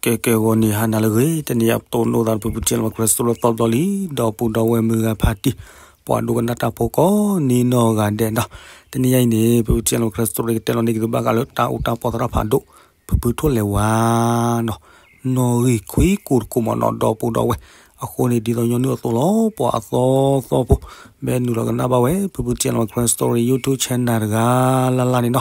ကဲကဲ ဂီၤနံၤဟါနၤလၢအဂ့ၤ, တနံၤအံၤပတိၢ်နီၣ်သး ဖုဖုထံၣ်လီၤ Christmas သီဘျီလံ, ဒီပုၢ်ဒီဝဲၢ်မုၢ်ဂၤဖါတံၢ်, ပှၤဒိကနၣ်တၢ်ဖိကိးနံၤနီၢ်ဂၤဒဲးနီၤ, တနံၤအံၤန့ၣ် ဖုဖုထံၣ်လီၤ Christmas ကတဲလီၤန့ၢ်က့ၤသုဘၣ်ဃးလၢတၢ်အူတၢ်ပီသရၣ်ဖးဒိၣ်, ဖုဖုထိၣ်လဲၤဝါနီၤ, နီၣ်ဂံၢ်ခွံကိၢ်တကိၢ်မးနီၤ ဒီပုၢ်ဒီဝဲၢ်, အဃိန့ၣ်ဒ်သိးညီနုၢ်အသိးလီၤ ပှၤအသီသီဖိ, မ့ၢ်နုာ်လီၤကနၣ်ဘၣ်ဝဲ ဖုဖုထံၣ်လီၤ Christmas Story YouTube channel တဂၤလၢ်လၢ်န့ၣ်နီၤ,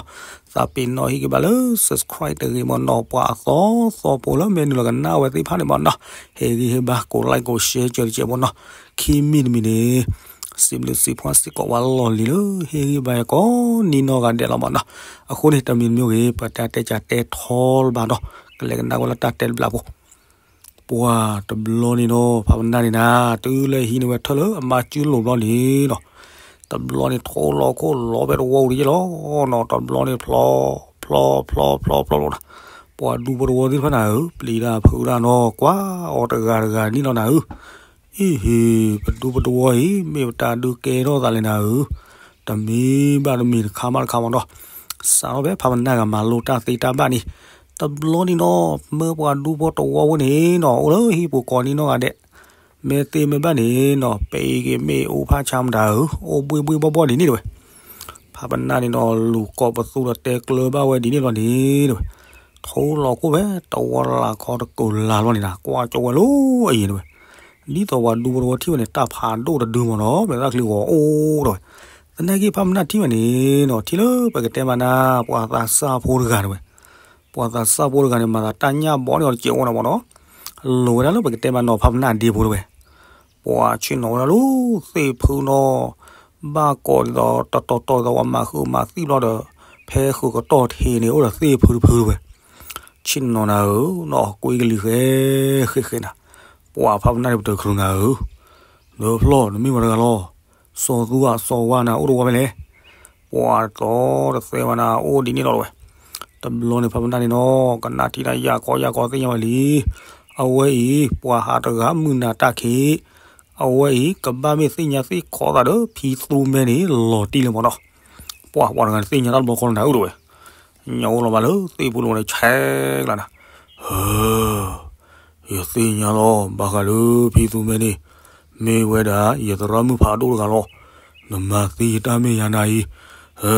သးပ့ၤနီၣ်ဟ့ၣ်က့ၤဘၣ်လၢ subscribe တဂ့ၤမးနီၤ, ပှၤအသီသီဖိလၢမ့ၢ်နုာ်လီၤကနၣ်ဝဲသ့ၣ်တဖၣ်န့ၣ်မးနီၤ, ဟ့ၣ်ဂံၢ်ဟ့ၣ်ဘါ ကိး like ကိး share ကၢၤတကဲးမးနီၤ, ခံမံၤတမံၤန့ၣ် စံးဘျုးစံးဖှိၣ်စ့ၢ်ကီးဝဲလီၢ်လံၤလၢ ဟ့ၣ်ဂံၢ်ဘါယကိးနံၤနီၢ်ဂၤဒဲးလီၤမးနီၤ, အဃိန့ၣ် တမံၤတမံၤဂ့ၤ ပတၢ်တဲကၢ်တဲထီလၢၤဘၣ်နီၤ, ကလဲၤကနၣ်ဝဲလၢတၢ်တဲတဘျီဖိ ပှၤတဘျီန့ၣ်နီၤ ဖးပနၢ်န့ၣ်နၤ, တုၤလၢဟံးန့ၢ်ဝဲထၢၣ်လၢအမါစုလိၤဘျီန့ၣ်နီၤ, တဘျီန့ၣ်ထိလီၤခိၣ်လီၤဖဲတဝီပူၤတက့ၢ်လီၤနီၤ, တဘျီန့ၣ်ဖျီ ဖျီ ဖျီ ဖျီ ဖျီ ဖျီနီၤ, ပှၤဒူဖိတဝီသ့ၣ်တဖၣ်နၤဧၢ, ပျံၤတၢ်ဖုးတၢ်နီၤ, ကွၢ်အီၤတဂၤတဂၤန့ၣ်လီၤနၤဧၢ, အ့ဟ့, ပဒူဖိတဝီအံၤ မ့ၢ်ပတၢ်ဒုးကဲထီၣ်သးလဲၣ်နၤဧၢ, တမ့ၢ်ဘၣ်တမ့ၢ်တခါမးတခါမးနီၤ, စးထီၣ်ဖဲဖးပနၢ်ဂၤမၤလိတၢ်သ့တၢ်ဘၣ်န့ၣ်, တဘျီန့ၣ်နီၤ မၢပှၤဒူဖိတဝီဖိန့ၣ်နီၤ အိၣ်လၢဟံၣ်ပူၤကိးနံၤနီၢ်ဂၤဒဲး, မ့ၢ်သ့မ့ၢ်ဘၣ်န့ၣ်နီၤ ပအံၤက့ၤမ့ၢ်အိၣ်ဖးဆါမတၤဧၢ, အိၣ်ဘှ့ၣ်ဘှ့ၣ်ဘှီၣ်ဘှီၣ်ဒ်န့ၣ်တဝဲ, ဖးပနၢ်န့ၣ်နီၤ လူၤကိးပသူဒီးတဲကျၢၤဘၣ်ဝဲဒ်န့ၣ်လီၤန့ၣ်တဝဲ, ထိလီၤခိၣ်ဖဲတဝီလၢ်ခီတကိးလၢ်လီၤန့ၣ်နၤ, ကွၢ်ကၠီဝဲလၢအယံၤတဝဲ, ဒ်သိးပှၤဒူဖိတဝီထံၣ်ဝဲန့ၣ် တၢ်ဖးဒိၣ်တဒုမးနီၤ, မ့ၢ်တၢ်ချံဂီၤအိၣ်တဝဲ, သနာ်က့ဖးပနၢ်ထံၣ်ဝဲန့ၣ်နီၤ ထံၣ်လၢပကတဲမးနၤ ပှၤသးစၢ်ဖိတဂၤတဝဲ, ပှၤသးစၢ်ဖိတဂၤန့ၣ် မၤသးတၢ်ညၣ်ဘီန့ၢ်အီၤတစဲးအိၣ်နၤမးနီၤ, လိၤဝဲဒၣ်လၢပကတဲမးနီၤ ဖးပနၢ်ဒ့ဖိတဝဲ, ပှၤဆ့ၣ်နီၤဝဲဒၣ်လၢသ့ၣ်ဖုနီၤ, ဘၣ်ကိးဒ်သိးတတီၤတီၤဒ်သိးပှၤမၤဃုာ်မၤသံၣ်ဘျီဒီး, ဖဲဃုာ်ကတီၢ်ထံးန့ၣ် အိၣ်ဒီးသ့ၣ်ဖုတဖုတဝဲ, ဆ့ၣ်နီၤနၤဧၢ, နီၢ်ကွ့ကလံၤဃဲဃဲဃဲနၤ, ပှၤဖးပနၢ်န့ၣ် ပတချုးနၤဧၢ, ဒီးဖျီၣ်နမ့ၢ်ပှၤတဂၤလီၤ, စီၤသူဧါစီၤဝါနၤ အိၣ်တဝီဖဲလဲၣ်, ပှၤတသီတသဲဝဲနၤ အိၣ်ဒ်န့ၣ်လီၤတဝဲ, တဘျီန့ၣ်ဖးပနၢ်န့ၣ်နီၤ ကနၣ်ထံၣ်တၢ်ယၢ်ကီယၢ်ကီသ့ၣ်ညါဝဲလံ, အဝဲအံၤ ပှၤဟးတဂၤမုၢ်နၤတၢ်ခံး, အဝဲအံၤ ကဘၣ်မ့ၢ်သ့ၣ်ညါသ့ၣ်ခီသးဒီး ဖံသူမဲန့ၣ် လီၤတံၢ်လံမးနီၤ, ပှၤပှၤတဂၤန့ၣ်သ့ၣ်ညါတၢ်တဘျီဃီလီၤနၤဧၢတဝဲ, ညၣ်အိၣ်လီၤဘၣ်လၢသ့ၣ်ဖုတဝီန့ၣ် ဆဲးကျါနၤ, ဟၢ ယသ့ၣ်ညါလီၤ ဘၣ်ဃးလၢဖံသူမဲန့ၣ်, မ့ၢ်ဝဲဒၣ်ယသရၣ်မုၣ်ဖးဒိၣ်တဂၤလီၤ, နမၤသံယတၢ်မ့ၢ်ယၤနၤအံၤ,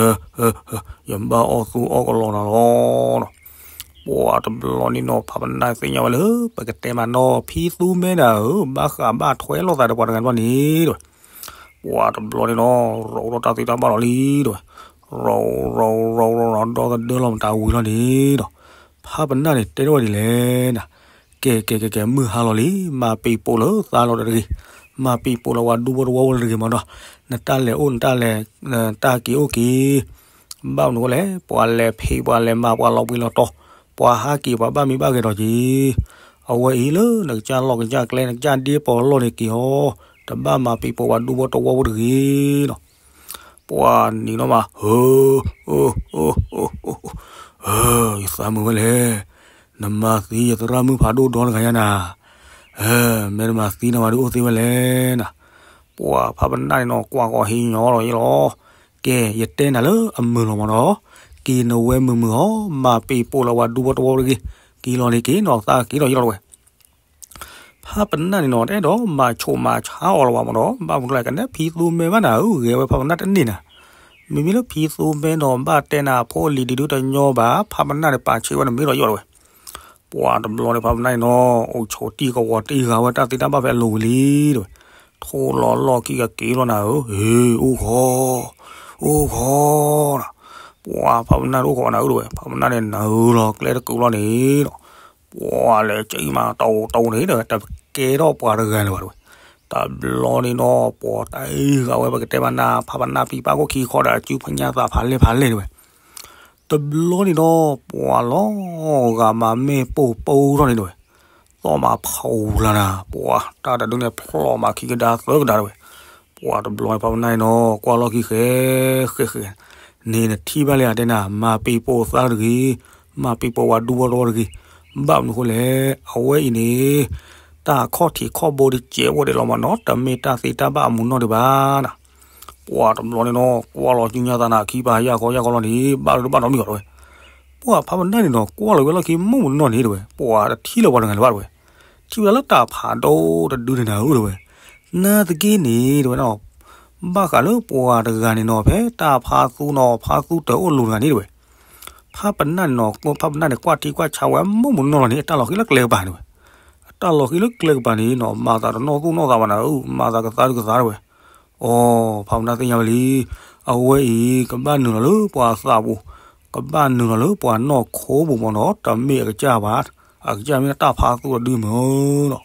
ယဘၣ်အီၣ်သူအီၣ်ကလီနၤလီၤနီၤ, ပှၤတဘျီန့ၣ်နီၤ ဖးပနၢ်သ့ၣ်ညါဝဲလၢ ပကတဲမးနီၤ ဖံသူမဲနၤဧၢ, ဘၣ်ဃးဘၣ်ထွဲလိာ်သးဒီးပှၤတဂၤတဘျီန့ၣ်တဝဲ, ပှၤတဘျီန့ၣ်နီၤ ရိးထီၣ်တၢ်သံတၢ်ဘၣ်လီၤလံတဝဲ, ရိးရိးရိးရိးဒီသဒၢလီၤမတၤဝံၤလီၤန့ၣ်ဒီး, ဖးပနၢ်န့ၣ်တဲထီၣ်ဝဲဒ်လဲၣ်နၤ, ကဲကဲကဲကဲ မုၢ်ဟါလီၤလံ, မၤပံာ်ပိာ်လၢသးလီၤတဂ့ၤ, မၤပံာ်ပိာ်လၢပှၤဒူဖိတဝီဖိလၢတဂ့ၤမးနီၤ, နတၢ်လဲၤအိၣ်နတၢ်လဲၤ, တၢ်က့ၤအိၣ်က့ၤ, ဘၣ်မနုၤဃိလဲၣ်, ပှၤလဲၤဖံးပှၤလဲၤမၤပှၤလီၤဘှံးလီၤတီၤ, ပှၤဟးက့ၤပှၤဘၣ်မံဘၣ်ဂဲၤဒီးက့ၤ, အဝဲအံၤလၢနကစၢ်လီၢ်ကစၢ်ကျဲနကစၢ်ဒ့ပီၤလီၢ်န့ၣ်က့ၤအီၤ, တဘၣ်မၤပံာ်ပိာ်ပှၤဒူဖိတဝီဖိတဂ့ၤနီၤ ပှၤနံၤနီၢ်မး, ဟၢ, ယသးမုာ်ဝဲလဲၣ်, နမၤသံယသရၣ်မုၣ်ဖးဒိၣ်ဒီတဂၤညါနၤ, မ့ၢ်နမၤသံနၤဝဲဒုးအိၣ်သ့ဝဲလဲၣ်နၤ, ပှၤဖးပနၢ်န့ၣ်နီၤ ကွၢ်ကီးဟ့ၣ်ညီလီၤယ့လီၤ, ကဲ ယတဲနၤလၢအမုာ်လီၤမးနီၤ, က့ၤနဝဲမုာ်မုာ်အီၤ မၤပံာ်ပိာ်လၢပှၤဒူဖိတဝီဖိတဂ့ၤ, က့ၤလီၤန့ၣ်က့ၤနီၤ သးက့ၤလီၤယ့လီၤတဝဲ ဖးပနၢ်န့ၣ်နီၤ တအဲၣ်ဒိးမၤဆိၣ်မၤဆါအီၤလၢၤဘၣ်မးနီၤ, ဘၣ်မနုၤလဲၣ် ကနဲဖံသူမဲဘၣ်နၤဧၢ, ဂဲၤဝဲဖးပနၢ်တန့ၢ်နၤ, မ့မ့ၢ်လၢဖံသူမဲနီၤ ဘၣ်တဲနၤဖိလံၤဒုးဒုးတညီဘၣ်, ဖးပနၢ်န့ၣ်ပာ်ဆံးဝဲန့ၣ်မ့ၢ်ဒီးယီၣ်တဝဲ, ပှၤတဘျီန့ၣ် ဖးပနၢ်န့ၣ်နီၤ အိၣ်ဆိးတံၢ်ကဝီၤတံၢ်ဂၤဝဲတၢ်သ့တၢ်ဘၣ်ဖဲအလိၤဝံၤလံတဝဲ, ထိလီၤလီၢ်ခံကက့ၤလီၤနၤဧၢ, ဟ့ၣ် အိၣ်ဃီ, အိၣ်ဃီနၤ, ပှၤဖးပနၢ်န့ၣ်အိၣ်ဃီနၤဧၢတဝဲ, ဖးပနၢ်န့ၣ်နၤဧၢလီၤ ကျဲတကုာ်လီၤန့ၣ်ဒီး ပှၤလဲၤကံမးတဝ်တဝ်န့ၣ်ဒီး တကဲထီၣ်ပှၤတဂၤလၢၤဘၣ်တဝဲ, တဘျီန့ၣ်နီၤ ပှၤတၢ်အံၤဂၤဝဲ ပကတဲမးနၤ ဖးပနၢ်ပံၤပာ်ခိၣ်ခံခီဒီး အစုဖညါသးဖးလဲၢ်ဖးလဲၢ်တဝဲ, တဘျီန့ၣ်နီၤ ပှၤလီၤဂာ်မးမ့ၢ်ပိာ်ပိာ်ထီၣ်န့ၣ်တဝဲ, သီၣ်မးဖီလာ်နၤ ပှၤတၢ်တဒုန့ၣ်ဖျီၣ်မးခံကဒါသၢကဒါတဝဲ, ပှၤတဘျီန့ၣ် ဖးပနၢ်န့ၣ်နီၤ ကွၢ်လီၢ်ခံဃဲဃဲဃဲ, န့ၣ်နထံၣ်ဘၣ်လၢအတဲနၤ မၤပံာ်ပိာ်သးတဂ့ၤ, မၤပံာ်ပိာ်ပှၤဒူဖိတဝီတဂ့ၤ, ဘၣ်မနုၤဃိလဲၣ်, အဝဲအံၤန့ၣ် တၢ်ခီၣ်ထံးခီၣ်ဘိတစဲးအိၣ်ဒဲးလီၤမးနီၤ, တမ့ၢ်တၢ်သ့တၢ်ဘၣ်အမူးနီၢ်ဒံးဘၣ်နၤ, ပှၤတဘျီန့ၣ်နီၤ ကွၢ်လီၤစုညါသးနၤ ခံပၤယၢ်ဃီယၢ်ဃီလီၤန့ၣ် ဘၣ်ဒိဘၣ်ထီးမံၤဃီတဝဲ ပှၤဖးပနၢ်န့ၣ်နီၤ ကွၢ်လီၤဝဲလီၢ်ခံ မိၢ်မနီၢ်န့ၣ်တဲဝဲ, ပှၤတထံၣ်လၢၤပှၤတဂၤလၢၤဘၣ်တဲဝဲ, ထံၣ်ဝဲဒၣ်လၢတၢ်ဖးဒိၣ်တဒုန့ၣ်နၤဧၢတဲဝဲ, နာ်သက့န့ၣ်တဲဝဲနီၤ, ဘၣ်ဃးလၢပှၤတဂၤန့ၣ်နီၤ ဖဲတၢ်ဖးသူနီၤ ဖးသူတၢ်အိၣ်လိၤတဂၤန့ၣ်တဲဝဲ, ဖးပနၢ်န့ၣ်နီၤ ဖးပနၢ်န့ၣ် ကွၢ်ထံကွၢ်ဆးဝဲ မိၢ်မနီၢ်လီၤန့ၣ် အတၢ်လီၤဃံၤလၢကျဲကပၤန့ၣ်တဲဝဲ, အတၢ်လီၤဃံၤလၢကျဲကပၤန့ၣ်နီၤ မၤသးတနီၣ်သူၣ်နီၣ်သးဘၣ်နၤဧၢ, မၤသးကသါဒုကသါတဲဝဲ. အိ ဖးပနၢ်သ့ၣ်ညါဝဲလံ, အဝဲအံၤ ကဘၣ်နုာ်လီၤလၢပှၤအသးပူၤ, ကဘၣ်နုာ်လီၤလၢပှၤနီၢ်ခိပူၤမ့ၢ်နီၤ, တမ့ၢ်အကစၢ်ဘၣ်, အကစၢ်မ့ၢ်တၢ်ဖးသူတဒုမ့ၢ်နီၤ.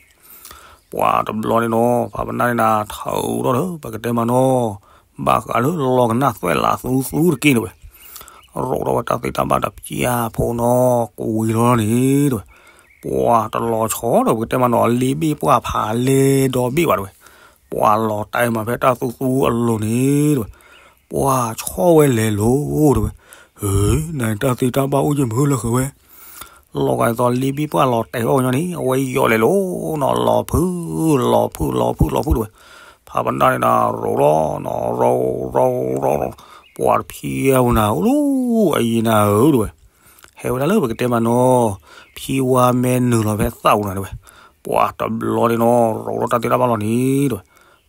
ပှၤတဘျီန့ၣ်နီၤ ဖးပနၢ်န့ၣ်နၤ ထုးထီၣ်ဒီး ပကတဲမးနီၤ, ဘၣ်ဃးလၢလီၤကနၣ်သွဲၣ်လးသူသူတက့ၢ်န့ၣ်ဝဲ, ရိးထီၣ်ဝဲတၢ်သ့တၢ်ဘၣ်တပျၢ်ဖိနီၤ ကွံာ်လီၤန့ၣ်တဲဝဲ, ပှၤတလီၤဆီဒီးပကတဲမးနီၤ အလ့ဘ့ၣ်ပှၢ်ဖးလဲဒီဘ့ၣ်ဘၣ်တဲဝဲ, ပှၤလီၤတဲာ်မးဖဲတၢ်သူသူအလိၤန့ၣ်တဲဝဲ, ပှၤဆီၣ်ဝဲလဲၤလိၤတဲဝဲ, ဟ့ နတၢ်သ့တၢ်ဘၣ်အိၣ်က့ၤမုာ်လၢဃဲဝဲ လီၤဂာ်ဒ်သိးလ့ဘ့ၣ်ပှၢ်လီၤတဲာ်ဘၣ်အီၤညီန့ၣ် အဝဲယီၤလဲၤလိၤနီၤ လီၤဖုး လီၤဖုး လီၤဖုး လီၤဖုးတဲဝဲ, ဖးပနၢ်န့ၣ်နၤ ရိးထီၣ်နီၤ ရိး ရိး ရိး ရိး ပှၤတဖံအဝဲနၤ အိၣ်လီၤ အယံၤနၤဧၢတဲဝဲ, ဟဲဝဲဒၣ်လၢပကတဲမးနီၤ ဖံဝါမဲနုာ်လီၤဖဲသးပူၤနၤတဲဝဲ, ပှၤတဘျီန့ၣ်နီၤ ရိးထီၣ်တၢ်သ့တၢ်ဘၣ်လီၤန့ၣ်တဲဝဲ,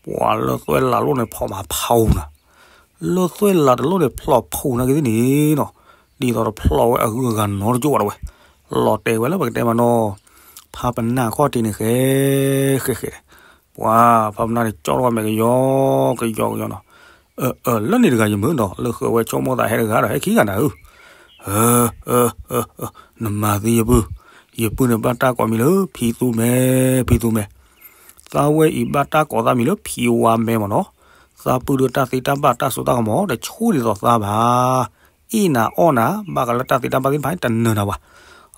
ပှၤလၢသွဲၣ်လးလိၤန့ၣ်ဖျိးမးဖးအူနၤ လၢသွဲၣ်လးတလိၤန့ၣ်ဖျိးဖူးနၤက့ၤသ့ၣ်န့ၣ်နီၤ, ဒ်သိးတဖျိးဝဲအဂုၤအဂၤနီတကၠိၣ်ဘၣ်တဲဝဲ, လီၤတဲာ်ဝဲလၢပကတဲမးနီၤ ဖးပနၢ်ခီၣ်ထံးန့ၣ်ဃဲ ဃဲ ဃဲ ပှၤဖးပနၢ်န့ၣ် ကၠီထီၣ်ဝဲမဲာ်ကယီ ကယီကယီနီၤ, အၢ အၢ လၢန့ၣ်တဂၤယမုာ်နီၤ လၢဃဲဝဲဆိကမိၣ်သးဟဲတဂၤဒီး ဟဲခံဂၤနၤဧၢ, အၢ အၢ အၢ နမၤသံယပုၢ်, ယပုၢ်န့ၣ်ဘၣ်တၢ်ကိးမံၤလၢ ဖံသူမဲ ဖံသူမဲ, သးဝဲအံၤဘၣ်တၢ်ကိးသးမံၤလၢ ဖံဝါမဲမ့ၢ်နီၤ, သးပုၢ်ဒီးတၢ်သ့တၢ်ဘၣ်တၢ်စိတၢ်ကမီၤ တဆိၣ်ဒ်သိးသးဘၣ် အ့ၣ်နၤအီၣ်နၤ ဘၣ်ဃးလၢတၢ်သ့တၢ်ဘၣ်သ့ၣ်တဖၣ်န့ၣ် တနၢၤနၤဘၣ်.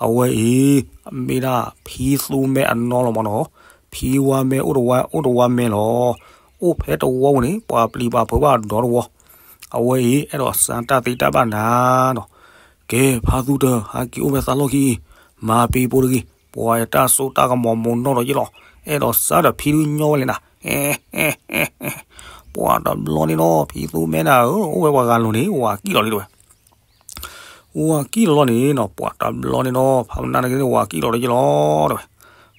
အဝဲအံၤ မ့ၢ်ဒၣ်ဖံသူမဲအနီၢ်လီၤမ့ၢ်နီၤ. ဖံဝါမဲအိၣ်တဝါ အိၣ်တဝါမဲလီၤ. အိၣ်ဖဲတဝီပူၤန့ၣ် ပှၤပျံၤပှၤဖုးဘၣ်ဒီတဝီ. အဝဲအံၤ အဲၣ်ဒိးစၢ်တၢ်သ့တၢ်ဘၣ်နၤနီၤ. ကဲ ဖါသူတၢၤ ဟဲက့ၤအိၣ်ဖဲသးလီၢ်ခံအံၤ မၤပ့ၤပိတဂ့ၤ, ပှၤအတၢ်စိတၢ်ကမီၤမိၢ်နီၢ်ဒီးယ့ၢ်လီၤ. အဲၣ်ဒိးစၢ်ဒီးဖံဒုညီဝဲလဲၣ်နၤ. ပှၤတဘျီန့ၣ်နီၤ ဖံသူမဲနၤဧၢ အိၣ်ဝဲပှၤဂၤလိၤန့ၣ် ဝၤကံၣ်လီၤလံတဲဝဲ. ဝၤကံၣ်လီၤလီၤန့ၣ်နီၤ ပှၤတဘျီန့ၣ်နီၤ ဖါပနၢ်န့ၣ်က့ၤန့ၣ် ဝၤကံၣ်လီၤဒီးယ့ၢ်လီၤတဲဝဲ.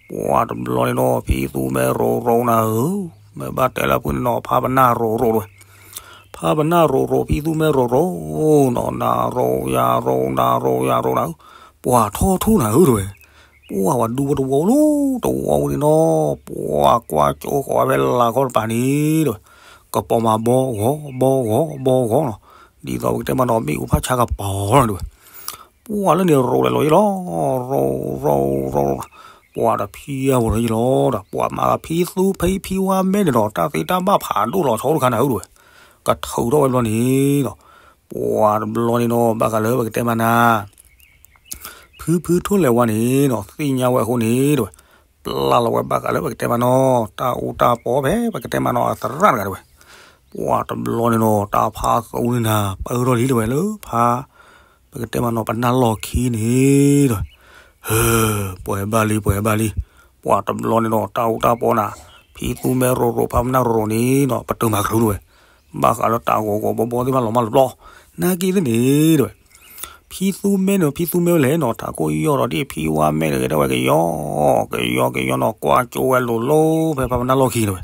ပှၤတဘျီန့ၣ်နီၤ ဖံသူမဲရိၤရိၤနၤဧၢ, မ့ၢ်ဘၣ်တဲလၢဖုန့ၣ်နီၤ ဖါပနၢ်ရိၤရိၤတဲဝဲ. ဖါပနၢ်ရိၤရိၤ ဖံသူမဲရိၤရိၤနီၤ နၤရိၤယၤရိၤ နၤရိၤယၤရိၤနၤဧၢ, ပှၤထီၣ်ထူၣ်နၤဧၢတဲဝဲ. ပှၤဝဲဒူဖိတဝီလီၤ တဝီဝဲန့ၣ်နီၤ ပှၤကွၢ်ကၠိဃီၤဝဲဖဲလၢ်ခီၣ်တပၤန့ၣ်တဲဝဲ. ကပီၤမးဘီဂီၤ ဘီဂီၤ ဘီဂီၤနီၤ. ဒ်သိးပကတဲမးနီၤ မ့ၣ်အူဖးဆါကပီၤလီၤတဲဝဲ. ပှၤလၢန့ၣ်ရိၤလဲၤလီၤယ့ၢ်လီၤ ရိၤရိၤရိၤ ပှၤတဖံအဝဲလီၤယ့ၢ်လီၤဒီး ပှၤမၤဖံသူဖံဖံဝါမဲန့ၣ်ဒီး တၢ်သ့တၢ်ဘၣ်ဖးဒိၣ်လီၤဆီတခါနၤဧၢတဲဝဲ. ကထုးထီၣ်ဝဲဘျီန့ၣ်နီၤ ပှၤတဘျီန့ၣ်နီၤ ဘၣ်ဃးလၢပကတဲမးနၤ ဖုဖုထိၣ်လဲၤဝါန့ၣ်နီၤ သ့ၣ်ညါဝဲအဃိန့ၣ်တဲဝဲ ပျၢ်လီၤဝဲဘၣ်ဃးလၢပကတဲမးနီၤ တၢ်အူတၢ်ပီဖဲ ပကတဲမးနီၤ အသရၣ်တဂၤတဲဝဲ. ပှၤတဘျီန့ၣ်နီၤ တၢ်ဖးသူန့ၣ်နၤ ပၢၢ်ထီၣ်လံတဲဝဲလၢဖါ ပကတဲမးနီၤ ပနၢ်လီၢ်ခံန့ၣ်တဲဝဲ. ဟၢ ပှဲၤဘၣ်လံ ပှဲၤဘၣ်လံ. ပှၤတဘျီန့ၣ်နီၤ တၢ်အူတၢ်ပီနၤ ဖံသူမဲရိၤရိၤ ဖါပနၢ်ရိၤရိၤန့ၣ်နီၤ ပတုာ်မၤကရူၢ်တဲဝဲ. ဘၣ်ဃးလၢတၢ်ဂီၤဂီၤဘီဘီသ့ၣ်တဖၣ်လီၤမၢ်လီၤပျီ နာ်က့သ့ၣ်န့ၣ်တဲဝဲ. ဖံသူမဲန့ၣ် ဖံသူမဲဝဲလဲၣ်နီၤ တၢ်ကိၢ်ယီၢ်ဒီးဒ်ဖံဝါမဲတဂ့ၤ တဲဝဲကယီ ကယီကယီနီၤ ကွၢ်ကၠိဝဲလိၤလိၤဖဲဖါပနၢ်လီၢ်ခံတဲဝဲ.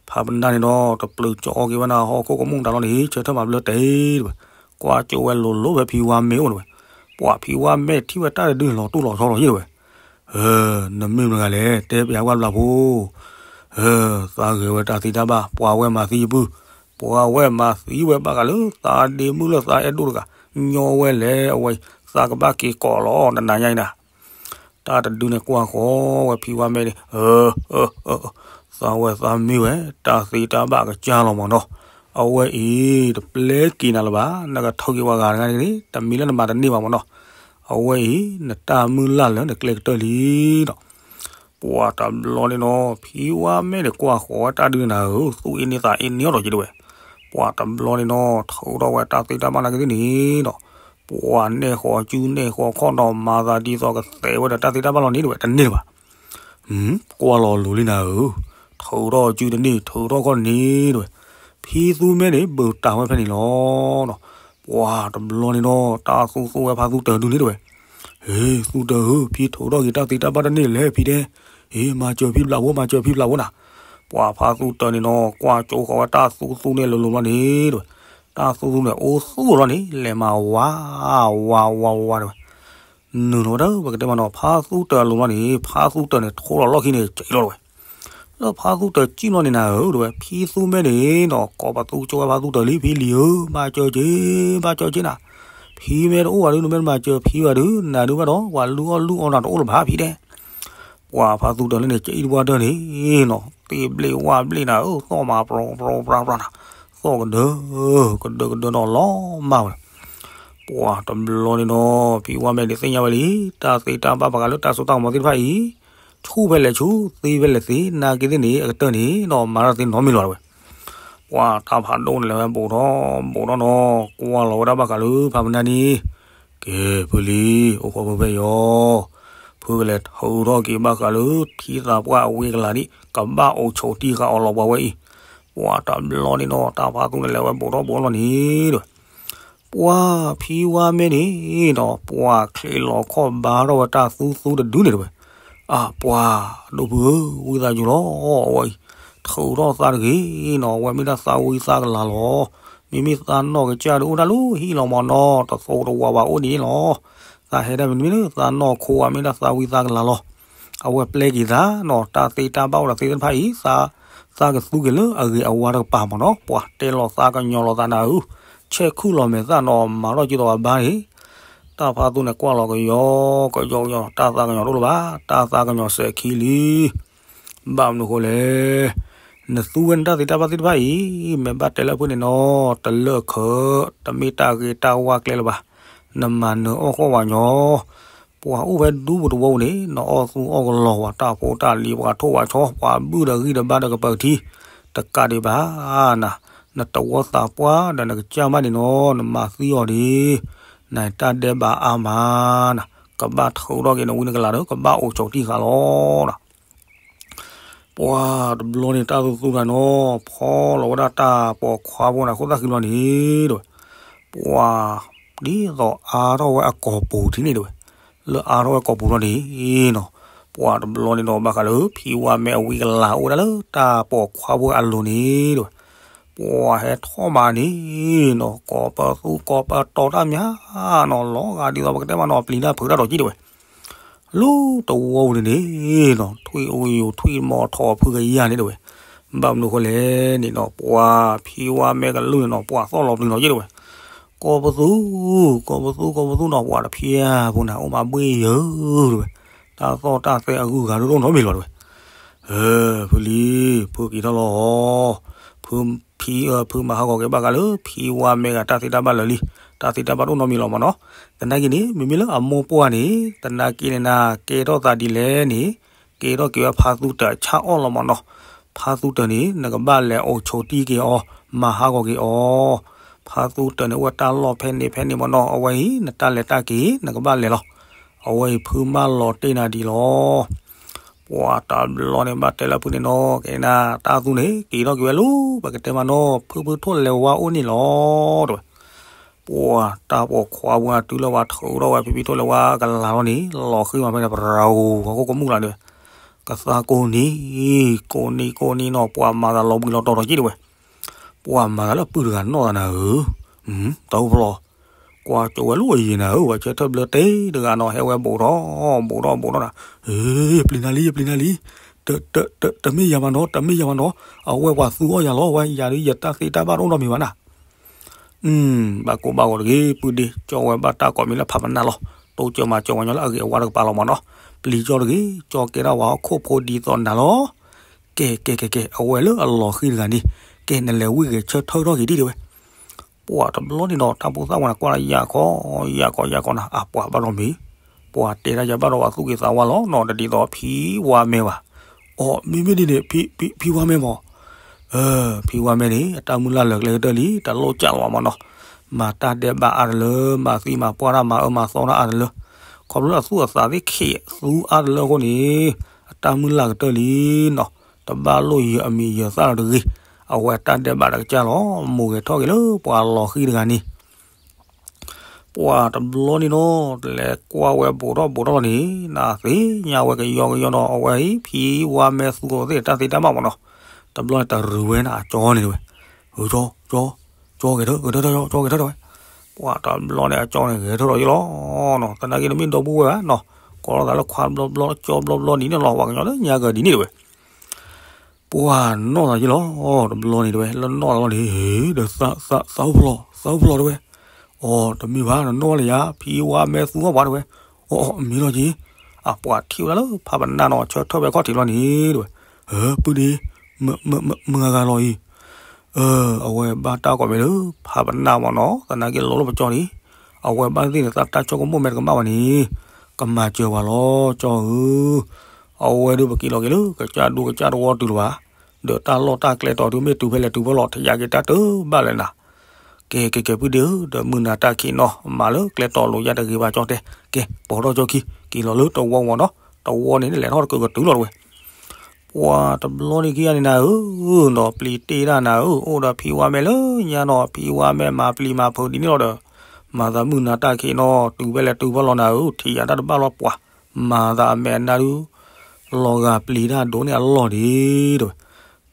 ဖါပနၢ်န့ၣ်နီၤ တပျုာ်ကၠီအီက့ၤဝဲနၤ ဟီၣ်ခိၣ်ကမူၣ်တၢ်လီၤန့ၣ် ဆၢထၢၣ်မၤဘျၢတဲတဲဝဲ. ကွၢ်ကၠိဝဲလိၤလိၤဖဲဖံဝါမဲအိၣ်န့ၣ်ဝဲ. ပှၤဖံဝါမဲထံၣ်ဝဲတၢ်တဒုန့ၣ်လီၤတိၢ်လီၤဆီလီၤယ့ၢ်တဲဝဲ. နမ့ၢ်မတၤတဂၤလဲၣ် တဲပျးကွၢ်ဘျးဖိ. သးဂဲၤဝဲတၢ်သ့တၢ်ဘၣ် ပှၤဝဲမၤသံယပုၢ်, ပှၤဝဲမၤသံဝဲဘၣ်ဃးလၢသးဒ့မုၣ်လၢသးအဲၣ်ဒိၣ်တဂၤ ညီဝဲလဲၣ် အဝဲ သးကဘၣ်က့ၤကိးလီၤနနၤညါအံၤနၤ. တၢ်တဒုန့ၣ်ကွၢ်ဃီၤဝဲဖံဝါမဲန့ၣ် သးဝဲသးမ့ၢ်ဝဲ တၢ်သ့တၢ်ဘၣ်ကစၢ်လီၤမ့ၢ်နီၤ. အဝဲအံၤ တပျဲက့ၤနၤလၢၤဘၣ် နကထုးက့ၤပှၤဂၤတဂၤန့ၣ် တမံၤလၢနမၤတန့ၢ်ဘၣ်မ့ၢ်နီၤ. အဝဲအံၤ နတၢ်မုၢ်လၢ်လၢနကျဲကတၢၢ်လံနီၤ. ပှၤတဘျီန့ၣ်နီၤ ဖံဝါမဲာ်န့ၣ်ကွၢ်ဃီၤဝဲတၢ်ဒုးန့ၣ်ဧၢ, သူၣ်အ့န့သးအ့န့အီၤဒီးက့ၤတဲဝဲ. ပှၤတဘျီန့ၣ်နီၤ ထုးထီၣ်ဝဲတၢ်သ့တၢ်ဘၣ်နာ်က့ၤသ့ၣ်န့ၣ်နီၤ, ပှၤနဲၣ်ဃီၤစုနဲၣ်ဃီၤခီၣ်နီၤ မၤသးဒ်သိးကသဲးဝဲဒီးတၢ်သ့တၢ်ဘၣ်လီၤန့ၣ်တဲဝဲ တန့ၢ်လၢၤဘၣ်. ကွၢ်လီၤလိၤလံနၤဧၢ, ထုးထီၣ်စုတန့ၢ် ထုးထီၣ်ခီၣ်တန့ၢ်တဲဝဲ. ဖံသူမဲာ်န့ၣ် ဘုးတၢ်ဝဲဖဲန့ၣ်လီၤ. ပှၤတဘျီန့ၣ်နီၤ တၢ်သူၣ်သူဝဲဖါသူတၢၤဒုန့ၣ်တဲဝဲ. ဟ့ၣ် သူတၢၤဧၢ, ဖံထိးထီၣ်က့ၤတၢ်သ့တၢ်ဘၣ်တန့ၢ်လဲၣ်ဖံတဲ, ဟ့ၣ် မၤစၢၤဖံဘျးဖိ မၤစၢၤဖံဘျးဖိနၤ. ပှၤဖါသူတၢၤန့ၣ်နီၤ ကွၢ်ကၠိဃီၤဝဲတၢ်သူသူန့ၣ်လိၤလိၤလီၤန့ၣ်တဲဝဲ, တၢ်သူသူန့ၣ် အိၣ်သူၣ်လီၤန့ၣ် လဲၤမၤဝါ ဝါ ဝါ ဝါတဲဝဲ နုာ်လီၤဝဲဒၣ် ပကတဲမးနီၤ ဖါသူတၢၤအလိၤလီၤန့ၣ် ဖါသူတၢၤန့ၣ် ထိးလီၤလီၢ်ခံန့ၣ် ကၠံလီၤတဲဝဲ. လၢဖါသူတၢၤကၠံလီၤန့ၣ်နၤဧၢ တဲဝဲ, ဖံသူမ့ၢ်န့ၣ်နီၤ ကိးပသူကၠိဝဲဖါသူတၢၤလံ ဖံလံၤဧၢ, မၤစၢၤက့ၤ, မၤစၢၤက့ၤနၤ. ဖံမ့ၢ်တအိၣ်ဘၣ်ဒီး နမ့ၢ်တမၤစၢၤဖံဘၣ်ဒီး နၤဒုးဘၣ်ဒီး ပှၤလုၢ်အီၣ်လုၢ်အီနၤတအိၣ်လၢၤဘၣ်ဖံတဲ ပှၤဖါသူတၢၤလၢန့ၣ် ကၠံတပှၢ်တၢၢ်န့ၣ်နီၤ သ့ၣ်ဘျ့ၣ်ဝၣ်ဘျ့ၣ်နၤဧၢ, သီၣ်မၤပြီပြီပြီပြါနၤ, သီၣ်ကဒၢ ကဒၢကဒၢနီၤလီၤမၢ်ဝဲ. ပှၤတဘျီန့ၣ်နီၤ ဖံဝါမဲန့ၣ်သ့ၣ်ညါဝဲလံ တၢ်သ့တၢ်ဘၣ်ပှၤဂၤလၢတၢ်စိတၢ်ကမီၤသ့ၣ်တဖၣ်အံၤ ဆူၣ်ဖဲလဲၣ်ဆူၣ် သ့ဖဲလဲၣ်သ့ နာ်က့သ့ၣ်န့ၣ် အကတၢၢ်န့ၣ်နီၤ မၤတၢ်သ့နီတမံၤလီၤတဲဝဲ. ပှၤတၢ်ဖးဒိၣ်န့ၣ်လဲၤဝဲဘူးထီၣ်ဘူးထီၣ်နီၤ ကွၢ်လီၤဝဲဒၣ်ဘၣ်ဃးလၢဖးပနၢ်န့ၣ် ကဲ ဖုလံၤ အိၣ်ခိးဖုဖဲအံၤအီၤ, ဖုကလဲၤထုးထီၣ်က့ၤဘၣ်ဃးလၢ ထံသးပှၢ်အဝ့ၢ်ကလၤဒ် ကဘၣ်အိၣ်ဆိးတံၢ်ဃာ်အီၤလီၤပှၤဝဲအံၤ. ပှၤတဘျီန့ၣ်နီၤတၢ်ဖးသူန့ၣ်လဲၤဝဲဘူးထီၣ်ဘူးထီၣ်လီၤန့ၣ်တဲဝဲ ပှၤဖံဝါမဲန့ၣ်နီၤ ပှၤချံးလီၤခီၣ်ဘါထီၣ်ဝဲတၢ်သူသူတဒုန့ၣ်တဲဝဲ. အၢ ပှၤ ဒိၣ်ဖုဧၢ ဝံသးစူၤလီၤ အဝဲအံၤ ထုးထီၣ်သးတဂ့ၤနီၤ အဝဲမ့ၢ်ဒၣ်သးဝံသးကလၤလီၤ. မ့မ့ၢ်သးနီၢ်ကစၢ်ဒုးအိၣ်ဒၣ်လၢဟံၣ်လီၤမၢ်နီၤ တသိးတဝးဝးအိၣ်ဒ်န့ၣ်လီၤ. သးဟဲဒၣ်မ့တမ့ၢ်လၢသးနီၢ်ခိဧါ မ့ၢ်ဒၣ်သးဝံသးကလၤလီၤ. အဝဲပျဲက့ၤသးနီၤ တၢ်သ့တၢ်ဘၣ်အိၣ်ဒီးသ့သ့ၣ်တဖၣ်အံၤ သးကသူက့ၤလၢအဂ့ၤအဝါတကပၤမၢ်နီၤ ပှၤတဲလီၤသးကညီၤလီၤသးနၤဧၢ, ဆဲးခုၣ်လီၤမဲာ်သၣ်နီၤ မၤထီၣ်က့ၤဒီးအဘါန့ၣ် တၢ်ဖးသူန့ၣ်ကွၢ်လီၤကယီကယီကယီ တၢ်သးကညီၤတအိၣ်လၢၤဘၣ် တၢ်သးကညီၤစဲးခံလံ. ဘၣ်မနုၤဃိလဲၣ်, နသူဝဲနတၢ်သ့တၢ်ဘၣ်သ့ၣ်တဖၣ်အံၤ မ့ၢ်ဘၣ်တဲလၢအဖုၣ်န့ၣ်နီၤ တလၢအခၢး တမ့ၢ်တၢ်ဂ့ၤတၢ်ဝါကျဲလၢၤဘၣ်. နမၤနၢၤအီၣ်ဃီၣ်ဝးညီ ပှၤအိၣ်ဖဲဒူပူၤတဝီပူၤန့ၣ် နအီၣ်သူအီၣ်ကလီၤဝဲ တၢ်ဖိတၢ်လံၤ ပှၤထိၣ်ပှၤဆီ ပှၤဘုၣ်ဒီးဂံၢ်ဒီးဘါဒီးကပၢၤကထံ တကးဒံးဘၣ်နၤ, နတဝီသးပှၢ်ဒီးနကစၢ်မးန့ၣ်နီၤ နမၤသံအီၤဒ် နတၢ်ဒဲးဘးအါမးနၤ, ကဘၣ်ထုးထီၣ်က့ၤနဝံနကလၤဒီး ကဘၣ်အိၣ်ဆိးတံၢ်ဃာ်လီၤနၤ. ပှၤတဘျီန့ၣ် တၢ်သူသူတၢ်နီၤ ဖီလီၤဝဲဒၣ်တၢ်ပိာ်ခွါဖိန့ၣ် ခိၣ်သၣ်ဃံဘျီန့ၣ်တဲဝဲ, ပှၤ ဒ်သိးအါထီၣ်ဝဲအကိာ်ပူၤထံန့ၣ်တဲဝဲ, လၢအါထီၣ်ဝဲကိာ်ပူၤလီၤန့ၣ်နီၤ, ပှၤတဘျီန့ၣ်ဒီးဘၣ်ဃးလၢ ဖံဝါမဲအဝံကလၤအိၣ်ဝဲဒၣ်လၢတၢ်ပိာ်ခွါဖိအလိၤန့ၣ်တဲဝဲ, ပှၤဟဲထီၣ်မးန့ၣ်နီၤ ကိးပသူကိးပတီၤတၢ်မးနီၤ လီၤဂာ်ဒ်သိးပကတဲမးနီၤ ပျံၤတၢ်ဖုးတၢ်ဒီးကံၣ်တဲဝဲ လၢတဝီပူၤန့ၣ်န့ၣ်နီၤ ထွံၣ်အိၣ်ယိာ်ထွံၣ်မီၤထီၣ်ဖုကယၤန့ၣ်တဲဝဲ, ဘၣ်မနုၤဃိလဲၣ်န့ၣ်နီၤ ပှၤဖံဝါမဲကလုၢ်န့ၣ်နီၤ ပှၤသီၣ်လီၤပျံၤလီၤယ့ၣ်တဲဝဲ, ကိးပသူ ကိးပသူ ကိးပသူနီၤ ပှၤတဖျဲၣ်ဖိန့ၣ် အိၣ်မးဘှ့ၣ်ယၢတဲဝဲ, တၢ်သီၣ်တၢ်သဲအဂုၤအဂၤဒိၣ်ဒိၣ်နီတမံၤလီၤတဲဝဲ. ဖုလံၤ ဖုက့ၤထီၣ်လီၤအီၤ, ဖုဖံ ဖုမၤဟးဂီၤက့ၤဘၣ်ဃးလၢ ဖံဝါမဲဂၤတၢ်သ့တၢ်ဘၣ်လၢာ်လံ, တၢ်သ့တၢ်ဘၣ်တအိၣ်နီတမံၤလီၤမၢ်နီၤ. သနာ်က့န့ၣ် မ့မ့ၢ်လၢအမိၢ်ပှၢ်န့ၣ် သနာ်က့န့ၣ်နၤ ကဲထီၣ်သးဒ်လဲၣ်န့ၣ် ကဲထီၣ်က့ၤဝဲဖါသူတၢၤဆၣ်အီၣ်လီၤမၢ်နီၤ. ဖါသူတၢၤန့ၣ် နကဘၣ်လဲၤအိၣ်ဆိးတံၢ်က့ၤအီၤ မၤဟးဂီၤက့ၤအီၤ. ဖါသူတၢၤန့ၣ် အိၣ်ဝဲတၢ်လီၢ်ဖဲန့ၣ်ဖဲန့ၣ်မၢ်နီၤ အဝဲအံၤ နတၢ်လဲၤတၢ်က့ၤ နကဘၣ်လဲၤလီၤ. အဝဲအံၤဖုမၢလီၤတ့ၢ်နၤဒံးလီၤ. ပှၤတဘျီန့ၣ်ဘၣ်တဲလၢဖုန့ၣ်နီၤ ကဲနၤ တၢ်သူန့ၣ် က့ၤထီၣ်က့ၤဝဲလၢ ပကတဲမးနီၤ ဖုဖုထိၣ်လဲၤဝါအိၣ်န့ၣ်လီၤတဲဝဲ. ပှၤတၢ်ပိာ်ခွါဝဲတုၤလၢဝဲထုးထီၣ်ဝဲဖံဖံထိၣ်လဲၤဝါကလၤလီၤန့ၣ် လီၤဃံမးဖဲန့ၣ် ပရၤဂူၤ ဟီၣ်ခိၣ်ကမူၣ်လီၤန့ၣ် ကသါကိးနံၤ ကိးနံၤကိးနံၤနီၤ ပှၤမၤသးလီၤဘှံးလီၤတီၤဒီးက့ၣ်တဲဝဲ. ပှၤမၤသးလၢပုၢ်တဂၤနီၢ်သးနၤဧၢ, တၢ်အိၣ်ဖျီ ကွၢ်ကၠိဝဲလၢအယံၤနၤဧၢ ပှၤဆၢထၢၣ်ဘျၢတ့ၢ်တဂၤနီၤ ဟဲဝဲဘူးထီၣ် ဘူးထီၣ် ဘူးထီၣ်နၤ, ယပျံၤနၤလံ ယပျံၤနၤလံ, တမ့ၢ်ယၤမးနီၤ တမ့ၢ်ယၤမးနီၤ, အဝဲပှၤသူအီၣ်ယၤလီၤ ဝဲယၤဒုးယတၢ်သ့တၢ်ဘၣ်တအိၣ်နီတမံၤဘၣ်နၤ ဘၣ်ကိၢ်ဘၣ်ဂီၤတဂ့ၤ ပုၢ်ဒ့ ကၠီဝဲဘၣ်တၢ်ကိးမံၤလၢဖးပနၢ်လီၤ. တိစၢၤမၤစၢၤဝဲညီလၢအဂ့ၤအဝါတကပၤလီၤမၢ်နီၤ. ပျံၤကၠီတဂ့ၤ ကၠီကဲဒၣ်ဝဲဟီၣ်ခိၣ်ဖိဒ်သိးနၤလီၤ. ကဲ ကဲ ကဲ ကဲ အဝဲလၢအလီၤဃံတဂၤန့ၣ် ကဲ နလဲၤဝံၣ်ဂဲၤဆၢထၢၣ်ထီၣ်က့ၤဒံးတဲဝဲ. ပှၤတဘျီန့ၣ်ဒီး တၢ်ဖိသၣ်ဝဲန့ၣ် ကွၢ်လၢယၤခီ ယၤခီ ယၤခီနၤ အပှၤဘၣ်ဒီးမ့ၢ် ပှၤတဲဒၣ်ယၤဘၣ်ဒီးပှၤသူၣ်က့ၤသးဝါလီၤနီၤ တဒ်သိးဖံဝါမဲဘၣ်. အိ မ့မ့ၢ်ဒ်န့ၣ် ဖံဝါမဲမး ဖံဝါမဲန့ၣ် အတၢ်မုၢ်လၢ်လၢာ်ကျဲကတၢၢ်လံ တၢ်လိၣ်ကၢ်လီၤမးနီၤ. မၤတၢ်ဒဲးဘးအါတလၢ မၤသံမၤပှၢ်တၢ်မၤအၢမၤသီတၢ်အါတလၢ ခီဖျိလၢအသူၣ်အသးသ့ၣ်ခံးသူအါတလၢအဃိန့ၣ် အတၢ်မုၢ်လၢ်ကတၢၢ်လံနီၤ. တဘၣ်လိၣ်ယၢၤအမံၤယၢၤသၣ်လီၤတဂ့ၤ. အဝဲအတၢ်ဒဲးဘးတကစၢ်လီၤ မိၢ်ဂဲၤထီၣ်က့ၤလၢပှၤလီၤဃံတဂၤန့ၣ် ပှၤတဘျီန့ၣ်နီၤ လဲၤကွၢ်ဝဲဘူးထီၣ်ဘူးထီၣ်လီၤန့ၣ် နသ့ၣ်ညါဝဲကယီကယီနီၤ အဝဲအံၤ ဖံဝါမဲသူအီၤသ့ၣ်တၢ်သ့တၢ်ဘၣ်မးနီၤ, တဘျီန့ၣ်တရူးဝဲန့ၣ် အကၠီန့ၣ်ဝဲ, ကၠီ ကၠီ ကၠီဂဲၤထၢၣ် ကၠီဂဲၤထၢၣ်ဝဲ, ပှၤတဘျီန့ၣ်အကၠီန့ၣ်ဂဲၤထၢၣ်လီၤယလီၤနီၤ, သနာ်က့တမ့ၢ်ဒီပုၢ်ဝဲၢ်ဘၣ်နီၤ, ကိးလီၤသးလၢခွါဘျီဘျီ ကၠီဘျီဘျီဒ်န့ၣ်လီၤ ပှၤကညီလၢညါကဒ်န့ၣ်တဝဲ ပှၤနီၢ်သးယလီၤ, တဘျီန့ၣ်တဝဲ လၢနီၢ်သးလီၤန့ၣ် ဒီးသးအိၣ်ဖျီၣ် သးအိၣ်ဖျီၣ်တဝဲ, အီ တမ့ၢ်ဘၣ် နနီၢ်လၢယၤ ဖံဝါမဲသူအီၤပှၤတဝဲ, အီ အီ မ့ၢ်လီၤက့ၤ, အပှၤထံၣ်ဝဲဒၣ်လၢဖးပနၢ်နီၤ ဆၢထၢၣ်ဖဲခီၣ်ထံးလီၤန့ၣ်တဝဲ, ပုၢ်ဒ့ မ့ၢ်မ့ၢ်မ့ၢ်ဂၤဂၤလီၤအံၤ အဝဲဘၣ်တၢ်ကိးမဲာ်လၢ ဖးပနၢ်မးနီၤ သနာ်က့လီၤလၢပကၠီန့ၣ်, အဝဲဘၣ်သ့ၣ်န့ၣ် သးတၢ်ကၠီကမိၣ်မဲာ်တကမၣ်ဘၣ်န့ၣ်, ကမၤစၢၤပှၤလီၤ ကၠီဧၢ, အဝဲဒၣ်ပက့ၤလီၤက့ၤလၢ ကစၢ်ဒူကစၢ်တဝီတုၤလၢၤဘၣ်, ဒီးတၢ်လီၢ်တၢ်ကျဲတီၤဒုးမ့ၢ်တုၤဖဲလဲၣ်တုၤဖဲလဲၣ် ထယါက့ၤတၢ်တဘၣ်လၢၤနၤ ကဲ ကဲ ကဲ ပုၢ်ဒ့ဧၢ, ဒီးမုၢ်နၤတၢ်ခံးနီၤ မၤလၢကျဲတီၤလိၤယါတဂ့ၤဘၣ်ကၠီတဲ, ကဲ ပိာ်ထီၣ်ကၠီခံ က့ၤလီၤလၢတဝီမးနီၤ, တဝီန့ၣ် လဲၤထီၣ်တကၢၢ်ကတုၤလီၤတဝဲ, ပှၤတဘျီန့ၣ်ခံဂၤန့ၣ်နၤဧၢ, ဒီးပျံၤတ့ၢ်တၢ်နၤဧၢ, အိၣ်ဒီးဖံဝါမဲာ်လၢညါနီၤ, ဖံဝါမဲာ်မၤပျံၤမၤဖုးဒ်န့ၣ်လီၤဒီး, မၤသးမုၢ်နၤတၢ်ခံးနီၤ တုၤဖဲလဲၣ်တုၤဖဲလဲၣ်နၤဧၢ, ထံၣ်ယၤတၢ်တဘၣ်လီၤပှၤ, မၤသးအမဲာ်နါဒုး လီၤဂာ်ပျံၤတၢ်ဒိးန့ၢ်အလီၢ်ဒံးတဝဲ,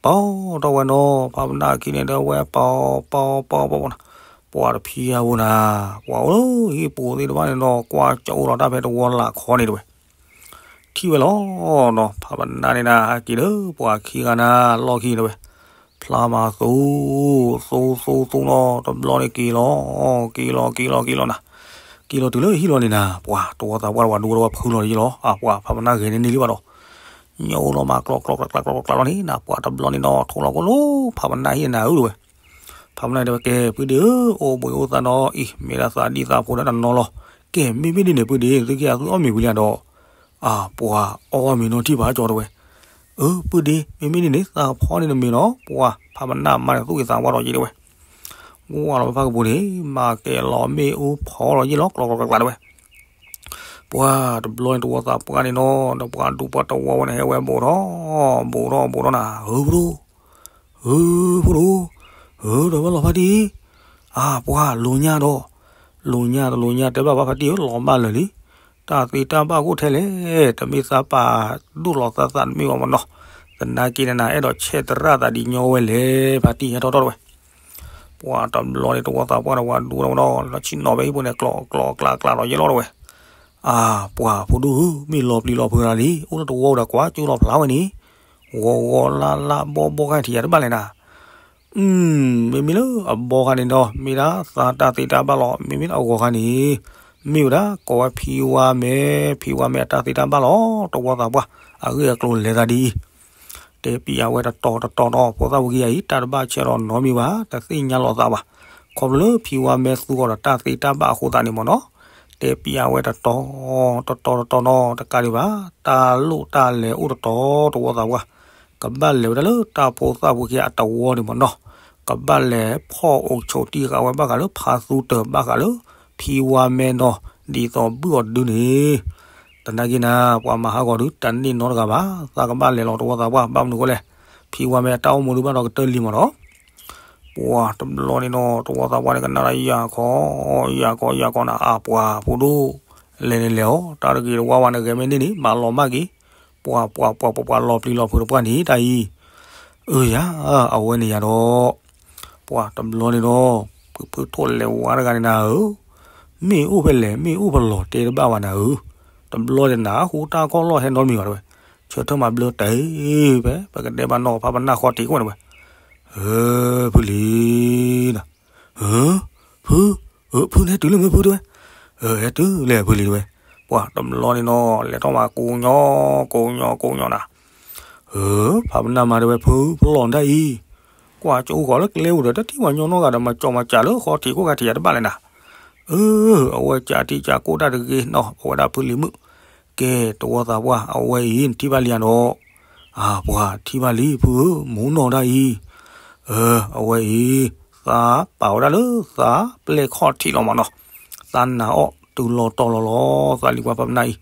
ပီထီၣ်ဝဲနီၤ, ဖးပနၢ်ခံန့ၣ်ဒီးဝဲပီ ပီ ပီ ပီ ပီ ပီ ပီ ပီ ပီ ပီ ပှၤအိၣ်လၢဟံၣ်ပူၤသ့ၣ်တဖၣ်န့ၣ်နီၤ ကွၢ်ကၠီအိၣ်လီၤတၢ်ဖဲတဝီလၢ်ခီန့ၣ်တဝဲ, ထံၣ်ဝဲလီၤနီၤ, ဖးပနၢ်န့ၣ်ဒၣ်ဟဲက့ၤလၢပှၤခံဂၤနၤလီၢ်ခံန့ၣ်တဝဲ, ဖျါမၤသူ သူ သူ သူနီၤ, တဘျီန့ၣ်က့ၤလီၤ, က့ၤလီၤ က့ၤလီၤ က့ၤလီၤနၤ, က့ၤလီၤတုၤလၢဟံၣ်လီၤန့ၣ်နၤ, ပှၤတဝီသးပှၢ်တဝၤဒူတဝၤဖုလီၤယလီၤ, အပှၤ ဖးပနၢ်ဂဲၤန့ၢ်န့ၢ်လံဘၣ်ဒီး ညိအိၣ်လီၤမးကျီကျီကျီကျီကျီကျီလီၤန့ၣ်နၤ, ပှၤတဘျီန့ၣ်နီၤ ထိးလီၤကိၣ်လိ ဖးပနၢ်ဟံၣ်နၤဧၢတဝဲ, ဖးပနၢ်တဲဝဲ ကဲ ပုၢ်ဒ့ဧၢ, အိၣ်ဘှံးအိၣ်သါနီၤအံၤ မ့ၢ်ဒၣ်သးဒံသးဖိဒၣ်တနီၤလီၤ, ကဲ မ့မ့ၢ်ဒ်န့ၣ် ပုၢ်ဒ့ သုက့ၤသုအီၣ်မ့ၤဝံၤလံဒီး, အပှၤအီၣ်မ့ၤနီၤထံၣ်ဖးကၠီတဝဲ, အၢ ပုၢ်ဒ့ မ့မ့ၢ်ဒ်န့ၣ် သးဖီန့ၢ်နမ့ၤနီၤ, ပှၤ ဖးပနၢ်မါန့ၣ်သူၣ်က့ၤသးဝါဒီးယဲတဝဲ, ဝါလီၤဝဲဖးကပူၤန့ၣ် မၤကဲၤလီၤမ့ၣ်အူဖီလီၤယဲလီၤ ကျီကျီကျီကျီတဝဲ ပှၤတဘျီန့ၣ်တဝီသးပှၢ်န့ၣ်နီၤ ဒီးပှၤဒူပှၤတဝီဝဲန့ၣ် ဟဲဝဲဘူးထီၣ် ဘူးထီၣ်ဘူးထီၣ်နၤ ဧၢ ဖိဒိၣ်, ဧၢ ဖိဒိၣ်, ဧၢ ဒီးဝဲလီၤဖးဒံ, အပှၤ လိၤညါဒီး, လိၤညါတလိၤညါ တဲဘၣ်ဘၣ်ဖးတံၢ်ဧၢ လီၤမၢ်လၢာ်လံ, တၢ်သ့တၢ်ဘၣ်အိၣ်ထဲလဲၣ်, တမ့ၢ်သးပာ်ဒိၣ်လီၤသးသးတမ့ၢ်ဘၣ်မနီၤ, သနာ်က့န့ၣ်နၤ အဲၣ်ဒိးဆဲးသရၣ်သးဒ်ညီဝဲလဲၣ် ဖးတံၢ်ဟဲထီၣ်ထီၣ်တဝဲ ပှၤတဘျီန့ၣ် တဝီသးပှၢ်ဒီးပှၤဒူတဝီဒီး လီၤဆ့ၣ်နီၤဖဲဟံၣ်ပူၤန့ၣ် ကျီကျီကျါကျါလီၤယဲလီၤတဝဲ, အပှၤ ဖိဒိၣ်ဧၢ မ့ၢ်လီၤပျံၤလီၤဖုးနၤလံ အိၣ်လၢတဝီဒီးကွၢ်ကၠိလီၤဖျါဝဲန့ၣ်, ဂီၤဂီၤလၢ်လၢ်ဘီဘီခါထံၣ်ယၤတဘၣ်လဲၣ်နၤ မ့မ့ၢ်လၢအဘီခါန့ၣ်ဒီး မ့ၢ်ဒၣ်သးတၢ်သ့တၢ်ဘၣ်လီၤ, မ့မ့ၢ်လၢအဂီၤခါန့ၣ်, မ့ၢ်ဝဲဒၣ်ကိးဝဲဖံဝါမဲာ်, ဖံဝါမဲာ်အတၢ်သ့တၢ်ဘၣ်လီၤ, တဝီသးပှၢ် အဂ့ၢ်အကျိၤလဲၤသးဒ်အံၤ, တဲပျးဝဲတတီၤတတီၤနီၤ, ဖိသၣ်ဝံၤကယၤအံၤ တၢ်တဘၣ်ဆၢဒီးနီတမံၤဘၣ်, တသ့ၣ်ညါလီၤသးဘၣ်, ခီဖျိလၢဖံဝါမဲာ်သူအီၤဒီးတၢ်သ့တၢ်ဘၣ်အဃိသတးန့ၣ်မ့ၢ်နီၤ, တဲပျးဝဲတတီၤ တတီၤတတီၤနီၤ, တကးဒံးဘၣ် တၢ်လိၣ်တၢ်လဲၤအိၣ်တတီၤ တဝီသးပှၢ် ကဘၣ်လဲၤဝဲဒၣ်လၢတၢ်ဖိသၣ်ဖိခံဂၤအတဝီန့ၣ်မ့ၢ်နီၤ, ကဘၣ်လဲၤဖီၣ်အိၣ်ဆိးတံၢ်ဃာ်ဝဲဘၣ်ဃးလၢဖါသူတၢၤ ဘၣ်ဃးလၢ ဖံဝါမဲာ်နီၤ, ဒ်သိးဘုၣ်အီၤဒုန့ၣ်, သနာ်က့နၤ ပှၤမၤဟးဂီၤဒု တန့ၢ်နီတဂၤဘၣ်, သးကဘၣ်လဲၤလီၤတဝီသးပှၢ် ဘၣ်မနုၤဃိလဲၣ်, ဖံဝါမဲာ်အတၢ်အိၣ်မူဒုဘၣ်ဒီးကတၢၢ်လံမ့ၢ်နီၤ ပှၤတဘျီန့ၣ်နီၤ တဝီသးပှၢ်န့ၣ်ကနၣ်ဒီးယၤခီ, ယၤခီ ယၤခီနၤ အပှၤဖိဒိၣ်, လဲၤန့ၣ်လဲၤအီၤ တၢ်တဂ့ၤတဝါဝါန့ၣ် ဂဲၤမ့ၢ်န့ၢ်န့ၣ် မၤလီၤမၢ်က့ၤ, ပှၤ ပှၤ ပှၤ ပှၤ ပှၤလီၤပျံၤလီၤဖုးတပှၢ်န့ၣ် တၢ်အံၤ, အၢယၤ, အဝဲန့ၣ်ယၤဒီး, ပှၤတဘျီန့ၣ်ဒီး, ဖုဖုထိၣ်လဲၤဝါတဂၤန့ၣ်နၤဧၢ, မ့ၣ်အူၣ်ဖဲလဲၣ် မ့ၣ်အူၣ်ဖဲလဲၣ်တဲတဘၣ်ဝဲနၤဧၢ, တဘျီန့ၣ်နၤ ဟူတၢ်ခီၣ်လီၢ်ဟဲနီတမံၤဘၣ်တဝဲ, ဆၢထၢၣ်မၤဘျၢတဲဖဲ ပကတဲဘၣ်နီၢ်ဖးပနၢ်ဃီထံးကွၢ်န့ၣ်ဝဲ, အၢ ဖုလံၤနၤ, အၢ ဖု, အၢ ဖုန့ၣ်ဟဲတုၤလၢမ့ၢ်ဖုတဲဝဲ, အၢ ဟဲတုၤလဲၣ်ဖုလံၤတဲဝဲ, ပှၤတဘျီန့ၣ်နီၤ လဲၤထီၣ်မးကိးညီ ကိးညီ ကိးညီနၤ, အၢ ဖးပနၢ်မၤတဲဝဲ ဖုဖလီၢ်တၢ်အံၤ, ကွၢ်ကၠိဃီၤလၢကျဲပူၤဒီး တထံၣ်ပှၤညီနီတဂၤဒီး မၤကၠီၤမၤစၢၤလၢဃီထံးခိၣ်ခါထံးယၤတဘၣ်လဲၣ်နၤ, အၢ အဝဲကးထံကးကိၣ်တၢ်တဂ့ၤနီၤ အဝဲဒၣ်ဖုလံၤမုၣ်, ကဲ တဝီသးပှၢ် အဝဲအံၤ နထံၣ်ဘၣ်လံဧါဒီး, အၢ ပှၤထံၣ်ဘၣ်လံဖုဧၢ မူနီၢ်တၢ်အံၤ, အၢ အဝဲအံၤ, သးပာ်ဝဲဒၣ်လၢသးပျဲၢ်ခီၣ်ထံးလီၤမးနီၤ, သးနာ်အီၣ်တုၤလီၤတီၤလီၤလီၤ သးလံၤပှၤဖးပနၢ်အံၤ,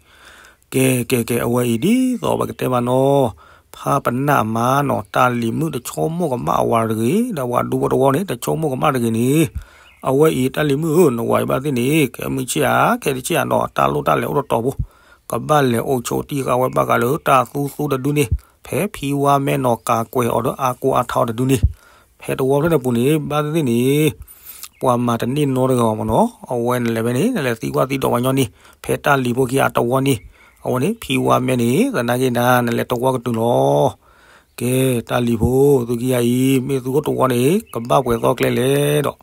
ကဲ ကဲ ကဲ အဝဲအံၤဒ်သိးပကတဲဘၣ်နီၤ, ဖးပနၢ်အမါနီၤ တၢ်လံၤမုၣ်တဆိကမိၣ်ကမၣ်အဝၤတဂ့ၤ, ဒီးပှၤဒူဖိတဝီန့ၣ် တဆိကမိၣ်ကမၣ်တဂ့ၤန့ၣ်, အဝဲအံၤတၢ်လံၤမုၣ်ဧၢ, နဝၤအံၤဘၣ်သ့ၣ်န့ၣ် ကဲမုၢ်ဆ့ၣ်ဧါ, ခဲတဆ့ၣ်ဧါနီၤ, တၢ်လိၣ်တၢ်လဲၤအိၣ်တတီၤဖိ, ကဘၣ်လဲၤအိၣ်ဆိးတံၢ်ဃာ်ဝဲဘၣ်ဃးလၢတၢ်သူသူတဒုန့ၣ်, ဖဲဖံဝါမဲနီၤကးကွဲးအီၤဒီးအါကိးအါထီတဒုန့ၣ်, ဖဲတဝီဖျၢၣ်န့ၣ်ပူၤန့ၣ် ဘၣ်သ့ၣ်သ့ၣ်န့ၣ် ပှၤမၤတန့ၢ်နီတဂၤဘၣ်မ့ၢ်နီၤ, အဝဲနလဲၤဖဲန့ၣ် နလဲၤသံကွၢ်သံဒိးဝဲညီန့ၣ် ဖဲတၢ်လံၤဖိခံဂၤတဝီန့ၣ်, အဝဲန့ၣ် ဖံဝါမဲန့ၣ် သနာ်က့နၤ နလဲၤတဝီကတုၤလီၤ. ကဲ, တၢ်လံၤဖိ သုခံဂၤအံၤ မ့ၢ်သုအိၣ်တဝီန့ၣ် ကဘၣ်ပှဲၤသီကျဲလဲၣ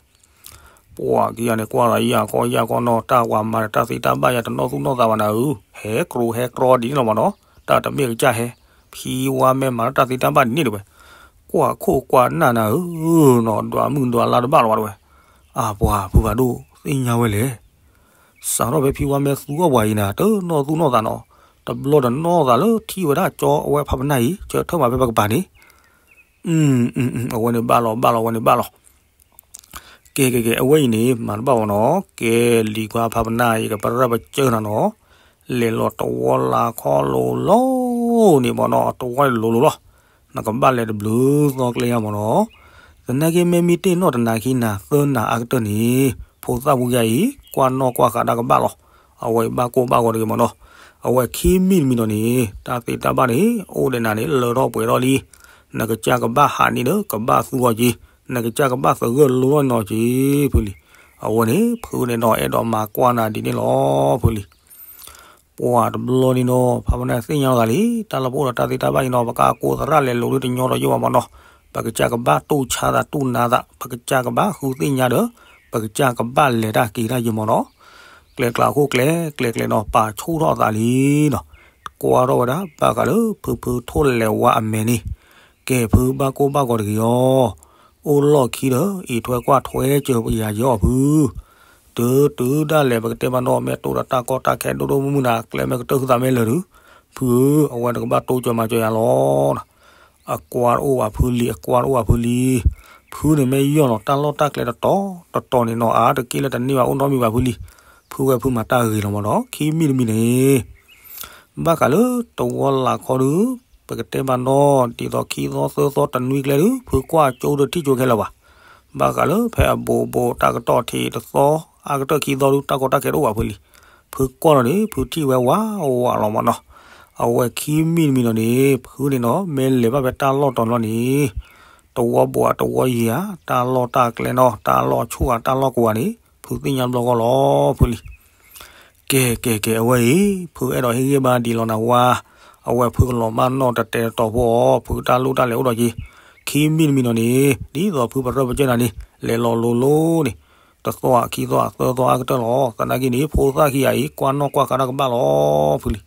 ်ဒီး ပှၤခံဂၤန့ၣ် ကွၢ်လီၤယၢ်ကီယၢ်ကီနီၤ, တၢ်ဝၤမၤဒီးတၢ်သ့တၢ်ဘၣ်ယၤတနီၣ်သူၣ်နီၣ်သးဘၣ်နၤဧၢ, ဟဲကြိးဟဲကြီဒ်န့ၣ်လီၤမ့ၢ်နီၤ, တၢ်တမ့ၢ်ကစၢ်ဟဲ, ဖံဝါမဲမၤဒီးတၢ်သ့တၢ်ဘၣ်ဒ်န့ၣ်တဝဲ, ကွၢ်ခိၣ်ကွၢ်နၢ်နၤဧၢနီၤ, ဒွးမုၢ်ဒွးလါတဘၣ်လီၤဘၣ်တဝဲ, အပှၤဖုဖးဒိၣ်သ့ၣ်ညါဝဲလဲၣ် စးထီၣ်ဖဲဖံဝါမဲသူအီၣ်ပှၤအံၤနၤ တနီၣ်သူၣ်နီၣ်သးနီၤ, တဘျီတနီၣ်သးလၢထံၣ်ဝဲဒၣ်ကၠီအဝဲဖးပနၢ်အံၤ ဆၢထၢၣ်မးဖဲပကပၤန့ၣ်, အဝဲန့ၣ်ဘၣ်လီၤဘၣ်လီၤ အဝဲန့ၣ်ဘၣ်လီၤ. ကဲကဲကဲ အဝဲအံၤန့ၣ် မၤတဘၣ်ဘၣ်နီၤ, ကဲလံၤခွါဖးပနၢ်အံၤ ကပရၢပကၢနၤနီၤ, လဲၤလီၤတဝီလၢခီလိၤလိၤန့ၣ်ဘၣ်နီၤ, တဝီန့ၣ်လိၤလိၤလီၤ, နကဘၣ်လဲၤတဘျုးသီကျဲယါမ့ၢ်နီၤ, သနာ်က့မ့ၢ်မံတ့ၢ်နီၣ်တနၤခံနၤသၢနၤအါကတၢၢ်န့ၣ်, ဖိသၣ်ဖိခံဂၤအံၤ ကွၢ်နီၣ်ကွၢ်ဃာ်တၢ်ကဘၣ်လီၤ, အဝဲအံၤဘၣ်ကိၢ်ဘၣ်ဂီၤတဂ့ၤမ့ၢ်နီၤ, အဝဲခံမံၤတမံၤဒီးန့ၣ် တၢ်သ့တၢ်ဘၣ်န့ၣ် အိၣ်ဒီးနၤန့ၣ် လၢထီၣ်ပှဲၤထီၣ်လံ, နကစၢ်ကဘၣ်ဟးန့ၣ်ဒီး ကဘၣ်သူအီၤက့ၤ, နကစၢ်ကဘၣ်သဂၢၢ်လိလီၤနီၤက့ၤ ဖုလံၤ, အဝဲန့ၣ် ဖုန့ၣ်နီၤ အဲၣ်ဒိးမၤကွၢ်နၤဒ်န့ၣ်လီၤ ဖုလံၤ ပှၤတဘျီန့ၣ်နီၤ ဖးပနၢ်သ့ၣ်ညါလီၤသးလံ, တၢ်လၢပအိၣ်ဒီးတၢ်သ့တၢ်ဘၣ်အံၤနီၤ ပကကိးသရၣ်လဲၤလိၤဒ်တညီဒီးယိၣ်ဘၣ်မ့ၢ်နီၤ, ပကစၢ်ကဘၣ်တူၢ်ဆါသးတူၢ်နါသး, ပကစၢ်ကဘၣ်ဃုသ့ၣ်ညါဒီး ပကစၢ်ကဘၣ်လဲၤတၢ်က့ၤတၢ်ယဲမ့ၢ်နီၤ, ကျဲကျါအဃိကျဲ ကျဲကျဲနီၤ ပာ်ဆူၣ်ထီၣ်အသးလံနီၤ, ကွၢ်ထီၣ်ဝဲဒၣ် ဘၣ်ဃးလၢဖုဖုထိၣ်လဲၤဝါအမဲာ်န့ၣ်, ကဲဖုဘၣ်ကိၢ်ဘၣ်ဂီၤတဂ့ၤအီၤ အိၣ်လီၢ်ခံဒီး အံးထွဲကွၢ်ထွဲစၢၤပယၤယဲအီၤဖု, တုၤတုၤဒၣ်လဲာ် ပကတဲမးနီၤ မ့ၢ်တိၢ်ဒီးတၢ်ကီတၢ်ခဲဒိၣ်ဒိၣ်မုၢ်မုၢ်နၤ ကျဲမ့ၢ်ကတၢၢ်ဃုသးမ့ၢ်လၢာ်ဒုး, ဖုဧၢ, အဝဲနကဘၣ်တိစၢၤမၤစၢၤယၤလီၤ. အကွၢ်တအိၣ်ဘၣ်ဖုလံၤ, အကွၢ်တအိၣ်ဘၣ်ဖုလံၤ, ဖုန့ၣ်မ့ၢ်ယီၢ်လီၤ တၢ်လီၢ်တၢ်ကျဲတတီၤတတီၤန့ၣ်နီၤ အါတက့ၢ်လၢတန့ၢ်ဘၣ်အိၣ်နီတမံၤဘၣ်ဖုလံၤ, ဖုဝဲဖုမၤတၢ်ဂ့ၤလီၤမ့ၢ်နီၤ ခံမံၤတမံၤန့ၣ် ဘၣ်ဃးလၢတဝီလၢ်ခီဒုး, ပကတဲမးနီၤ ဒ်သိးခံသီသၢသီတနွံကျဲဒုး ဖုကွၢ်ကၠိဒီးထံၣ်ကၠိခဲလၢာ်ဘၣ်. ဘၣ်ဃးလၢဖဲအဘိးဘိးတၢ်ကတီၢ်ထံးတသီ အါကတၢၢ်ခံသီဒုး တၢ်ကီတၢ်ခဲတအိၣ်ဘၣ်ဖုလံၤ. ဖုကွၢ်လီၤန့ၣ် ဖုထံၣ်ဝဲဝးဝးလီၤမးနီၤ. အဝဲခံမံၤတမံၤနီၤန့ၣ် ဖုန့ၣ်နီၤ မ့ၢ်လဲၤဘၣ်ဖဲတၢ်လီၢ်တီၤလီၢ်န့ၣ် တဝီဘိးဧါ တဝီယံၤဧါ တၢ်လီၢ်တၢ်ကျဲနီၤ တၢ်လီၢ်ဆူၣ်ဧါ တၢ်လီၢ်ကိးဧါန့ၣ် ဖုသ့ၣ်ညါဘျီဂီၢ်လီၤဖုလံၤ. ကဲ ကဲ ကဲ အဝဲအံၤ ဖုအဲၣ်ဒိးဟ့ၣ်ဂံၢ်ဘါဒံးလီၤနၤဝါ, အဝဲဖုကလီၤမၢ်နီၣ်တတဲတတီၤဖိအီၤ ဖုတၢ်လိၣ်တၢ်လဲၤအိၣ်ဒီးက့ၤ, ခံမံၤတမံၤနီၤန့ၣ် ဒ်သိးဖုပရၢပကၢၢ်နၤန့ၣ် လဲၤလီၤလိၤလိၤန့ၣ် တသီခံသီသၢသီအါကတၢၢ်လီၤ. သနာ်က့န့ၣ် ဖိသၣ်ခံဂၤအံၤ ကွၢ်နီၣ်ကွၢ်ဃာ်တၢ်ကဘၣ်လီၤဖုလံၤ.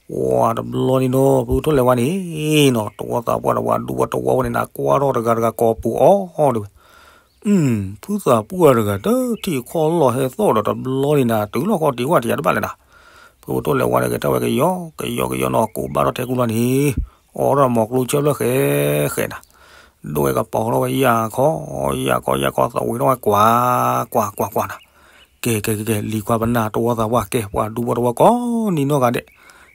ပှၤတဘျီန့ၣ်နီၤ ဖုထိၣ်လဲၤဝါန့ၣ်နီၤ တဝီသးပှၢ်တဝီဒူဝီတဝီဝဲန့ၣ်နၤ ကွၢ်ထီၣ်တဂၤတဂၤကိးပူၤအီၤဒ်ဝဲ ဖုသးပှၢ်တဂၤ တထံၣ်ခီၣ်လီၢ်ဟဲသီၣ်ဒီးတဘျီန့ၣ်နၤ တုၤလီၢ်ခီၣ်ထံးဝဲထံးယၤတဘၣ်လဲၣ်နၤ. ဖုထိၣ်လဲၤဝါန့ၣ် ကဲထီၣ်ဝဲကယီကယီကယီနီၤ ကိးဘၣ်ထီၣ်ထဲကူလီၤန့ၣ် အီထီၣ်မီၤကျိဆၢဖျၢၣ်ဃဲဃဲနၤ ဒိၣ်ဝဲကပီၤထီၣ်ဝဲယၢ်ခီ ယၢ်ခီယၢ်ခီ သဝံးထီၣ်ဝဲကွၢ်ကွၢ်ကွၢ်ကွၢ်နၤ. ကဲ ကဲ ကဲ ကဲ လံၤခွါပနၢ်တဝီသးပှၢ် ကဲ ပှၤဒူဖိတဝီကိးနံၤနီၢ်ဂၤဒဲး.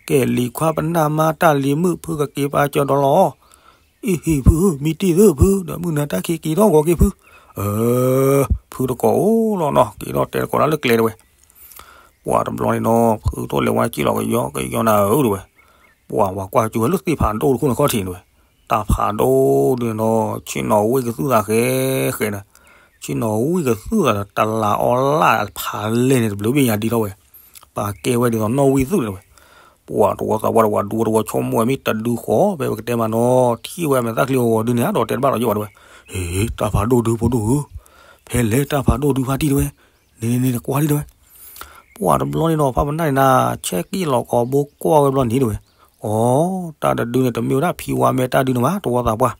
ကဲ လံၤခွါပနၢ်မါတၢ်လံၤမုၣ် ဖုကက့ၤပာ်စၢၤဒီးလီၤ. အံၤဟံၣ်ဖု မံတံၢ်သုဖု ဒီးမုၢ်နၤတၢ်ခံက့ၤထီၣ်ဂီၤက့ၤဖု. အၢ ဖုတကိးအိၣ်လီၤနီၤ က့ၤထီၣ်တဲတကိးလၢကျဲတဝဲ. ပှၤတဘျီန့ၣ်နီၤ ဖုထိၣ်လဲၤဝါစံၣ်လီၤကယီကယီနၤဧၢတဝဲ. ပှၤဝၤကွၢ်ကၠူဝဲလၢသ့ၣ်ဖးဒိၣ်တခိၣ်န့ၣ်ခီၣ်ထံးန့ၣ်တဝဲ. တၢ်ဖးဒိၣ်ဒုးနီၤ ဆ့ၣ်နီၤဝံၣ်ကသုၣ်သးဃဲဃဲနၤ. ဆ့ၣ်နီၤဝံၣ်ကသုၣ်သးဒီး တလးအီလၣ်ဖးလဲၢ်န့ၣ် တဘျုးဘ့ၣ်ညါဒ်ထီၣ်ဝဲ. ပာ်ကဲဝဲဒ်သိးနီၣ်ဝံၣ်သုၣ်န့ၣ်တဝဲ. ပှၤတဝီသးပှၢ်တဝီဒူဖိတဝီဆိကမိၣ်ဝဲမ့ၢ်တဒုဃီ ဖဲပကတဲမးနီၤ ထံၣ်ဝဲမဲာ်သၣ်ချံဂီၤဂီၤဒုန့ၣ် အဒီးတဲတဘၣ်ဒီးယိၣ်ဘၣ်တဝဲ. ဟ့ တၢ်ဖးဒိၣ်ဒုဖိဒိၣ်ဧၢ, ဖဲလဲၣ်တၢ်ဖးဒိၣ်ဒုဖါတံၢ်တဝဲ, န့ၣ်န့ၣ်န့ၣ် နကွၢ်ဒံးတဝဲ. ပှၤတဘျီန့ၣ်နီၤ ဖးပနၢ်န့ၣ်နၤ ဆဲးက့ၣ်လီၤကိာ်ဘိကွၢ်ဝဲဘျီန့ၣ်တဝဲ. အိ တၢ်တဒုန့ၣ် တမ့ၢ်ဝဲဒၣ်ဖံဝါမဲတၢ်ဒုန့ၣ်ဘၣ် တဝီသးပှၢ်.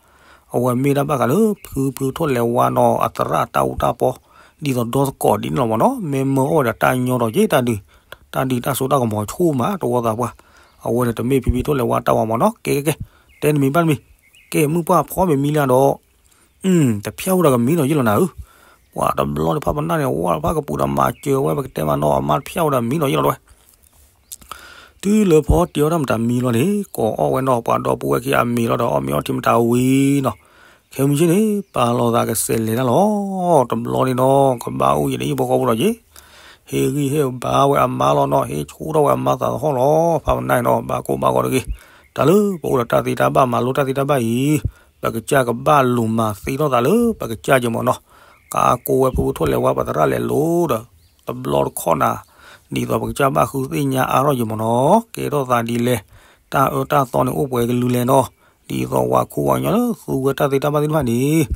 အဝဲမ့ၢ်ဒၣ်ဘၣ်ဃးလၢ ဖုဖုထိၣ်လဲၤဝါနီၤ အသရၣ်တၢ်အူတၢ်ပီ ဒ်သိးဒီသကိးဒ်န့ၣ်လီၤမးနီၤ မ့ၢ်မၢအီၣ်ဝဲဒီးတၢ်ညီဒီးက့ၤတၢ်ဒုး တၢ်ဒုးတၢ်စိတၢ်ကမီၤဆူၣ်မး တဝီသးပှၢ်. အဝဲန့ၣ်တမ့ၢ်ဖံဖံထိၣ်လဲၤဝါတၢ်ဝၤမးနီၤ ကဲကဲကဲ တဲနမံၤဘၣ်နမံၤ ကဲမုၢ်ပှၢ်ဖီမ့ၤမံလၢဒီး တဖျၢၣ်အိၣ်ဒီးကမံဒီးယ့ၢ်လီၤနၤဧၢ. ပှၤတဘျီန့ၣ်ဖးပနၢ်န့ၣ် ဝဲဖးကပူၤဒီးမၤစၢၤဝဲ ပကတဲမးနီၤ အမါတဖျၢၣ်အိၣ်ဒီးမံဒီးယ့ၢ်လီၤတဝဲ. တုၤလၢဖီတ့ၤအီၣ်တၢ်မတၤမံလီၤန့ၣ် ကိးအီၣ်ဝဲနီၤ ပှၤဒီပုၢ်ဝဲၢ်ခံအမံၤလီၤဒီး အီၣ်မ့ၤအီထံမတၤဝံၤနီၤ. ခဲမုၢ်ဆ့ၣ်န့ၣ် ပာ်လီၤသးကစဲးလဲၤတၢ်လီၤ. တဘျီန့ၣ်နီၤ ကဘၣ်အိၣ်ယဲၢ်ဒၣ်ယံၣ်ဖိဃီဖိဒီးက့ၤ ဟ့ၣ်ဂံၢ်ဟ့ၣ်ဘါဝဲအမါလီၤနီၤ, ဟ့ၣ်ဆူၣ်ထီၣ်ဝဲအမါသးသဟီၣ်လီၤ. ဖးပနၢ်အံၤနီၤ ဘၣ်ကိၢ်ဘၣ်ဂီၤတဂ့ၤ, တၢ်လၢပအိၣ်ဒီးတၢ်သ့တၢ်ဘၣ်မၤလိတၢ်သ့တၢ်ဘၣ်အံၤ ပကစၢ်ကဘၣ်လူၤမၤသ့ထီၣ်သးလၢပကစၢ်က့ၤမ့ၢ်နီၤ. ကါကိးဝဲဖုဖုထိၣ်လဲၤဝါပသရၣ်လဲၤလိၤဒီး တဘျီတခီၣ်နၤ ဒ်သိးပကစၢ်ဘၣ်ဃုသ့ၣ်ညါအါထီၣ်က့ၤမ့ၢ်နီၤ. ကဲထီၣ်သးဒ်လဲၣ်, တၢ်အၢတၢ်သီန့ၣ်အိၣ်ပှဲၤကလုာ်လဲၣ်နီၤ. ဒ်သိးဝၤခိၣ်ဝၤကညီလၢသူဝဲတၢ်သ့တၢ်ဘၣ်သ့ၣ်တဖၣ်န့ၣ်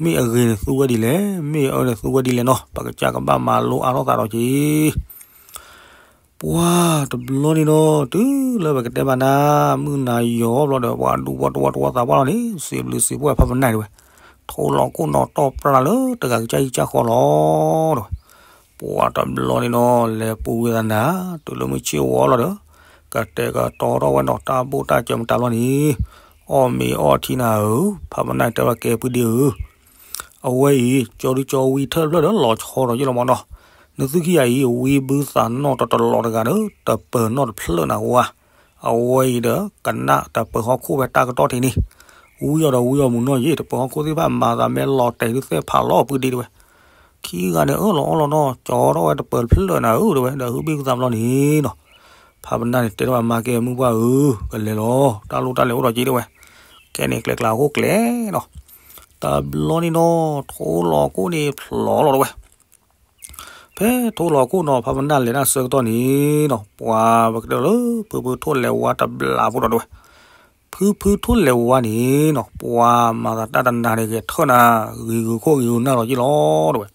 မ့ၢ်အဂ့ၤန့ၣ်သူဝဲဒ်လဲၣ်, မ့ၢ်အအၢန့ၣ်သူဝဲဒ်လဲၣ်နီၤ. ပကစၢ်ကဘၣ်မၤလိအါထီၣ်သးဒီးက့ၤ ပှၤတဘျီန့ၣ်နီၤ တုၤလၢပကတဲမးနၤ မုၢ်နၤယီၤဘျီဒီး ပှၤဒူပှၤတဝီတဝီသးပှၢ်လီၤန့ၣ် စံးဘျုးစံးဖှိၣ်ဖးပနၢ်တဲဝဲ, ထိၣ်လီၤခိၣ်နီၤတီၢ်ပြၢလၢတဂၤကစၢ်ဟံၣ်ကစၢ်ဃီလီၤတဲဝဲ. ပှၤတဘျီန့ၣ်နီၤ လဲၤပူၤဝဲသးနၤ တုၤလၢမုၢ်ဆ့ၣ်ဝီလီၤဒီး ကတဲာ်ကတီၤထီၣ်ဝဲနီၤ တၢ်ဘိၣ်တၢ်စၢၤမတၤဘျီန့ၣ် အီၣ်မ့ၤအီထံနၤဧၢ, ဖးပနၢ်တဲဝဲကဲပုၢ်ဒ့ဧၢ အဝဲအံၤ ကၠီဒုကၠီဝံထၢၣ်တဖျၢၣ်ဒီးလီၤဆီဒီးယ့ၢ်လီၤမ့ၢ်နီၤ. နသုခံဂၤအံၤ ဝံဘုသးနီၣ်တတလီၤတဂၤဒီး တပၢၤနီၣ်တဖျၢၣ်နၤဝါ. အဝဲအံၤဒီး ကနၣ်တပၢၤဟီၣ်ခိၣ်ဖဲတၢ်ကတီၢ်ထံးန့ၣ် ဝံအီၤဒီးဝံအီၤမုၢ်နီၢ်ယ့ၢ် တပၢၤဟီၣ်ခိၣ်သ့ၣ်တဖၣ်မၤသးမ့ၢ်လီၤတဲာ်ဒုးသဲၣ်ဖးလီၤပုၢ်ဒ့တဲဝဲ. ခံဂၤန့ၣ်အၢၣ်လီၤအီလီၤနီၤ ကၠီထီၣ်ဝဲတပၢၤတဖျၢၣ်နၤဧၢတဲဝဲ ဒီးဟုဘ့ၣ်ကသးဘျီန့ၣ်နီၤ ဖးပနၢ်န့ၣ်တဲထီၣ်အမါကဲမုၢ်ပှၢ်ဧၢ ကလဲၤလီၤ တၢ်လိၣ်တၢ်လဲၤအိၣ်ဒီးက့ၤတဲဝဲ. ခဲန့ၣ်ကျဲကျါအခိၣ်ကျဲနီၤ တဘျီန့ၣ်နီၤ ထိၣ်လီၤခိၣ်န့ၣ်ဖျိးလီၤတဲဝဲ. ဖဲထိၣ်လီၤခိၣ်နီၤ ဖးပနၢ်လဲၤတၢ်ဆၢကတီၢ်န့ၣ်နီၤ ပှၤပကတဲလၢ ဖုဖုထိၣ်လဲၤဝါတဘျီဖိဒီးတဲဝဲ. ဖုဖုထိၣ်လဲၤဝါန့ၣ်နီၤ ပှၤမၤသးတၢ်တနၤန့ၣ်ဂဲၤထၢၣ်နၤ ဂ့ၤဂုာ်ခိၣ်ဂ့ၤဂုာ်နၢ်လီၤက့ၤလီၤတဲဝဲ.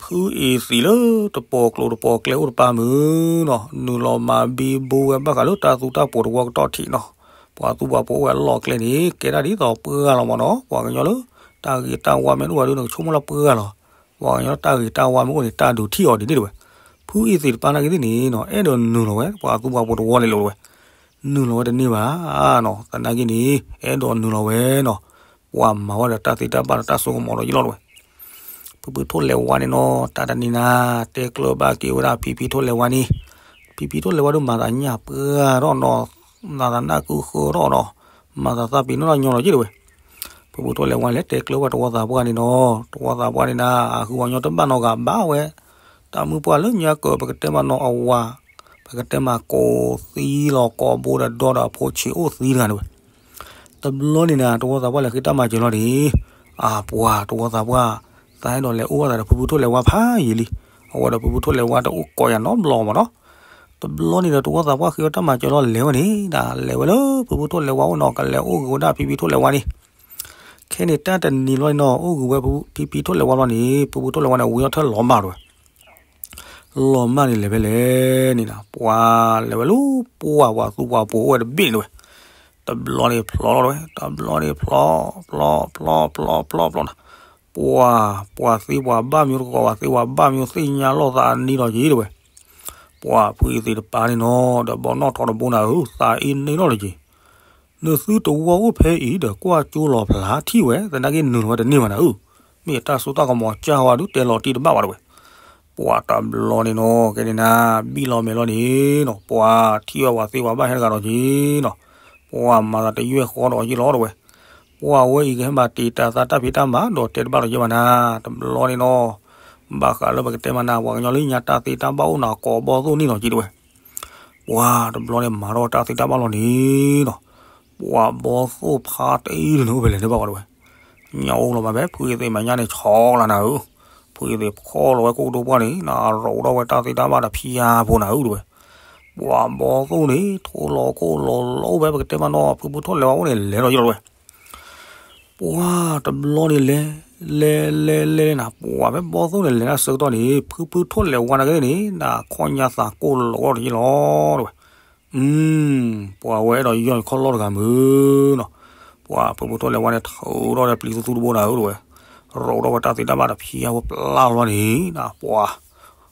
ဖုအ့သံးလၢတပီၤကျိၤတပီၤကျဲအိၣ်တပၢ်မုၢ်နီၤ နုာ်လီၤမၤဘံဘူဝဲဘၣ်ဃးလၢတၢ်သူတၢ်ပိာ်တဝီကတီၢ်ထံးနီၤ ပှၤသူပှၤပိာ်အိၣ်ဝဲအလီၢ်ကျဲန့ၣ် ကဲဒၣ်ဒ်သိးပှၢ်ဂၤလီၤမ့ၢ်နီၤ ပှၤကညီလၢ တၢ်ဂ့ၤတၢ်ဝါမ့ၢ်တအိၣ်ဘၣ်ဒီးနကဆိကမိၣ်လၢပှၢ်ဂၤလီၤ ပှၤကညီလၢတၢ်ဂ့ၤတၢ်ဝါမ့ၢ်အိၣ်န့ၣ် တၢ်ဒုးထံၣ်အီၤဒ်န့ၣ်တဲဝဲ. ဖုအ့သံးတပၢ်နာ်က့သ့ၣ်န့ၣ်နီၤ အဲၣ်ဒိးနုာ်လီၤဝဲ ပှၤသူပှၤပိာ်တဝီလဲၤလိၤတဲဝဲ. နုာ်လီၤဝဲတန့ၢ်ဘၣ်နီၤ သနာ်က့န့ၣ် အဲၣ်ဒိးနုာ်လီၤဝဲနီၤ ပှၤမၤဝဲဒီးတၢ်သ့တၢ်ဘၣ်ဒီးတၢ်စိကမီၤဒီးယ့ၢ်လီၤတဲဝဲ. ဖုဖုထိၣ်လဲၤဝါန့ၣ်နီၤ တၢ်တနံၤနၤ တဲကျၢၤဘၣ်က့ၤဝဲဒၣ်ဖံဖံထိၣ်လဲၤဝါန့ၣ် ဖံဖံထိၣ်လဲၤဝါဒီးမၤသးညၣ်ပှၢ်ထီၣ်နီၤ မၤသးနၢ်ကုဃၢထီၣ်နီၤ မၤသးသးပ့ၤနီၣ်ထီၣ်ညီလီၤက့ၤတဲဝဲ. ဖုဖုထိၣ်လဲၤဝါလဲၤတဲကျၢၤဝဲတဝီသးပှၢ်န့ၣ်နီၤ တဝီသးပှၢ်န့ၣ်နၤ အဃုဝဲညီတဘၣ်နီတဂၤဘၣ်ဝဲ တၢ်မုၢ်ပှၢ်လၢညါကၢၤ ပကတဲမးနီၤအဝၤ ပကတဲမးကိးသံလီၤကိးဘိဒီးဒီဒီးအဖိဆံးအိၣ်သံတဂၤန့ၣ်ဝဲ တဘျီန့ၣ်နၤ တဝီသးပှၢ်လဲၤဃ့တၢ်မၤစၢၤလီၤန့ၣ် အပှၤတဝီသးပှၢ် သးအဲၣ်ဒိးလဲၤအိၣ်ဘၣ်သးဒီးဖုဖုထိၣ်လဲၤဝါဖးယံာ်လံ အဝဲဒီးဖုဖုထိၣ်လဲၤဝါတအိၣ်ကိးယၤနီတဘျီမ့ၢ်နီၤ တဘျီန့ၣ်ဒီးတဝီသးပှၢ်ဃ့ဝဲတၢ်မၤစၢၤလီၤလဲၤဝဲန့ၣ် နၤလဲၤဝဲလၢဖုဖုထိၣ်လဲၤဝါအိၣ်နီၤ ကလဲၤအိၣ်ဂ့ၤဝဲဒၣ်ဖံဖံထိၣ်လဲၤဝါန့ၣ် ခဲန့ၣ်တၢ်တနံၤလီၤန့ၣ်နီၤ အိၣ်ဂ့ၤဝဲဖံဖံထိၣ်လဲၤဝါလီၤန့ၣ် ဖုဖုထိၣ်လဲၤဝါန့ၣ် ဝံၤအီၤထၢၣ်လီၤမၢ်တဲဝဲ လီၤမၢ်န့ၣ်လဲၤဖဲလဲၣ်န့ၣ်နၤ ပှၤလဲၤဝဲလၢပှၢ်ပှၤသူပှၤပိာ်အိၣ်ဝဲတဘ့ၣ်န့ၣ်တဲဝဲ တဘျီန့ၣ်ဖျိးလီၤတဲဝဲ တဘျီန့ၣ်ဖျိး ဖျိး ဖျိး ဖျိး ဖျိး ဖျိးနၤ ပှၤ ပှၤသ့ပှၤဘၣ်မံၤတကိး ပှၤသ့ပှၤဘၣ်မံၤသ့ၣ်ညါလိာ်သးန့ၣ်လီၤက့ၤတဲဝဲ ပှၤဖုအ့သံးတပၢ်န့ၣ်နီၤ ဒီးဘီနီၣ်ထီတဘိနၤဧၢ သးအ့န့ၣ်လီၤလၢက့ၤ နသုတဝီအိၣ်ဖဲအံၤဒီးကွၢ်ကၠိလီၤဖျါထံၣ်ဝဲ သနာ်က့နုာ်လီၤဝဲတန့ၢ်ဘၣ်နၤဧၢ မ့ၢ်တၢ်စိတၢ်ကမီၤကၢ်ဝဲဒုးတဲလီၤတံၢ်တဘၣ်ဘၣ်တဲဝဲ ပှၤတဘျီန့ၣ်နီၤ ကဲန့ၣ်နၤ ဘံၣ်လီၤမဲာ်လီၤန့ၣ်နီၤ ပှၤထံၣ်ဝဲပှၤသ့ပှၤဘၣ်ဟဲတဂၤဒီးက့ၤနီၤ ပှၤမၤသးတယွဲၢ်ဃီဒီးယ့ၢ်လီၤတဲဝဲ ပှၤဝဲအံၤကဟဲမၤတံာ်တာ်သးတၢ်ဖံးတၢ်မၤဒီးတဲတဘၣ်ဒီးယ့ၢ်ဘၣ်နၤ တဘျီန့ၣ်နီၤ ဘၣ်ဃးလၢပကတဲမးနၤ ပှၤကညီလၢညါတၢ်သ့တၢ်ဘၣ်အိၣ်နၤကိးဘီသိၣ်န့ၣ်လီၤက့ၤတဲဝဲ ပှၤတဘျီန့ၣ်မၤထီၣ်တၢ်သ့တၢ်ဘၣ်လီၤန့ၣ်နီၤ ပှၤဘီသိၣ်ဖးတအံၤန့ၣ်အိၣ်ဖဲလဲၣ်န့ၣ်ဘၣ်တဲဝဲ ညါအိၣ်လီၤမးဖဲ ဖုအ့သ့းမဲာ်ညါန့ၣ်ဆီလီၤနၤဧၢ ဖုအ့သ့းဖီၣ်လီၤဝဲကိၣ်ဒိပှၢ်န့ၣ် နရိးထီၣ်ဝဲတၢ်သ့တၢ်ဘၣ်ဒီးဖံယါဖိနၤဧၢတဲဝဲ ပှၤဘီသိၣ်န့ၣ် ထိၣ်လီၤခိၣ်လီၤလီၤအိၣ်ဖဲပကတဲမးနီၤ ဖုဖုထိၣ်လဲၤဝါအိၣ်န့ၣ် လဲၤလီၤယ့ၢ်လီၤတဲဝဲ ပှၤတဘျီန့ၣ်လဲၤ လဲၤလဲၤလဲၤလဲၤနၤ ပှၤဖဲဘီသိၣ်န့ၣ်လဲၤတၢ်ဆၢကတီၢ်န့ၣ် ဖုဖုထိၣ်လဲၤဝါနာ်က့န့ၣ် နခီၣ်ညါသးကိၢ်လီၤဝဲဒီးယ့ၢ်လီၤတဲဝဲ ပှၤဝဲအဲၣ်ဒိးယီၢ်ခီၣ်လီၢ်တဂၤမုၢ်နီၤ ပှၤဖုဖုထိၣ်လဲၤဝါန့ၣ် ထုးထီၣ်ဒီးပျံၤသူသူတဘိနၤဧၢတဲဝဲ ရိးထီၣ်ဝဲတၢ်သ့တၢ်ဘၣ်ဒီးဖံယါဖိပျၢ်လီၤန့ၣ် နၤပှၤ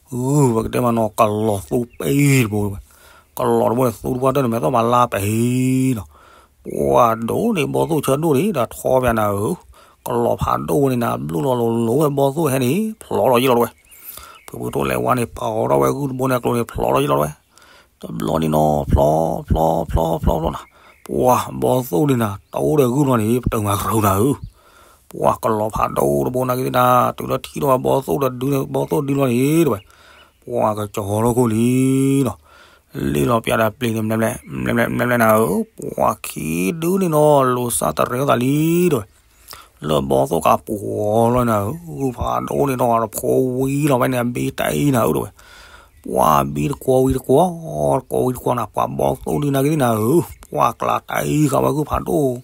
ဂုၢ်ပကတဲမးနီၤ ကလီၤသူပ့တဘိဝဲ ကလီၤတဘိန့ၣ် သူတဘိတၢ်န့ၣ် မဲာ်သီၣ်မၤလါပ့နီၤ ပှၤဒိၣ်န့ၣ် ဘီသိၣ်ဆၢဒိၣ်န့ၣ် ဒီးထီပၠးနၤဧၢ ကလီၤဖးဒိၣ်ဝဲန့ၣ်နၤ ဘျုးလီၤလိၤလိၤဝဲဘီသိၣ်ဟဲန့ၣ် ဖျိးလီၤယ့ၢ်လီၤတဲဝဲ ဖုဖုထိၣ်လဲၤဝါန့ၣ် ပာ်အီၤထီၣ်ဝဲဂုၢ်တဘိန့ၣ်အကျိၤန့ၣ် ဖျိးလီၤယ့ၢ်လီၤတဲဝဲ တဘျီန့ၣ်နီၤ ဖျိး ဖျိး ဖျိး ဖျိး ဖျိး နၤ ပှၤဘီသိၣ်ဒုန့ၣ် တအိၣ်ဒီးဂုၢ်လီၤန့ၣ် ပတုာ်မၤကရၢနၤဧၢ. ပှၤကလီၤဖးဒိၣ်တဘိနာ်က့သ့ၣ်နၤ တုၤလၢထံၣ်ထီၣ်ဝဲဘီသိၣ်ဒီးဒုန့ၣ် ဘီသိၣ်ဒုလီၤန့ၣ်တဝဲ, ပှၤကကၠီထီၣ်ခိၣ်လံနီၤ. လ့ၣ်လီၤပျးဒီးပျ့ၤန့ၣ် မလဲမလဲမလဲမလဲနၤဧၢ, ပှၤခံဒုန့ၣ်နီၤ လိၤစၢ်တရဲသးလံတဝဲ. လၢဘီသိၣ်ကးပှီၤလီၤနၤဧၢ, ဂုၢ်ဖးဒိၣ်န့ၣ်နီၤ တဖိဝံၤလီၤဝဲန့ၣ် အဘ့တၢ်အံၤနၤဧၢတဝဲ. ပှၤဘ့တကွီဝံၤတကွီ, တကွီဝံၤတကွီနၤ ပှၤဘီသိၣ်ဒုနာ်က့သ့ၣ်နၤဧၢ, ပှၤကျးတၢ်အံၤဃာ်ဝဲဂုၢ်ဖးဒိၣ်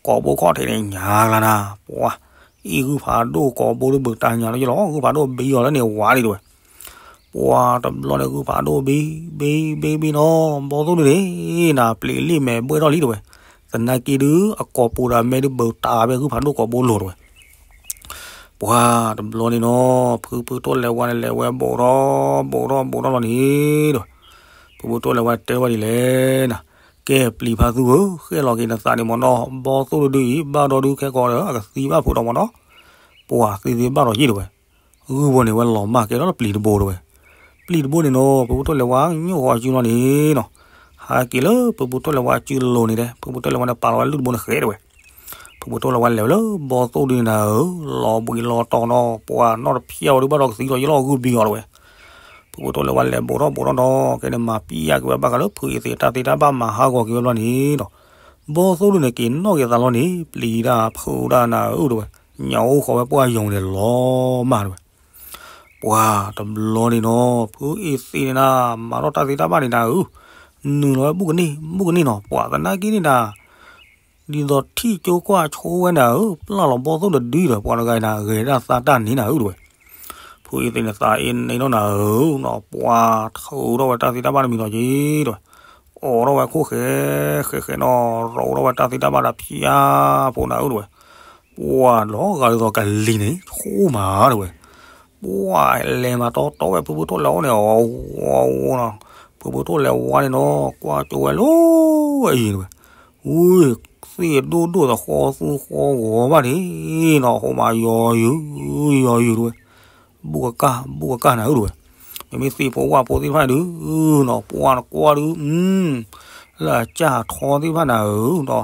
ကိာ်ဘိခီၣ်ထံးန့ၣ်ညါကျါနၤ, ပှၤအံၤဂုၢ်ဖးဒိၣ်ကိာ်ဘိဒုဘုးတၢ်ညါလၢယလီၤ ဂုၢ်ဖးဒိၣ်ဘ့အီၤလၢန့ၣ်ဝါလံတဝဲ. ပှၤတဘျီန့ၣ်ဂုၢ်ဖးဒိၣ်ဘ့ ဘ့ ဘ့ ဘ့နီၤ ဘီသိၣ်ဒုန့ၣ် နၤပျ့ၤလ့ၣ်မဲာ်ဘှဲၣ်ထီၣ်လံတဝဲ. သနာ်က့ဒု အကိာ်ပူၤဒီးအမဲာ်ဒုဘုးတၢ်ဝဲဂုၢ်ဖးဒိၣ်ကိာ်ဘိလိၤတဝဲ. ပှၤတဘျီန့ၣ်နီၤ ဖုဖုထိၣ်လဲၤဝါန့ၣ် လဲၤဝဲဘိးထီၣ် ဘိးထီၣ် ဘိးထီၣ်လီၤန့ၣ်ဒီး ဖုဖုထိၣ်လဲၤဝါတဲဝဲဒ်လဲၣ်နၤ, ကဲပျံၤဖါသူဧၢ, ဃဲလီၤက့ၤနသးန့ၣ်မ့ၢ်နီၤ, ဘီသိၣ်တဒုအံၤ ဘၣ်ဒီဒုခဲကီးဒီး အကသံဘၣ်ဖုးဒီးမ့ၢ်နီၤ. ပှၤသ့သ့ဘၣ်ဒီးယ့ၣ်တဝဲ. ဂုၢ်ဘိန့ၣ်ဝဲလီၤမၢ်ကဲထီၣ်ပျံၤတဘိတဝဲ. ပျံၤတဘိန့ၣ်နီၤ ဖုဖုထိၣ်လဲၤဝါညိၣ်ဃီအစုလီၤန့ၣ်နီၤ, ဟးက့ၤလၢဖုဖုထိၣ်လဲၤဝါအစုလိၤန့ၣ်ဒီး ဖုဖုထိၣ်လဲၤဝါန့ၣ်ပာ်လီၤဝဲလုၢ်တဘိန့ၣ်ဃဲတဝဲ. ဖုဖုထိၣ်လဲၤဝါလဲၤဝဲလၢဘီသိၣ်ဒုန့ၣ်နၤဧၢ, လီၤဘှံးလီၤတီၤနီၤ ပှၤနီၣ်တဖျၢၣ်ဝဲဒုဘၣ်ဒီးကသံဒီးယ့ၣ်လီၤဂုၢ်ဘံအီၤတဝဲ. ဖုဖုထိၣ်လဲၤဝါလဲၤဘိးထီၣ်ဘိးထီၣ်နီၤ ကဲန့ၣ်မၤပံၣ်ယၢ်က့ၤဝဲဘၣ်ဃးလၢဖုအ့သ့ၣ် တၢ်သ့တၢ်ဘၣ်မၤဟးဂီၤက့ၤဝဲဘျီန့ၣ်ဒီး ဘီသိၣ်ဒုန့ၣ်က့ၤနီၣ်က့ၤသးလီၤန့ၣ် ပျံၤတၢ်ဖုးတၢ်နၤဧၢတဝဲ, ညၣ်အိၣ်ဃီၤဝဲပှၢ်ယိၤန့ၣ်လီၤမၢ်တဝဲ. ပှၤတဘျီန့ၣ်နီၤ ဖုအ့သ့ၣ်န့ၣ်နၤ မၤထီၣ်တၢ်သ့တၢ်ဘၣ်န့ၣ်နၤဧၢ, နုာ်လီၤဝဲဘူးကန့ၢ်ဘူးကန့ၢ်နီၤ ပှၤသနာ်က့န့ၣ်နၤ ဒ်သိးထံၣ်ကၠိကွၢ်ဆိဝဲနၤဧၢ, ပျၢ်လီၤဘီသိၣ်တဒုဒီး ပှၤတဂၤအံၤနၤ ဂဲၤတၢ်သါတၢ်န့ၣ်နၤဧၢတဝဲ. ဖုအ့သ့ၣ်န့ၣ်သးအ့န့ၣ်နီၤနၤဧၢနီၤ ပှၤထုးထီၣ်ဝဲတၢ်သ့တၢ်ဘၣ်တမံၤလီၤက့ၤတဝဲ, အိးထီၣ်ဝဲခိၣ်ဃဲဃဲနီၤ ရိးထီၣ်ဝဲတၢ်သ့တၢ်ဘၣ်ဒီးဖၠါဖိနၤဧၢတဝဲ. ပှၤလီၤဂာ်ဒ်သိးကလံၤန့ၣ် ဆိမးတဝဲ. ပှၤလဲၤမၤတီတီဝဲဖုဖုထိၣ်လဲၤဝါန့ၣ်အီၤဝီဝီနီၤ, ဖုဖုထိၣ်လဲၤဝါန့ၣ်နီၤ ကွၢ်ကၠိဝဲလၢအယံၤတဝဲ. ဝ့ၢ် သ့ၣ်ဒိၣ်ဒိၣ်သဃီသူဃီဂီၤဘၣ်န့ၣ်နီၤ ဟိမးယီၤယုာ် ယီၤယုာ်တဝဲ. ဘူးကကၢ် ဘူးကကၢ်နၤဧၢတဝဲ. မ့မ့ၢ်သ့ၣ်ဖိဝၣ်ဖိသ့ၣ်တဖၣ်ဒုနီၤ ပှၤနကွၢ်ဒု လၢအကၢ်ထီသ့ၣ်တဖၣ်နၤဧၢနီၤ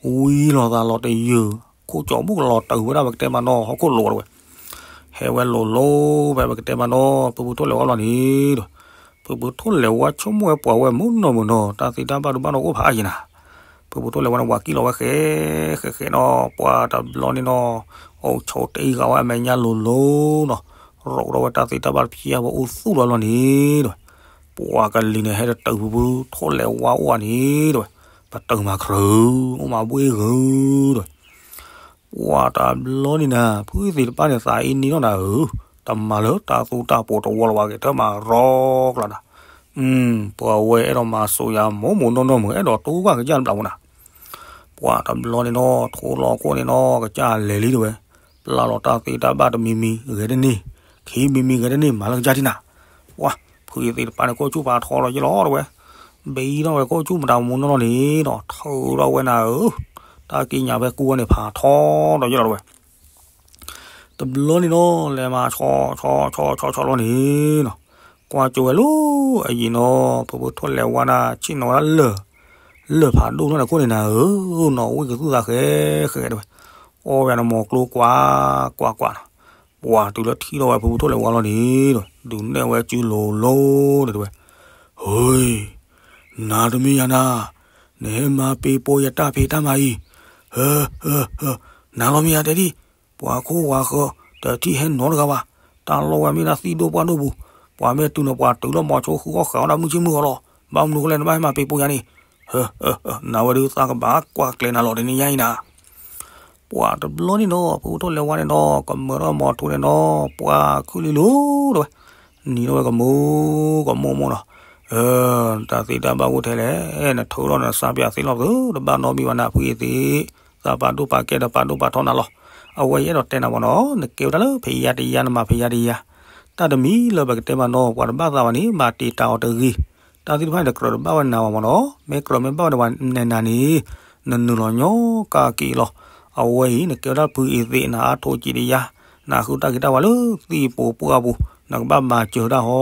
ဝံလီၤသးလီၤတယုာ် ခိၣ်ကၠီၤဘူးကလီၤတုၤဝဲဒၣ်ပကတဲမးနီၤ ဟီၣ်ခိၣ်လိၤတဝဲ. ဟဲဝဲလိၤလိၤဖဲပကတဲမးနီၤ ဖုဖုထိၣ်လဲၤဝါလီၤန့ၣ်ဒီး ဖုဖုထိၣ်လဲၤဝါဆိကမိၣ်ဝဲပှၤဝဲမုၢ်နီၢ်မုၢ်နီၢ် တၢ်သ့တၢ်ဘၣ်ဒုဘၣ်နီၢ်အိၣ်ဖးအါယံၤနၤ. ဖုဖုထိၣ်လဲၤဝါန့ၣ် ဝၤကံၣ်လီၤဝဲဃဲ ဃဲဃဲနီၤ ပှၤတဘျီန့ၣ်နီၤ အိၣ်ဆိးတ့ၢ်ဃာ်ဝဲအမဲာ်ညါလိၤလိၤနီၤ ရိးထီၣ်ဝဲတၢ်သ့တၢ်ဘၣ်တဖၠါဝဲအိၣ်သူၣ်လီၤလီၤန့ၣ်ဒီး ပှၤကလံၤန့ၣ် ဟဲတတုၤဖုဖုထိၣ်လဲၤဝါအိၣ်ဧါန့ၣ်ဒီး ပတုာ်မၤကြၢး အိၣ်မၤဘှ့ၣ်ဂၢၤဒီး ပှၤတဘျီန့ၣ်နၤ ဖုအ့သ့ၣ်တဖၣ်န့ၣ် သးအ့န့ၢ်နီၢ်နၤဧၢ, တမၤလၢတၢ်သူတၢ်ပိာ်တဝီလၢၤဘၣ် က့ၤထၢၣ်မၤရီကျါနၤ, ပှၤဝဲအဲၣ်ဒိးမၤစိာ်ယၤမိၢ်မိၢ်နီၢ်နီၢ်မုၢ် အဲၣ်ဒိးတူၢ်ဘၣ်ကစၢ်တဘျီမုၢ်နၤ. ပှၤတဘျီန့ၣ်နီၤ ထိလီၤခိၣ်န့ၣ်နီၤ ကစၢ်လဲၤလံတဝဲ, ပျၢ်လီၤတၢ်သ့တၢ်ဘၣ်တမံၤမံၤဂဲၤတန့ၢ်, ခံမံၤမံၤဂဲၤတန့ၢ် မၤလၢကစၢ်ထံၣ်နၤ. ပှၤ ဖုအ့သ့ၣ်တဖၣ်န့ၣ် ခိၣ်ဆူၣ်ဖးထီလီၤယ့ၣ်လီၤတဝဲ, ဘံထီၣ်ဝဲခိၣ်ဆူၣ်မတၤမူနီၢ်နီၢ်န့ၣ်နီၤ ထုးထီၣ်ဝဲနၤဧၢ, တၢ်ကံးညာ်ဖဲကူဝဲန့ၣ် ဖးထီဒီးယ့ၣ်လီၤတဝဲ. တဘျီန့ၣ်နီၤ လဲၤမၤဆီဆီဆီဆီဆီလီၤန့ၣ်နီၤ, ကွၢ်ကၠိဝဲလၢအယံၤနီၤ ဖုဖုထိၣ်လဲၤဝါနၤ ဆ့ၣ်နီၤဝဲဒၣ်လၢၢ်, လၢၢ်ဖးဒိၣ်ထီၣ်န့ၣ်ခိၣ်န့ၣ်နၤဧၢ, နီၤဝ့ၢ်ကသူၣ်သးဃဲဃဲတဝဲ, အီၣ်ဝဲနမီၤကျိကွၢ် ကွၢ်ကွၢ်နီၤ, ပှၤတုၤလၢထံၣ်ထီၣ်ဝဲဖုဖုထိၣ်လဲၤဝါလီၤန့ၣ်ဒီး ဒုးနဲၣ်ဝဲစုလိၤလိၤန့ၣ်တဝဲ, ဟ့, နၤတမ့ၢ်ယၤနၤ, နဟဲမၤပ့ၤပိာ်ယတၢ်ဖံးတၢ်မၤအံၤ, ဟၢ, ဟၢ, ဟၢ, နၤလီၤမ့ၢ်ယၤတဲဒ်, ပှၤခိၣ်ဝၤဃၢၤ တထံၣ်ဟဲနီတဂၤဘၣ်, တၢ်လီၢ်ဝဲမ့ၢ်ဒၣ်သံၣ်ဒိၣ်ပှၢ်ဒိၣ်ပူၤ, ပှၤမ့ၢ်တုၤန့ၣ်ပှၤတုၤလီၤမီၤဆိဃုအီၣ်ဃာ်အီၣ်ဒၣ်မုၢ်ဆ့ၣ်မုၢ်ဂီၤလီၤ, ဘၣ်မနုၤအဃိလဲၣ် နဘၣ်ဟဲမၤပ့ၤပိာ်ယၤန့ၣ်, ဟၢ, ဟၢ, ဟၢ, နၤဝဲဒုးသးကဘၣ်ကွၢ်ကျဲနၤလီၤတနံၤညါအံၤနၤ ပှၤတဘျီန့ၣ်နီၤ ဖုဖုထိၣ်လဲၤဝါန့ၣ်နီၤ ကမၢထီၣ်မီၤထူန့ၣ်နီၤ ပှၤခုၣ်လံလူၤတဝဲ, နံၤထီၣ်ဝဲကမူၤကမူၤမူၤနီၤ, တၢ်သ့တၢ်ဘၣ်အိၣ်ထဲလဲၣ်, နထုးထီၣ်နသးပှၢ်သ့လီၤပသ့, တဘၣ်နီတမံၤဘၣ်နၤဖုအ့သ့ၣ်, သးပာ်ဒိၣ်ပာ်ကဲဒီးပာ်ဒိၣ်ပာ်ထီနၤလီၤ. အဝဲယအဲၣ်ဒိးတဲနၤမ့ၢ်နီၤ နကဲဝဲဒၣ်လၢဖံးယါတယါ နမၤဖံးယါတယါ, တၢ်တမံၤလၢပကတဲမးနီၤ ပှၤတဘၣ်သးဘၣ်န့ၣ် ဘၣ်တံာ်တာ်အီၤတဂ့ၤ, တၢ်သ့ၣ်တဖၣ်န့ၣ် တကြၢးတဘၣ်ဝဲနၤဘၣ်မ့ၢ်နီၤ, မ့ၢ်ကြၢးမ့ၢ်ဘၣ်ဝဲနၤန့ၣ် နနုာ်လီၤညီကက့ၤလီၤ. အဝဲအံၤ နကဲဝဲဒၣ်ဖုအ့သ့ၣ် နအါထီၣ်ကံးတယါ, နဃုတၢ်ဂ့ၤတၢ်ဝါလၢသံၣ်ပူၤပှၢ်ပူၤ, နကဘၣ်မၤစၢၤတၢ်ဟီ,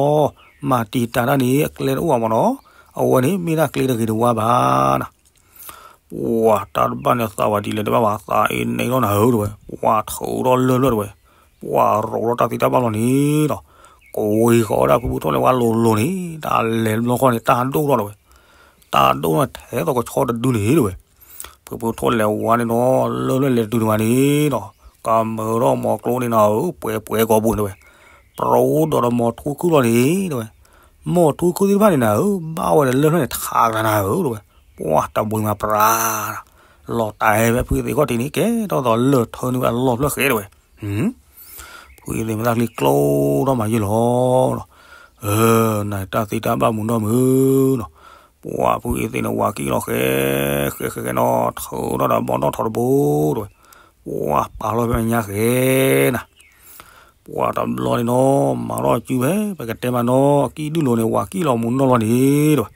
မၤတံာ်တာ်တၢ်န့ၣ် အကျဲတအိၣ်ဘၣ်မ့ၢ်နီၤ, အဝဲန့ၣ်မ့ၢ်ဒၣ်ကျဲတဂ့ၤတဝါဘၣ်နၤ. ပှၤတၢ်တဘၣ်န့ၣ်သးဝဲဒ်လဲၣ်တဘၣ်ဘၣ် သးအ့န့ၣ်လီၤနၤဧၢ တဲဝဲ, ပှၤထုးထီၣ်လၢၢ်လၢၢ်တဲဝဲ, ပှၤရိးထီၣ်တၢ်သံတၢ်ဘၣ်လီၤန့ၣ်ဒီး, ကဝံၤဃီဒၣ်ဖုဖုထိၣ်လဲၤဝါလိၤလိၤန့ၣ် တၢ်လဲၤတဘျီဃီန့ၣ် တၢ်ဒိၣ်ထီၣ်တဲဝဲ, တၢ်ဒိၣ်ထီၣ်ထဲသိးကဆီတဒုန့ၣ်တဲဝဲ, ဖုဖုထိၣ်လဲၤဝါန့ၣ်ဒီး လၢၢ်လၢၢ်လဲၤတတုၤန့ၣ်ဘၣ်န့ၣ်ဒီး, ကမၢထီၣ်မီၤကျိန့ၣ်နၤဧၢ ပှဲၤပှဲၤကိာ်ပူၤတဲဝဲ, ပြိဒီးဒီးမီၤထူခုၣ်လီၤန့ၣ်တဲဝဲ, မီၤထူခုၣ်သ့ၣ်တဖၣ်န့ၣ်နၤဧၢ ဘၣ်ဝဲဒီးလၢၢ်လၢၢ်န့ၣ် ထးကနၤဧၢတဲဝဲ, ပှၤတဘှံးမးပြး လီၤတၢ်ဟဲဖဲဖုအ့သ့ၣ်ခီၣ်ထံးန့ၣ် ကဲထီၣ်သိးလၢၢ်ထၢန့ၢ်ဝဲအလီၢ်ဖျၢၣ်ဃဲတဲဝဲ, ဖုအ့သ့ၣ်မ့ၢ်တၢ်ချံကျိထီၣ်မးယုၢ်လီၤဒီး, နတၢ်သံတၢ်ဘၣ်မူနီၢ်မုၢ်ဒီး, ပှၤဖုအ့သ့ၣ်န့ၣ်ဝၤကံၣ်လီၤဃဲ, ဃဲဃဲဃဲနီၤ ထုးထီၣ်ဒီးဘီနီၣ်ထီတဘိတဲဝဲ, ပှၤပာ်လီၤဖဲညါဃဲနၤ ပှၤတဘျီန့ၣ်နီၤ မၤထီၣ်စုဖဲ ပကတဲမးနီၤ ကံၣ်ဒုၣ်လိၤန့ၣ် ဝၤကံၣ်လီၤမူနီၢ်လီၤန့ၣ်တဲဝဲ,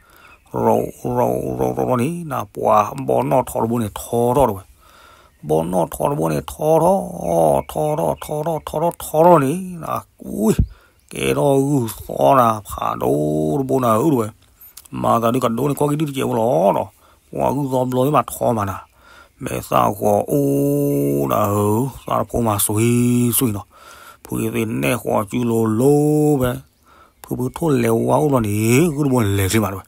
ရိးရိးရိးရိးန့ၣ် နပှၤဘီနီၣ်ထီတဘိန့ၣ်ထီထီၣ်တဲဝဲ, ဘီနီၣ်ထီတဘိန့ၣ်ထီထီၣ်, ထီထီၣ်ထီထီၣ်ထီထီၣ်ထီထီၣ်န့ၣ် နကွံ ကဲထီၣ်ဂုၢ်သီနၤဖးဒိၣ်တဘိနၤဧၢတဲဝဲ, မၤသးဒုးကဒိးန့ၢ်ကီၢ်ကံၣ်ဒုၣ်တစဲးဖိလီၤဒီး, ပှၤဂုၢ်သီဘျီသ့ၣ်မးထီမးနၤ, မဲာ်သၣ်ဂီၤအိၣ်နၤဧၢ, သးတဖိမးစွံစွံနီၤ, ဖုအ့သ့ၣ်နဲၣ်ဃီၤစုလိၤလိၤဖဲ ဖုဖုထိၣ်လဲၤဝါအိၣ်ဘျီန့ၣ် ဂုၢ်တဘိန့ၣ်လဲၤချ့မးတဲဝဲ,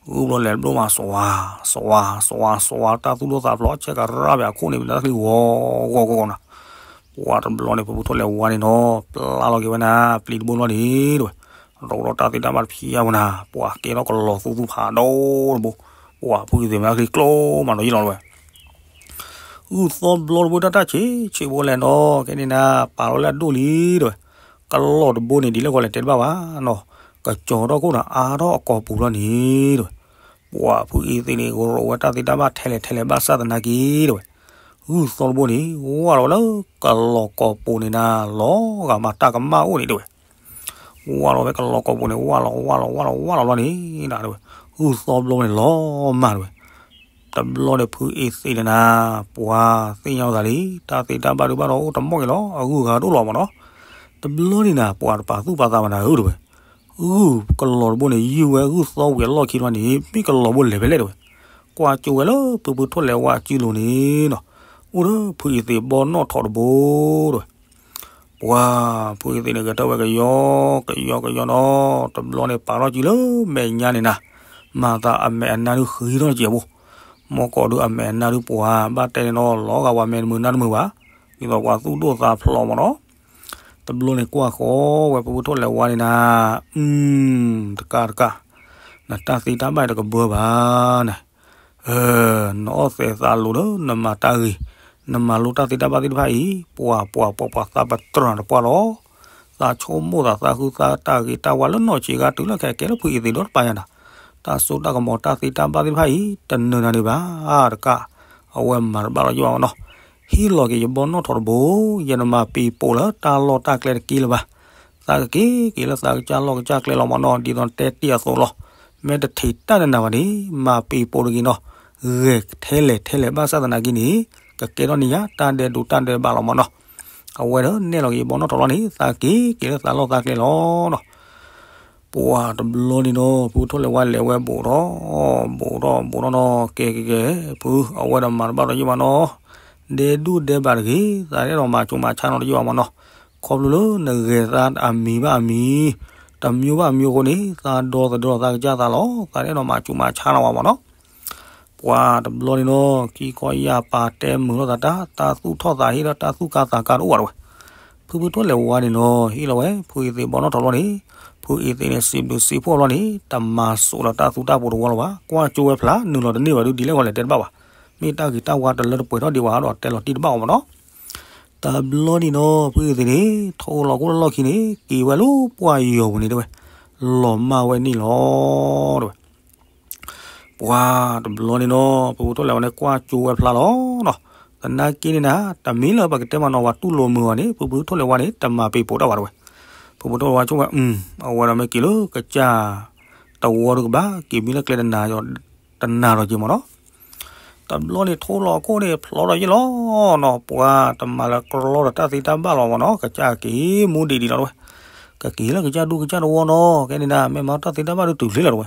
ဂုၢ်ဘျီလဲၤတဘျီမး စွါ စွါ စွါ စွါ တၢ်သူၣ်ဒိၣ်သးဖျိး ဆဲးကရၣ်ဖဲအခိၣ်န့ၣ် မ့ၢ်တၢ်ချံဂီၤဂီၤဂီၤဂီၤနၤ, ပှၤတဘျီန့ၣ် ဖုဖုထိၣ်လဲၤဝါန့ၣ်နီၤ ပျၢ်လီၤက့ၤဝဲနၤ ပျံၤတဘိလီၤန့ၣ်တဲဝဲ, ရိးထီၣ်တၢ်သံတၢ်ဘၣ်တဖၣ်ဝဲနၤ ပှၤကဲထီၣ်ကလီၤသူသူဖးဒိၣ်တဘိ, ပှၤဖုအ့သ့ၣ်မ့ၢ်တၢ်ချံကျိမးနီၤယုၢ်လီၤတဲဝဲ ဂုၢ်သီဘျီတဘိတၢ်တၢ်ဆံးဆံးဖိလဲၣ်နီၤ ကဲန့ၣ်နၤ ပာ်လီၤလၢအဒိၣ်လံတဲဝဲ, ကလီၤတဘိန့ၣ် ဒ်လဲၣ်ဂီၤလဲၣ်တဲတဘၣ်ဘၣ်နီၤ, ကကၠီၤထီၣ်ခိၣ်နၤအါထီၣ်အကိာ်ပူၤလီၤန့ၣ်တဲဝဲ, ပှၤဖုအ့သ့ၣ်န့ၣ် ကရိးဝဲတၢ်သ့တၢ်ဘၣ်ထဲလဲၣ်ထဲလဲၣ်ဘၣ်ဆၣ်သနာ်က့တဲဝဲ, ဂုၢ်သီတဘိန့ၣ် ဝၢ်လီၤဝဲလၢကလီၤကိာ်ပူၤန့ၣ်နၤ လီၤဂာ်မးတၢ်ကမၣ်အိၣ်န့ၣ်တဲဝဲ ဝၢ်လီၤဝဲကလီၤကိာ်ပူၤန့ၣ် ဝၢ်လီၤဝၢ်လီၤဝၢ်လီၤဝၢ်လီၤလီၤန့ၣ်နၤတဲဝဲ, ဂုၢ်သီဘျီန့ၣ်လီၤမၢ်တဲဝဲ, တဘျီန့ၣ်ဖုအ့သ့ၣ်န့ၣ်နၤ ပှၤသ့ၣ်ညါအသးလံ တၢ်သ့တၢ်ဘၣ်ဒုးဘၣ်ဒီးအိၣ်တမီၢ်က့ၤလီၤ အဂုၢ်အဂၤတအိၣ်လီၤမးနီၤ, တဘျီန့ၣ်နၤ ပှၤတပာ်သူၣ်ပာ်သးဘၣ်နၤဧၢတဲဝဲ, ဂုၢ်ကလီၤတဘိန့ၣ် ယုၢ်ဝဲဂုၢ်သီဝံၤအလီၢ်ခံလီၤန့ၣ် မ့ၢ်ကလီၤဘိလဲၤဖဲလဲၣ်တဲဝဲ, ကွၢ်ကၠိဝဲလၢဖုဖုထိၣ်လဲၤဝါအစုလိၤန့ၣ်နီၤ, အိၣ်ဒီးဖုအ့သ့ၣ်ဘီနီၣ်ထီတဘိတဲဝဲ ပှၤဖုအ့သ့ၣ်န့ၣ် ဂဲၤထၢၣ်ဝဲကယီကယီကယီနီၤ, တဘျီန့ၣ်ပာ်ထီၣ်စုလၢမဲာ်ညါန့ၣ်နၤ, မၤသးအမဲာ်အနါဒုးဃံထီၣ်စဲးဖိ, မီၢ်ကီၢ်ဒုးအမဲာ်အနါဒုးပှၤဘၣ်တဲန့ၣ်နီၤ လီၤဂာ်ဝဲမဲာ်တမုာ်နါတမုာ်ဘၣ်, ဒ်သိးပှၤသူၣ်ဒိၣ်သးဖျိးမးနီၤ, တဘျီန့ၣ်ကွၢ်ဃီဝဲဖုဖုထိၣ်လဲၤဝါန့ၣ်နၤ, အု တကးတကး, နတၢ်သ့တၢ်ဘၣ်တကဘၢဘၣ်န့ၣ် နအီၣ်သဲးသးလိၤဒီး နမၤတၢ်ဂ့ၤ, နမၤလိတၢ်သ့တၢ်ဘၣ်သ့ၣ်တဖၣ်အံၤ ပှၤပှၤပှၤပှၤသးပတြၢၤတပှၢ်လီၤ. သးဆိကမိၣ်သးသးဃုသးတၢ်ဂ့ၤတၢ်ဝါလၢနီၢ်ဆံးဂၤတုၤလၢခဲကဲလၢဖုအ့သ့ၣ်ဒီတပၤညါနၤ, တၢ်စိတၢ်ကမီၤတၢ်သ့တၢ်ဘၣ်သ့ၣ်တဖၣ်အံၤ တနၢၤနၤဒံးဘၣ်တကး, အဝဲမၤတဘၣ်လီၤယိၣ်ဘၣ်မနီၤ, ဟ့ၣ်လီၤက့ၤယဘီနီၣ်ထီတဘိ, ယနမၤပံၤပိာ်လၢတၢ်လီၢ်တၢ်ကျဲတက့ၢ်လၢၤဘၣ် သးကက့ၤက့ၤလၢသးကစၢ်လီၢ်ကစၢ်ကျဲလီၤမနီၤ, ဒ်သိးတဲတ့ၢ်အသိးလီၤ. မ့ၢ်တထံၣ်တၢ်နနၤဘၣ်န့ၣ် မၤပံၤပိာ်တဂ့ၤနီၤ, ဂဲၤထဲလဲၣ်ထဲလဲၣ်ဘၣ်ဆၣ်သနာ်က့န့ၣ် ကကဲထီၣ်န့ၢ်ယၤတၢ်ဒဲးဒိးတၢ်ဒဲးဘးလီၤမနီၤ. အဝဲဒီးနဲၣ်လီၤက့ၤယဘီနီၣ်ထီလီၤန့ၣ် သးက့ၤက့ၤလၢသးလီၢ်သးကျဲလီၤနီၤ. ပှၤတဘျီန့ၣ်နီၤ ဖုထိၣ်လဲၤဝါလဲၤဝဲဘူးထီၣ် ဘူးထီၣ်ဘူးထီၣ်နီၤ, ကဲကဲကဲ ဖု အဝဲဒီးမၤတဘၣ်လီၤယိၣ်ဘၣ်နီၤ, ဒဲဒူၣ်ဒဲဘးတဂ့ၤ, သးအဲၣ်ဒိးမၤဆူးမၤဆါနီၤတယိၣ်ဘၣ်မနီၤ. ခီဖျိလၢနဂဲၤသးအမံၤဘၣ်အမံၤ, တမံၤဘၣ်မံၤအဃိန့ၣ် သးဒီသဒၢလီၤသးကစၢ်သးလီၤ, သးအဲၣ်ဒိးမၤဆူးမၤဆါနီၤဘၣ်မနီၤ. ပှၤတဘျီန့ၣ်နီၤ ခံခီယၢ်ပာ်တဲမုာ်ထီၣ်သးတၢ်, တၢ်သူၣ်ထီၣ်သးဟ့ဒီးတၢ်သူၣ်ကါသးကါတအိၣ်ဘၣ်တဝဲ. ဖုဖုထိၣ်လဲၤဝါန့ၣ်နီၤ ဟ့ၣ်လီၤဝဲ ဖုအ့သ့ၣ်ဘီနီၣ်ထီလီၤန့ၣ်, ဖုအ့သ့ၣ်န့ၣ် စံးဘျုးစံးဖှိၣ်လီၤန့ၣ် တမၤစိးဒီးတၢ်သူတၢ်ပှိၤတဝီလီၤဘၣ်. ကွၢ်ကၠိဝဲဖျါ နုာ်လီၤတန့ၢ်ဘၣ်ဒုး ဒ်လဲၣ်ဂီၤလဲၣ်တဲတဘၣ်ဘၣ်. မ့ၢ်တၢ်ဂ့ၤတၢ်ဝါတလၢတပှဲၤထီၣ်ဒံးဘၣ်ဒီး တဲလီၤတံၢ်တဘၣ်အီၤမနီၤ. တဘျီန့ၣ်နီၤ ဖုအ့သ့ၣ်န့ၣ် ထိၣ်လီၤခိၣ်လီၢ်ခံန့ၣ် က့ၤဝဲလၢပှၢ်ယီၤပူၤန့ၣ်တဲဝဲ, လီၤမၢ်ဝဲန့ၣ်လီၤတဲဝဲ. ပှၤတဘျီန့ၣ်နီၤ ဖုဖုထိၣ်လဲၤဝါန့ၣ် ကွၢ်ကၠိဝဲဖျါလီၤနီၤ. သနာ်က့န့ၣ်နၤ တမ့ၢ်လၢပကတဲမနီၤ ပှၤတူၢ်လိာ်မုာ်အီၤန့ၣ် ဖုဖုထိၣ်လဲၤဝါန့ၣ် တမၤပံၤပိာ်တၢ်ဘၣ်တဲဝဲ. ဖုဖုထိၣ်လဲၤဝါဆိဝဲ အဝဲဒီးမ့ၢ်က့ၤလၢကစၢ်တဝီတကဘၣ် က့ၤမံလၢကျဲတနၤဒီးက့ၤမနီၤ. တဘျီန့ၣ် ထိၣ်လီၤခိၣ်န့ၣ် ဖျိထီၣ်ယ့ၣ်လီၤနီၤ, ပှၤတမၤလၢကလီဒီးတၢ်သ့တၢ်ဘၣ်လီၤမနီၤ, ကစၢ်က့ၤမူဒံးဒံးလီၤတဲဝဲ. ကက့ၤလၢကစၢ်ဒူၣ်ကစၢ်တဝီနီၤ, ကဲန့ၣ်နၤ မ့ၢ်မၤတၢ်သ့တၢ်ဘၣ်ဒုးတုၤချ့လီၤတဲဝဲ.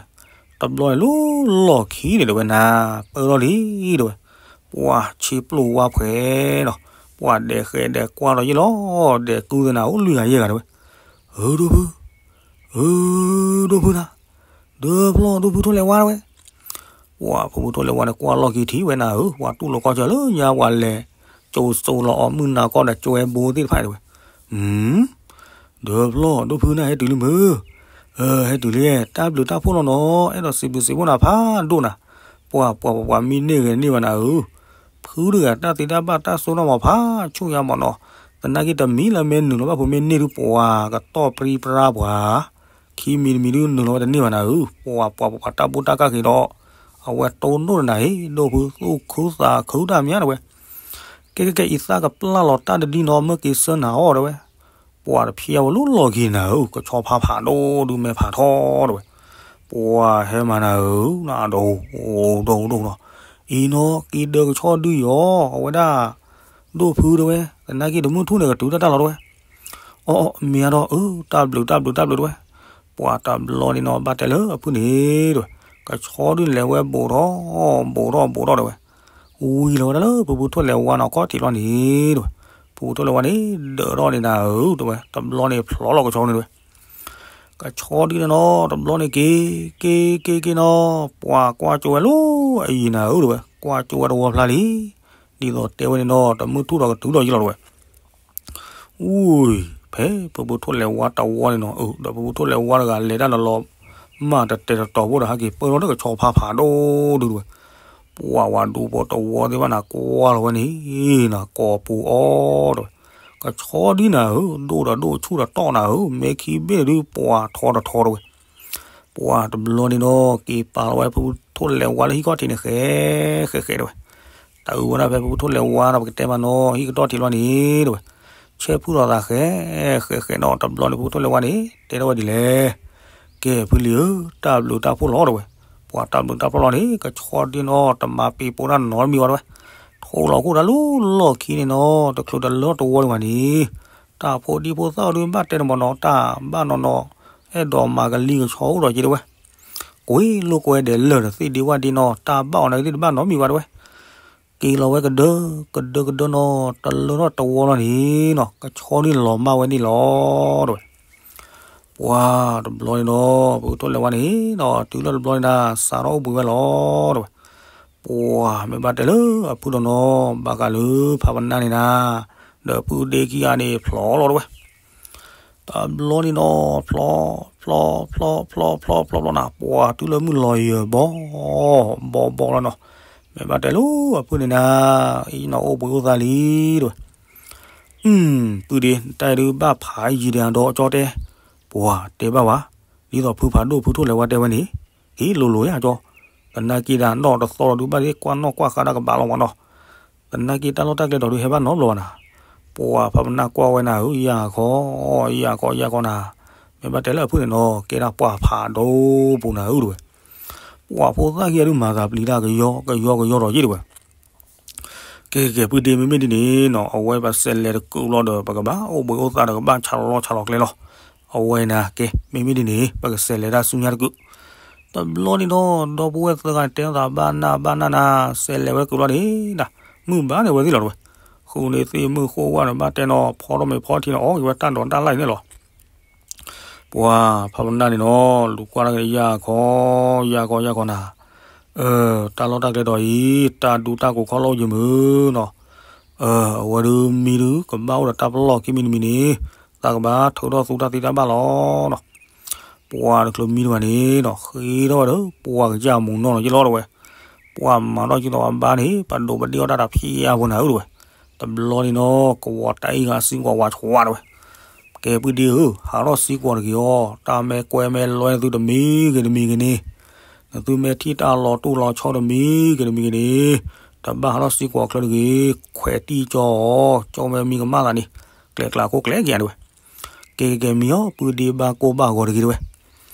တဘျီန့ၣ်လီၤလီၢ်ခံန့ၣ်တဲဝဲနၤ, ပၢၢ်ထီၣ်လံတဲဝဲ, ပှၤဆ့ပျိၢ်ဝါဖှဲးဒီး ပှၤဒဲးဃဲးဒဲးကွၢ်ဒီးယ့ၣ်လီၤ, ဒဲးကုသနၤအိၣ်လွံၢ်ဂၤယဲၢ်ဂၤတဲဝဲ, ဧၢ ဒိၣ်ဖု, ဧၢ ဒိၣ်ဖုနၤ, ဒၢဖျီၣ်ဒိၣ်ဖုထိၣ်လဲၤဝါတဲဝဲ ပှၤဖုဖုထိၣ်လဲၤဝါန့ၣ် ကွၢ်လီၢ်ခံထံၣ်ဝဲနၤဧၢ, ပှၤတူၢ်လိာ်ကီၢ်ဆၢလၢညါပှၤလဲၤ ကၠိစိလီၤအီၣ်မုၢ်နၤကီၢ်ဒီးကၠိဝဲဘိသ့ၣ်တဖၣ်တဲဝဲ, ဒၢဖျီၣ်ဒိၣ်ဖုနၤ ဟဲတုၤလံမုၢ်, ဟဲတုၤလံ, တၢ်ဘျုးတၢ်ဖှိၣ်လီၤနီၤ, အဲၣ်ဒိးစံးဘျုးစံးဖှိၣ်နၤဖးဒိၣ်နၤ, ပှၤပှၤပှၤပှၤမံန့ၢ်ဂ့ၤန့ၢ်ဘၣ်နၤဧၢ, ဖုတဂၤတၢ်သ့တၢ်ဘၣ်တၢ်စိတၢ်မၤဖးဆူၣ်ယါမးနီၤ, သနာ်က့တမံၤလၢမ့ၢ်နုာ်လီၤဘၣ်ဖိမ့ၢ်န့ၢ်ဒုးပှၤကတီၢ်ပြံပြါပှၤ ခံမံၤတမံၤဒုးနုာ်လီၤဝဲတန့ၢ်ဘၣ်နၤဧၢ, ပှၤပှၤပှၤတၢ်ဘူၣ်တၢ်ကၢ်က့ၤဒီး အဝဲတိၢ်နီၣ်တနၤအံၤ ဒိၣ်ဖုသူၣ်ခုသးခုတၢ်မးတဲဝဲ, ကဲကဲကဲ အံသၣ်ကပျၢ်လီၤတၢ်တဒံနီၤ မ့ၢ်က့ၤဆၢနၤအီၤတဲဝဲ, ပှၤတဖျဲဝဲလီၢ်လီၢ်ခံနၤဧၢ, ကဆီဖါဖးဒိၣ်ဒုးမဲာ်ဖးထီတဲဝဲ, ပှၤဟဲမၤနၤဧၢ, နဒိၣ်ဒိၣ်ဒိၣ်နီၤ, အံၤနီၤ က့ၤဒၢကဆီဒုးအီၤ အဝဲဒၣ် ဒိၣ်ဖုတဲဝဲ, သနာ်က့တမုၢ်ထူၣ်န့ၣ် ကတုၤတၢ်တၢ်လီၤတဲဝဲ, အီၣ်အီၣ် မ့ၢ်အါဒီး အၢ တၢ်ဘျုးတၢ်ဘျုးတၢ်ဘျုးတဲဝဲ, ပှၤတဘျီန့ၣ်နီၤ ဘၣ်တဲလၢအဖုန့ၣ်တဲဝဲ, ကဆီဒုးန့ၣ်လဲၤဝဲဘူးထီၣ် ဘူးထီၣ်ဘူးထီၣ်တဲဝဲ, ဝံၤလီၤဝဲဒၣ်လၢဖုဖုထိၣ်လဲၤဝါနီၤ ခီၣ်ထံးလီၤန့ၣ်တဲဝဲ, ဖုဖုထိၣ်လဲၤဝါန့ၣ် ဒၢးထီၣ်န့ၣ်နၤဧၢတဲဝဲ, တဘျီန့ၣ်ဖျိးလီၤကဆီန့ၣ်တဲဝဲ ကဆီဒုးန့ၣ်နီၤ တဘျီန့ၣ်က့ၤ က့ၤက့ၤက့ၤနီၤ ပှၤကွၢ်ကၠိဝဲလၢအယံၤနၤဧၢတဲဝဲ, ကွၢ်ကၠိဝဲတဝီဖျါလံ, ဒ်သိးတဲဝဲန့ၣ်နီၤ တမုၢ်ထူၣ်ဒီးကတုၤဒီးယ့ၢ်လီၤတဲဝဲ, အူ ဖဲဖုဖုထိၣ်လဲၤဝါတဝီန့ၣ်နီၤ ဒီးဖုဖုထိၣ်လဲၤဝါတဂၤလဲၤတၢ်လီၤလီၤ မၤတတဲာ်တတီၤဖိဒီး ဟဲက့ၤပၢၢ်ထီၣ်လၢကဆီဖါဖးဒိၣ်ဒုးတဲဝဲ, ပှၤဝၤဒူဖိတဝီသ့ၣ်တဖၣ်န့ၣ် ကွၢ်လီၤဝဲန့ၣ်နီၤ ကိးပူၤအီၤတဲဝဲ, ကဆီဒုးနၤဧၢ ဒိၣ်ဒီးဒိၣ်ဆူၣ်ဒီးတီၢ်နၤဧၢ မ့ၢ်ခံဘ့ၣ်န့ၣ်ဒုး ပှၤထီတထီတဲဝဲ ပှၤတဘျီန့ၣ်နီၤ က့ၤပာ်လီၤဝဲဖုဖုထိၣ်လဲၤဝါလၢဟံၣ်ခီၣ်ထံးန့ၣ် ဃဲးဃဲးဃဲးတဲဝဲ, တၢ်အုးဝဲဒၣ်ဖဲဖုဖုထိၣ်လဲၤဝါဒီး ပကတဲမးနီၤ ဟံၣ်ကတီၢ်ထံးလီၤန့ၣ်တဲဝဲ, ဆဲးဖုလီၤသးဃဲး ဃဲးဃဲးနီၤ တဘျီန့ၣ် ဖုဖုထိၣ်လဲၤဝါန့ၣ် တဲထီၣ်ဝဲဒ်လဲၣ်, ကဲဖုလံၤဧၢ တၢ်ဘျုးတၢ်ဖှိၣ်လီၤတဲဝဲ, ပှၤတၢ်ဘျုးတၢ်ဖှိၣ်လီၤန့ၣ် ကဆီဒုးနီၤ တမၤပံၤပိာ်တၢ်နီတမံၤဘၣ်တဲဝဲ, ထိၣ်လီၤခိၣ်တၢ်လီၢ်လီၢ်ခံန့ၣ်နီၤ တချုးတလၢတဝီန့ၣ်ဘၣ်န့ၣ် တၢ်ဖိဒံဖိသၣ်အီၤဒုး ဘၣ်တဲတမးနီၤ တၢ်ဘၣ်နီၢ်နီၢ် အဲၣ်ဒိးမၤကလံၤကဆီအိၣ်ဒီးက့ၤတဲဝဲ, ကွ့လိာ်ကွဲဒဲးလၢာ်ဒီးသ့ၣ်ဒ့ဝၣ်ဒ့နီၤ တၢ်ဘၣ်အီၤန့ၣ်ကသ့ၣ်တဘၣ်နီတမံၤဘၣ်တဲဝဲ, က့ၤလီၤဝဲကဒၢ ကဒၢကဒၢနီၤ တလၢထီၣ်တဝီလီၤန့ၣ်နီၤ ကဆီဒုးန့ၣ်လီၤမၢ်ဝဲန့ၣ်လီၤတဲဝဲ ပှၤတဘျီန့ၣ်ဒီး ဖုဖုထိၣ်လဲၤဝါန့ၣ်နီၤ တုၤလၢတဘျီန့ၣ်ဒၣ် စးထီၣ်အိၣ်ဘှံးဝဲလီၤတဲဝဲ, ပှၤမ့ၢ်ဘၣ်တဲလၢအဖုဒီးနီၤ ဘၣ်ဃးလၢဖးပနၢ်န့ၣ်နၤ ဒီးဖုဒ့ခံဂၤန့ၣ် ဖျိးလီၤတဲဝဲ တဘျီန့ၣ်နီၤ ဖျိး ဖျိး ဖျိး ဖျိး ဖျိး ဖျိး ဖျိးနၤ ပှၤတုၤလၢမုၢ်လီၤယၢၤဘီ ဘီဘီလီၤနီၤ, မ့ၢ်ဘၣ်တဲလၢအဖုန့ၣ်နၤ အံၤနီၤအိၣ်ဘှံးအိၣ်သါလံတဲဝဲ, ပုၢ်ဒ့ တၢ်အံၤဒုးဘၣ်ဖးယံၤဒံးအဒီးကၠီတဲ, ပှၤတဲဘၣ်ဝဲ, ဒ်သိးဖုဖးဒိၣ်ဖုထိၣ်လဲၤဝါတဲဝဲန့ၣ်, ဟ့ၣ်လိၤလိၤယါကၠီ, သနာ်က့ဒၣ်နီၢ်တသီလီၤဒုးဘၣ်သ့ၣ်ကွၢ်နီၣ်ကွၢ်ဃါတၢ်ကဘၣ်လီၤမးနီၤ သနာ်က့တၢ်လီၢ်တၢ်ကျဲဒီးဒုးဟဲဘၣ်နီတဘျီဘၣ်နၤ, ပှၤဖးပနၢ်ကွၢ်ဝဲနၤဧၢ ယၤခီ, ယၤခီ ယၤခီနၤ, မ့ၢ်ဘၣ်တဲလၢအဖုန့ၣ်နီၤ ကဲဒၣ်ပှၤဖးဒိၣ်ပူၤနၤဧၢတဲဝဲ, ပှၤဖိသၣ်ခံဂၤဒုးမၤသးပျံၤတၢ်ကယီကယီကယီဒီးယ့ၢ်တဲဝဲ, ကဲကဲ ပုၢ်ဒ့ မ့မ့ၢ်ဒ်န့ၣ်နီၤ အဝဲပစဲးလဲၤတကုးဘျီဒီး ပကဘၣ်အိၣ်ဘှံးအိၣ်သါဒီးကဘၣ်ဆးလီၤလီၢ်ဆးလီၤကျဲလီၤ, အဝဲနၤ ကဲ မ့မ့ၢ်ဒ်န့ၣ် ပကစဲးလဲၤတၢ်ဆူညါတကုး တဘျီန့ၣ်ဒီး ဒီပုၢ်ဝဲၢ်သၢဂၤန့ၣ် တဲထီၣ်သးဘၣ်နၢ်ဘၣ်နၢ်နၤ စဲးလဲၤဝဲတကုးဘျီန့ၣ်ဒၣ် မုၢ်ဘၣ်န့ၢ်ဝဲသ့ၣ်လီၤတဲဝဲ, ဃုာ်န့ၢ်သ့ၣ်မုၢ်ဃိဝဲန့ၣ် ဘၣ်တဲနီၤ ဖီထီၣ်မ့ၢ်ဖီထံန့ၣ် အီၣ်က့ၤဝဲတၢ်ဒိးတၢ်လၢ်အံၤန့ၣ်လီၤ ပှၤဖးပနၢ်န့ၣ်နီၤ လူၤကွၢ်တၢ်က့ၤ ယၤခီ ယၤခီ ယၤခီနၤ, တၢ်လီၢ်တၢ်ကျဲဒီးအံၤ တၢ်ဒူတၢ်ကိးခီၣ်လီၢ်ယံၤမုၢ်နီၤ, အဝဲဒုးမံဒုး ကဘၣ်အိၣ်ဒီးတၢ်ပလီၢ်ခံမံၤတမံၤန့ၣ် သးကဘၣ်ထုးထီၣ်သူတၢ်သ့တၢ်ဘၣ်လီၤနီၤ ပှၤတချုးမံတဂၤန့ၣ်နီၤ ဃ့ထီၣ်ဝဲဒီး ပှၤကစၢ်မူးနီၢ်နီၤယ့ၢ်လီၤတဲဝဲ, ပှၤမၤထီၣ်က့ၤသီအဘါန့ၣ် ပဒိးပဒ့ၣ်အီၣ်တၢ်တဖျံအါဖိနၤဧၢတဲဝဲ, တဘျီန့ၣ်နီၤ ကဝီၤတၢ်အံၤဂၤစံကွၢ်ဝါဆှါတဲဝဲ, ကဲပုၢ်ဒ့ဧၢ ဟးထီၣ်စံကွၢ်တဂ့ၤအီၤ တၢ်မဲာ်ကွဲမဲာ်လွဲနသုတမံၤဂ့ၤတမံၤဂ့ၤန့ၣ်, နသုမဲာ်ထံၣ်တၢ်လီၤတူၢ်လီၤဆီတမံၤဂ့ၤတမံၤဂ့ၤန့ၣ်, တဘၣ်ဟးထီၣ်စံကွၢ်ချၢတဂ့ၤ, ခွဲးတံၢ်ကၠီအီၤ ကၠီမဲာ်မံကမၣ်သးန့ၣ်, ကျဲကျါခိၣ်ကျဲက့ၤတဲဝဲ ကဲကဲကဲမံအီၤ ပုၢ်ဒ့ဘၣ်ကိၢ်ဘၣ်ဂီၤတဂ့ၤတဲဝဲ,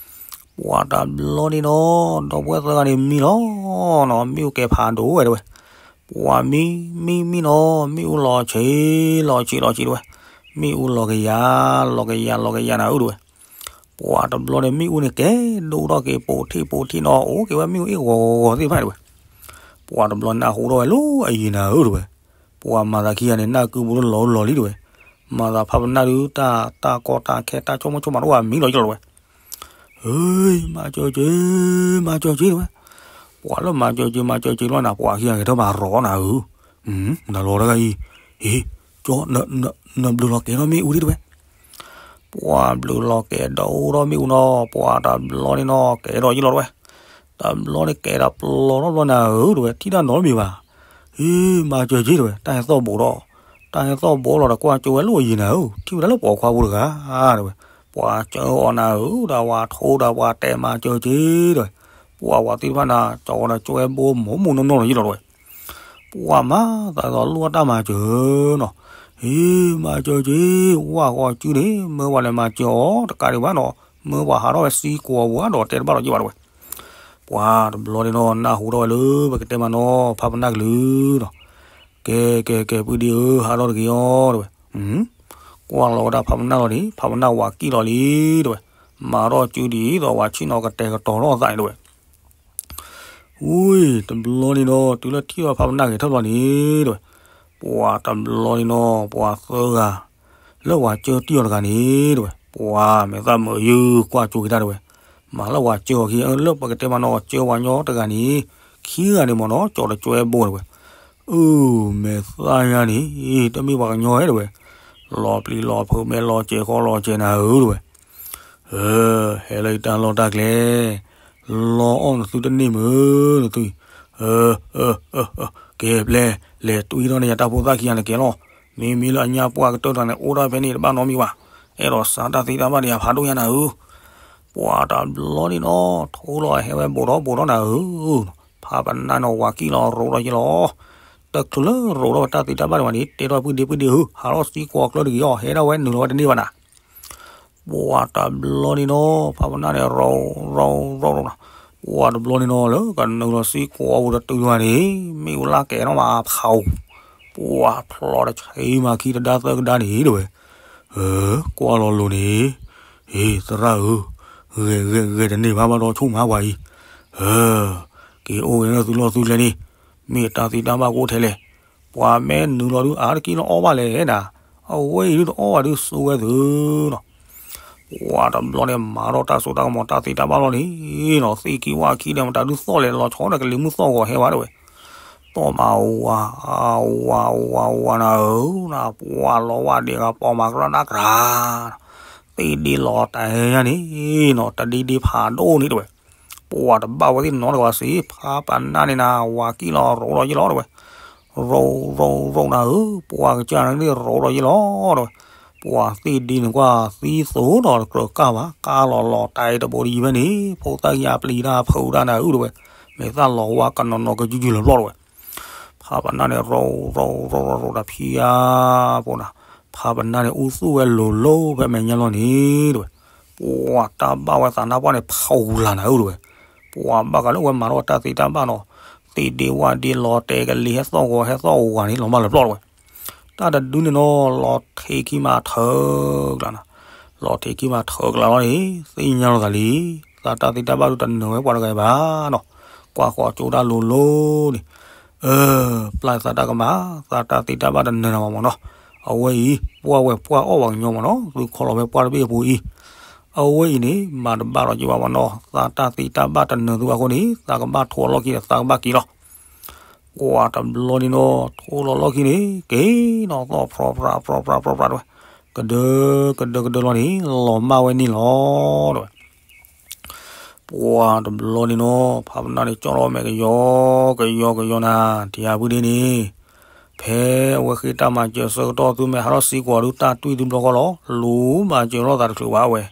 ပှၤတဘျီန့ၣ်နီၤ ဒီပုၢ်ဝဲၢ်သၢဂၤန့ၣ်မံလီၤနီၤ မ့ၣ်အူကဲဖးဒိၣ်ဝဲတဲဝဲ, ပှၤမံမံမံနီၤ မ့ၣ်အူလီၤဆံးလီၤဆံးလီၤဆံးတဲဝဲ, မ့ၣ်အူလီၤကယၤ လီၤကယၤလီၤကယၤနၤဧၢတဲဝဲ, ပှၤတဘျီန့ၣ်မ့ၣ်အူန့ၣ်ကဲဒိၣ်ထီၣ်က့ၤပိာ်ထံးပိာ်ထံးနီၤ အိၣ်က့ၤဝဲမ့ၣ်အူအ့ၣ်ဂီၤဂီၤသ့ၣ်တဖၣ်ဒဝဲ. ပှၤတဘျီနၢ်ဟူထီၣ်ဝဲလၢအယံၤနၤဧၢဒဝဲ. ပှၤမၤသးခံဂၤန့ၣ် နၢ်ကုပူၤလီၤလီၤလံဒဝဲ. မၤသးဖးပနၢ်ဒုး တၢ်တၢ်ကီတၢ်ခဲတၢ်ဆိကမိၣ်ဆိကမးတအိၣ်ဘၣ် မံလီၤယလီၤဒဝဲ. ဟ့ မၤစၢၤက့ၤ မၤစၢၤက့ၤတဝဲ. ပှၤလၢမၤစၢၤက့ၤ မၤစၢၤက့ၤလီၤနၤ ပှၤခံဂၤဂဲၤထီၣ်မၤရီၤနၤဧၢ. နလီၤတဂၤအံၤ, ဟ့, ကၠီ, နဘျုးလီၤကဲထီၣ်မ့ၣ်အူဒံးတဝဲ. ပှၤဘျုးလီၤကဲဒီးအိၣ်ထီၣ်မ့ၣ်အူနီၤ ပှၤတဘျီန့ၣ်နီၤ ကဲထီၣ်ယလီၤတဝဲ. တဘျီန့ၣ်ကဲဒၣ်ပျီထီၣ်ဘျီနၤဧၢတဝဲ ထံၣ်တၢ်နီတမံၤဘၣ်. ဟ့, မၤစၢၤက့ၤတဝဲ တၢ်ဟဲသီၣ်ဘိးဒီး, တၢ်ဟဲသီၣ်ဘိးလီၤဒီးကွၢ်ကၠိဝဲလၢအယံၤနၤဧၢ ထံၣ်ဝဲဒၣ်လၢပိာ်ခွါဖိတဂၤတဝဲ. ပှၤစၢၤအီၤနၤဧၢ ဒီးပှၤထိဒီးပှၤတဲမၤစၢၤက့ၤတဝဲ. ပှၤပှၤသ့ၣ်တဖၣ်န့ၣ် ကၠီဝဲဒီးကၠိဝဲဘိမိၢ်မိၢ်နီၢ်နီၢ်လီၤယလီၤတဝဲ. ပှၤမၤသးဒီးလိၣ်တၢ်မၤစၢၤနီၤ. ဟ့, မၤစၢၤက့ၤ ဝၣ်ဃီစုန့ၣ် မၢပှၤလဲၤမၤစၢၤအီၤတကးဒံးဘၣ်နီၤ မၢပှၤဟးထီၣ်ဝဲသံကွီၤပူၤဒီးတဲတဘၣ်လီၤယဘၣ်တဝဲ. ပှၤတဘျီန့ၣ်နီၤ နၢ်ဟူထီၣ်ဝဲလၢပကတဲမးနီၤ ဖးပနၢ်ကလုၢ်နီၤ. ကဲ ကဲ ကဲ ပုၢ်ဒ့ဧၢ ဟးထီၣ်တဂ့ၤအီၤတဝဲ. ကွၢ်လီၤဝဲဒၣ်ဖးပနၢ်လီၤန့ၣ် ဖးပနၢ်ဝၤကံၣ်လီၤလံတဝဲ. မၤထီၣ်စုဒ်သိးဝၤဆံၣ်နီၤကတဲာ်ကတီၤထီၣ်သးန့ၣ်တဝဲ. ဝံၤ တဘျီန့ၣ်ဒီး တုၤလၢထံၣ်ဝဲဖးပနၢ်ဂဲၤထီၣ်ဘျီန့ၣ်တဝဲ. ပှၤတဘျီန့ၣ်နီၤ ပှၤသၢဂၤ လၢပှၤကၢတံၢ်အီၤတဂၤန့ၣ်တဝဲ ပှၤမဲာ်သၣ်မုာ်ယုၢ်ကွၢ်ကၠိက့ၤတၢ်တဝဲ. မၤလၢပှၤကၢအီၤခံ လၢပကတဲမးနီၤ ကၢပှၤညီတဂၤန့ၣ် ခံဂၤန့ၣ်မးနီၤ ကၠီတကၠွဲဘိတဝဲ. အၢ မဲာ်သၣ်ယါန့ၣ် တမ့ၢ်ပှၤကညီဧဲတဝဲ. လီၤပျံၤလီၤဖုးမဲာ်လီၤစဲၤဃီလီၤစဲၤနၤဧၢတဝဲ. ဟဲလၢယတၢ်လီၢ်တၢ်ကျဲ, လီအီၣ်နသုတန့ၢ်မုာ်နသု, ကဲဘျဲ, လဲၤတွံထီၣ်န့ၢ်ယတၢ်ဖိသၣ်ခံဂၤန့ၣ်ကဲလီၤ. မ့မ့ၢ်လၢအညၣ်ပှၢ်ကတၢၢ်တဂၤန့ၣ် အိၣ်ဒၣ်ဖဲန့ၣ်တဘၣ်နီတမံၤဘၣ်. အဲၣ်ဒိးစးတၢ်သ့တၢ်ဘၣ်ဒီးယၤဖးဒိၣ်ညါနၤဧၢ. ပှၤတဘျီန့ၣ်နီၤ ထိလီၤဟဲဝဲဘူးဒီးဘူးဒီးနၤဧၢ. ဖးပနၢ်နီၤဝၤကံၣ်လီၤရိးဒီးယလီၤ. တချုးလၢရိးဒီးတၢ်သ့တၢ်ဘၣ်ဒံးဘၣ်န့ၣ် တဲထီၣ်ပုၢ်ဒ့ပုၢ်ဒ့ဧၢ ဟးထီၣ်သံကွီၤကျၢၢ်တဂ့ၤအီၤ ဟဲဒၣ်ဝဲနုာ်လီၤဝဲတန့ၢ်ဘၣ်နၤ. ပှၤတဘျီန့ၣ်နီၤ ဖးပနၢ်န့ၣ်ရိးရိးရိးရိး, ပှၤတဘျီန့ၣ်နီၤလၢကနုာ်လီၤသံကွီၤပူၤတတုၤဘၣ်န့ၣ် မ့ၣ်အူလၢ်ကဲထီၣ်မးဖးအူ, ပှၤဖျီတဆံမၤခံတဒါသၢကဒါန့ၣ်တဝဲ. ကွၢ်လီၤလိၤန့ၣ်, ဟ့ သရၣ်ဧၢ, ဂဲၤဂဲၤဂဲၤတန့ၢ်ဘၣ်ဘၣ်ဒီးဆိၣ်မၤပှၤအံၤ, က့ၤအိၣ်ဂ့ၤန့ၣ်သုလီၢ်သုကျဲန့ၣ်, မ့ၢ်တၢ်သ့တၢ်ဘၣ်ကအိၣ်ထဲလဲၣ်. ပှၤမ့ၢ်နုာ်လီၤဒုးအါတက့ၢ်လၢအီၣ်ဘၣ်လဲၣ်ဒၣ်, အဝဲအံၤဒုးတအီၣ်ဘၣ်ဒုးစိဝဲသုနီၤ. ပှၤတဘျီန့ၣ်မၤထီၣ်တၢ်စိတၢ်ကမီၤတၢ်သ့တၢ်ဘၣ်လီၤန့ၣ်နီၤ သ့ၣ်ကံဝၣ်ခံဒီးမတၤဒုးသီၣ်လဲၣ် လီၤဆီဒီးကလံၤမုၢ်သီၣ်ဂီၤဟဲဝဲတဝဲ. သီၣ်မးဝၤ, ဝၤဝၤဝၤနၤဧၢ, ပှၤလီၤဝဲဒ့ဂၤပီၤမၤကရၢနၢ်ကရၢ, သ့ၣ်ဒ့လီၤတဲာ်ယါန့ၣ်နီၤ တဒ့ဒ့ဖးဒိၣ်န့ၣ်တဝဲ. ပှၤတဘၣ်ဝဲသ့ၣ်နီတဂၤစ့ၢ် ဖးပနၢ်န့ၣ်နၤ ဝၤကံၣ်လီၤရိးဒီးယလီၤတဝဲ. ရိးရိးရိးနၤဧၢ, ပှၤကစၢ်န့ၣ်ရိးဒီးယလီၤတဝဲ. ပှၤသ့ၣ်ဒ့န့ၣ်ကွၢ်သံသိးဒီးတကြၢးကၢ်ဘၣ် ကၢ်လီၤလီၤတဲာ်တဘိဒံးဖဲန့ၣ် ဖိသၣ်ခံဂၤပျံၤတၢ်ဖုးတၢ်နၤဧၢတဝဲ. မဲာ်သၣ်လီၤဝါကနီၤနီၤကယုၢ်ယုၢ်လီၤဘျီတဝဲ. ဖးပနၢ်န့ၣ်ရိးရိးရိးရိးဒီးဖံယါဖိနၤ, ဖးပနၢ်န့ၣ်အူသူၣ်ဝဲလိၤလိၤဖဲမဲာ်ညါလီၤန့ၣ်တဝဲ. ပှၤတၢ်ဘၣ်ဝဲသးနါပှၢ်န့ၣ်ဖးအူလၢ်နၤဧၢတဝဲ. ပှၤဘၣ်ဃးလၢဝဲမၤထီၣ်တၢ်သ့တၢ်ဘၣ်နီၤ, သ့ၣ်ဒ့ဝၣ်ဒ့လီၤတဲာ်ကလံၤဟဲသီၣ်ဂီၤဟဲသီၣ်ဝၤန့ၣ်လီၤမၢ်လၢဘျီတဝဲ. တၢ်တဒုန့ၣ်နီၤ လီၤထံးခံမးထၢကျါနၤ, လီၤထံးခံမးထၢကျါလီၤန့ၣ် သ့ၣ်ညါလီၤသးလံ. သးတၢ်သ့တၢ်ဘၣ်ဒုးတနၢၤဝဲပှၤတဂၤဘၣ်နီၤ, ကွၢ်ဃီၤကၠိတၢ်လိၤလိၤန့ၣ် ပျၢ်သးတၢ်ကမၣ်, သးတၢ်သ့တၢ်ဘၣ်တနၢၤနၤဘၣ်မၢ်နီၤ. အဝဲအံၤ ပှၢ်ဝဲပှၢ်အီၣ်ပှၤကညီမၢ်နီၤ, သုခီလီၤဖဲပှၢ်တဘ့ၣ်အပူၤအံၤ. အဝဲအံၤန့ၣ် မၤတဘၣ်လီၤက့ၤဘၣ်မၢ်နီၤ, သးတၢ်သ့တၢ်ဘၣ်တနၢၤသုဘၣ်အဃိန့ၣ် သးကဘၣ်ထိးလီၢ်ခံဒီးသးကဘၣ်က့ၤလီၤ. ပှၤတဘျီန့ၣ်နီၤ ထိးလီၤလီၢ်ခံန့ၣ် က့ၤနီၤသီၣ်ဖြီဖြါဖြီဖြါဖြီဖြါတဝဲ, ကဒၢကဒၢကဒၢလီၤန့ၣ် လီၤမၢ်ဝဲန့ၣ်လီၤတဝဲ. ပှၤတဘျီန့ၣ်နီၤ ဖးပနၢ်န့ၣ်ကၠီထီၣ်မဲာ်ကယီကယီကယီနၤ, တယၤပုၢ်ဒ့န့ၣ် ဖဲအဝဲဃ့တၢ်မၤစၢၤဆၢကတီၢ်သုမ့ၢ်ဟးထီၣ်သံကွီၤဒုးတၢ်တွံၢ်သုဘျီဃီလီၤ, လူၤမၤစၢၤထီၣ်သးတချုးဘၣ်ဝဲ.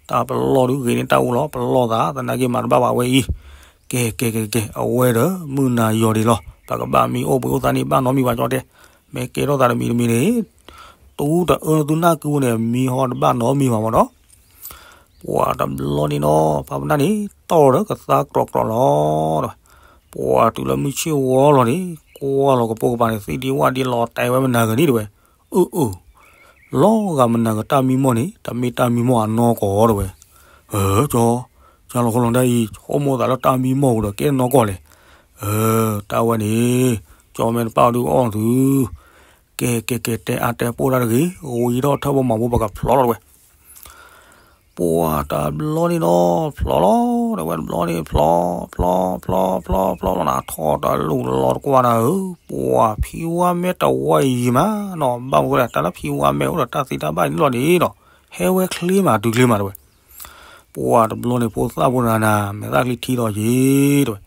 တၢ်ပလီၢ်ဒုးဂ့ၤန့ၢ်တၢ်အူလီၤ, ပလီၢ်သးသနာ်က့မၤတဘၣ်ဘၣ်ဝဲအံၤ. ကဲကဲကဲကဲ အဝဲဒီးမုၢ်နၤယီၤဒံးလီၤ, ပကဘၣ်မံအိၣ်ဘှံးအိၣ်သါန့ၣ်ဘၣ်နီတမံၤဘၣ်ကၠီတဲ, မ့ၢ်ကဲထီၣ်သးတမံၤတမံၤန့ၣ် တူတအၢသုနၢ်ကုန့ၣ် မံဟီတဘၣ်နီတမံၤဘၣ်မၢ်နီၤ. ပှၤတဘျီန့ၣ်နီၤ ဖးပနၢ်န့ၣ် တီၢ်ဒီးကသါကြီကြီလီၤ. ပှၤတုၤလၢမုၢ်ဆ့ၣ်ဝီလီၤန့ၣ် ကွၢ်လီၤကပိာ်ကပၤန့ၣ် သ့ၣ်ဒ့ဝၣ်ဒ့လီၤတဲာ်ဝဲမနၤဂၤန့ၣ်တဝဲ. အၢအၢ လီၤဂာ်မနၤဂၤတၢ်မံမီၢ်န့ၣ် တမ့ၢ်တၢ်မံမီၢ်အနီၢ်ကီၢ်တဝဲ. အၢ ကၠီ, ကၠီလီၤခီလီၤဒၣ်အံၤ ဆိကမိၣ်သးလၢတၢ်မံမီၢ်ပူၤဒီး ကဲနီၢ်ကီၢ်လဲၣ်. အၢ တၢ်ဝဲန့ၣ် ကၠီမ့ၢ်တပၣ်အီၤဒုးအီၣ်သု, ကဲ ကဲ ကဲ တဲအါတဲပိၢ်တၢ်တဂ့ၤ, ဝံၤဒီးထၢၣ်ဘိမၤဘိပကဖျီလီၤတဝဲ ပှၤတဘျီန့ၣ်ဒီး ဖျီလီၤ, တဝဲတဘျီန့ၣ် ဖျီ, ဖျီ ဖျီ ဖျီ ဖျီလီၤနၤ, ထီၣ်တလူၢ်လီၤတကွၢ်နၤဧၢ, ပှၤဖံဝါမဲတဝီအံၤမးနီၤ, ဘၣ်မနုၤလဲၣ် တၢ်လၢဖံဝါမဲအိၣ်ဒီးတၢ်သ့တၢ်ဘၣ်န့ၣ်လီၤန့ၣ်ဒီး ဟဲဝဲချ့မးတုၤချ့မးတဝဲ, ပှၤတဘျီန့ၣ် ဖိသၣ်ဖိတဂၤနၤ မဲာ်သၣ်ချံထံဒီးယ့ၤတဝဲ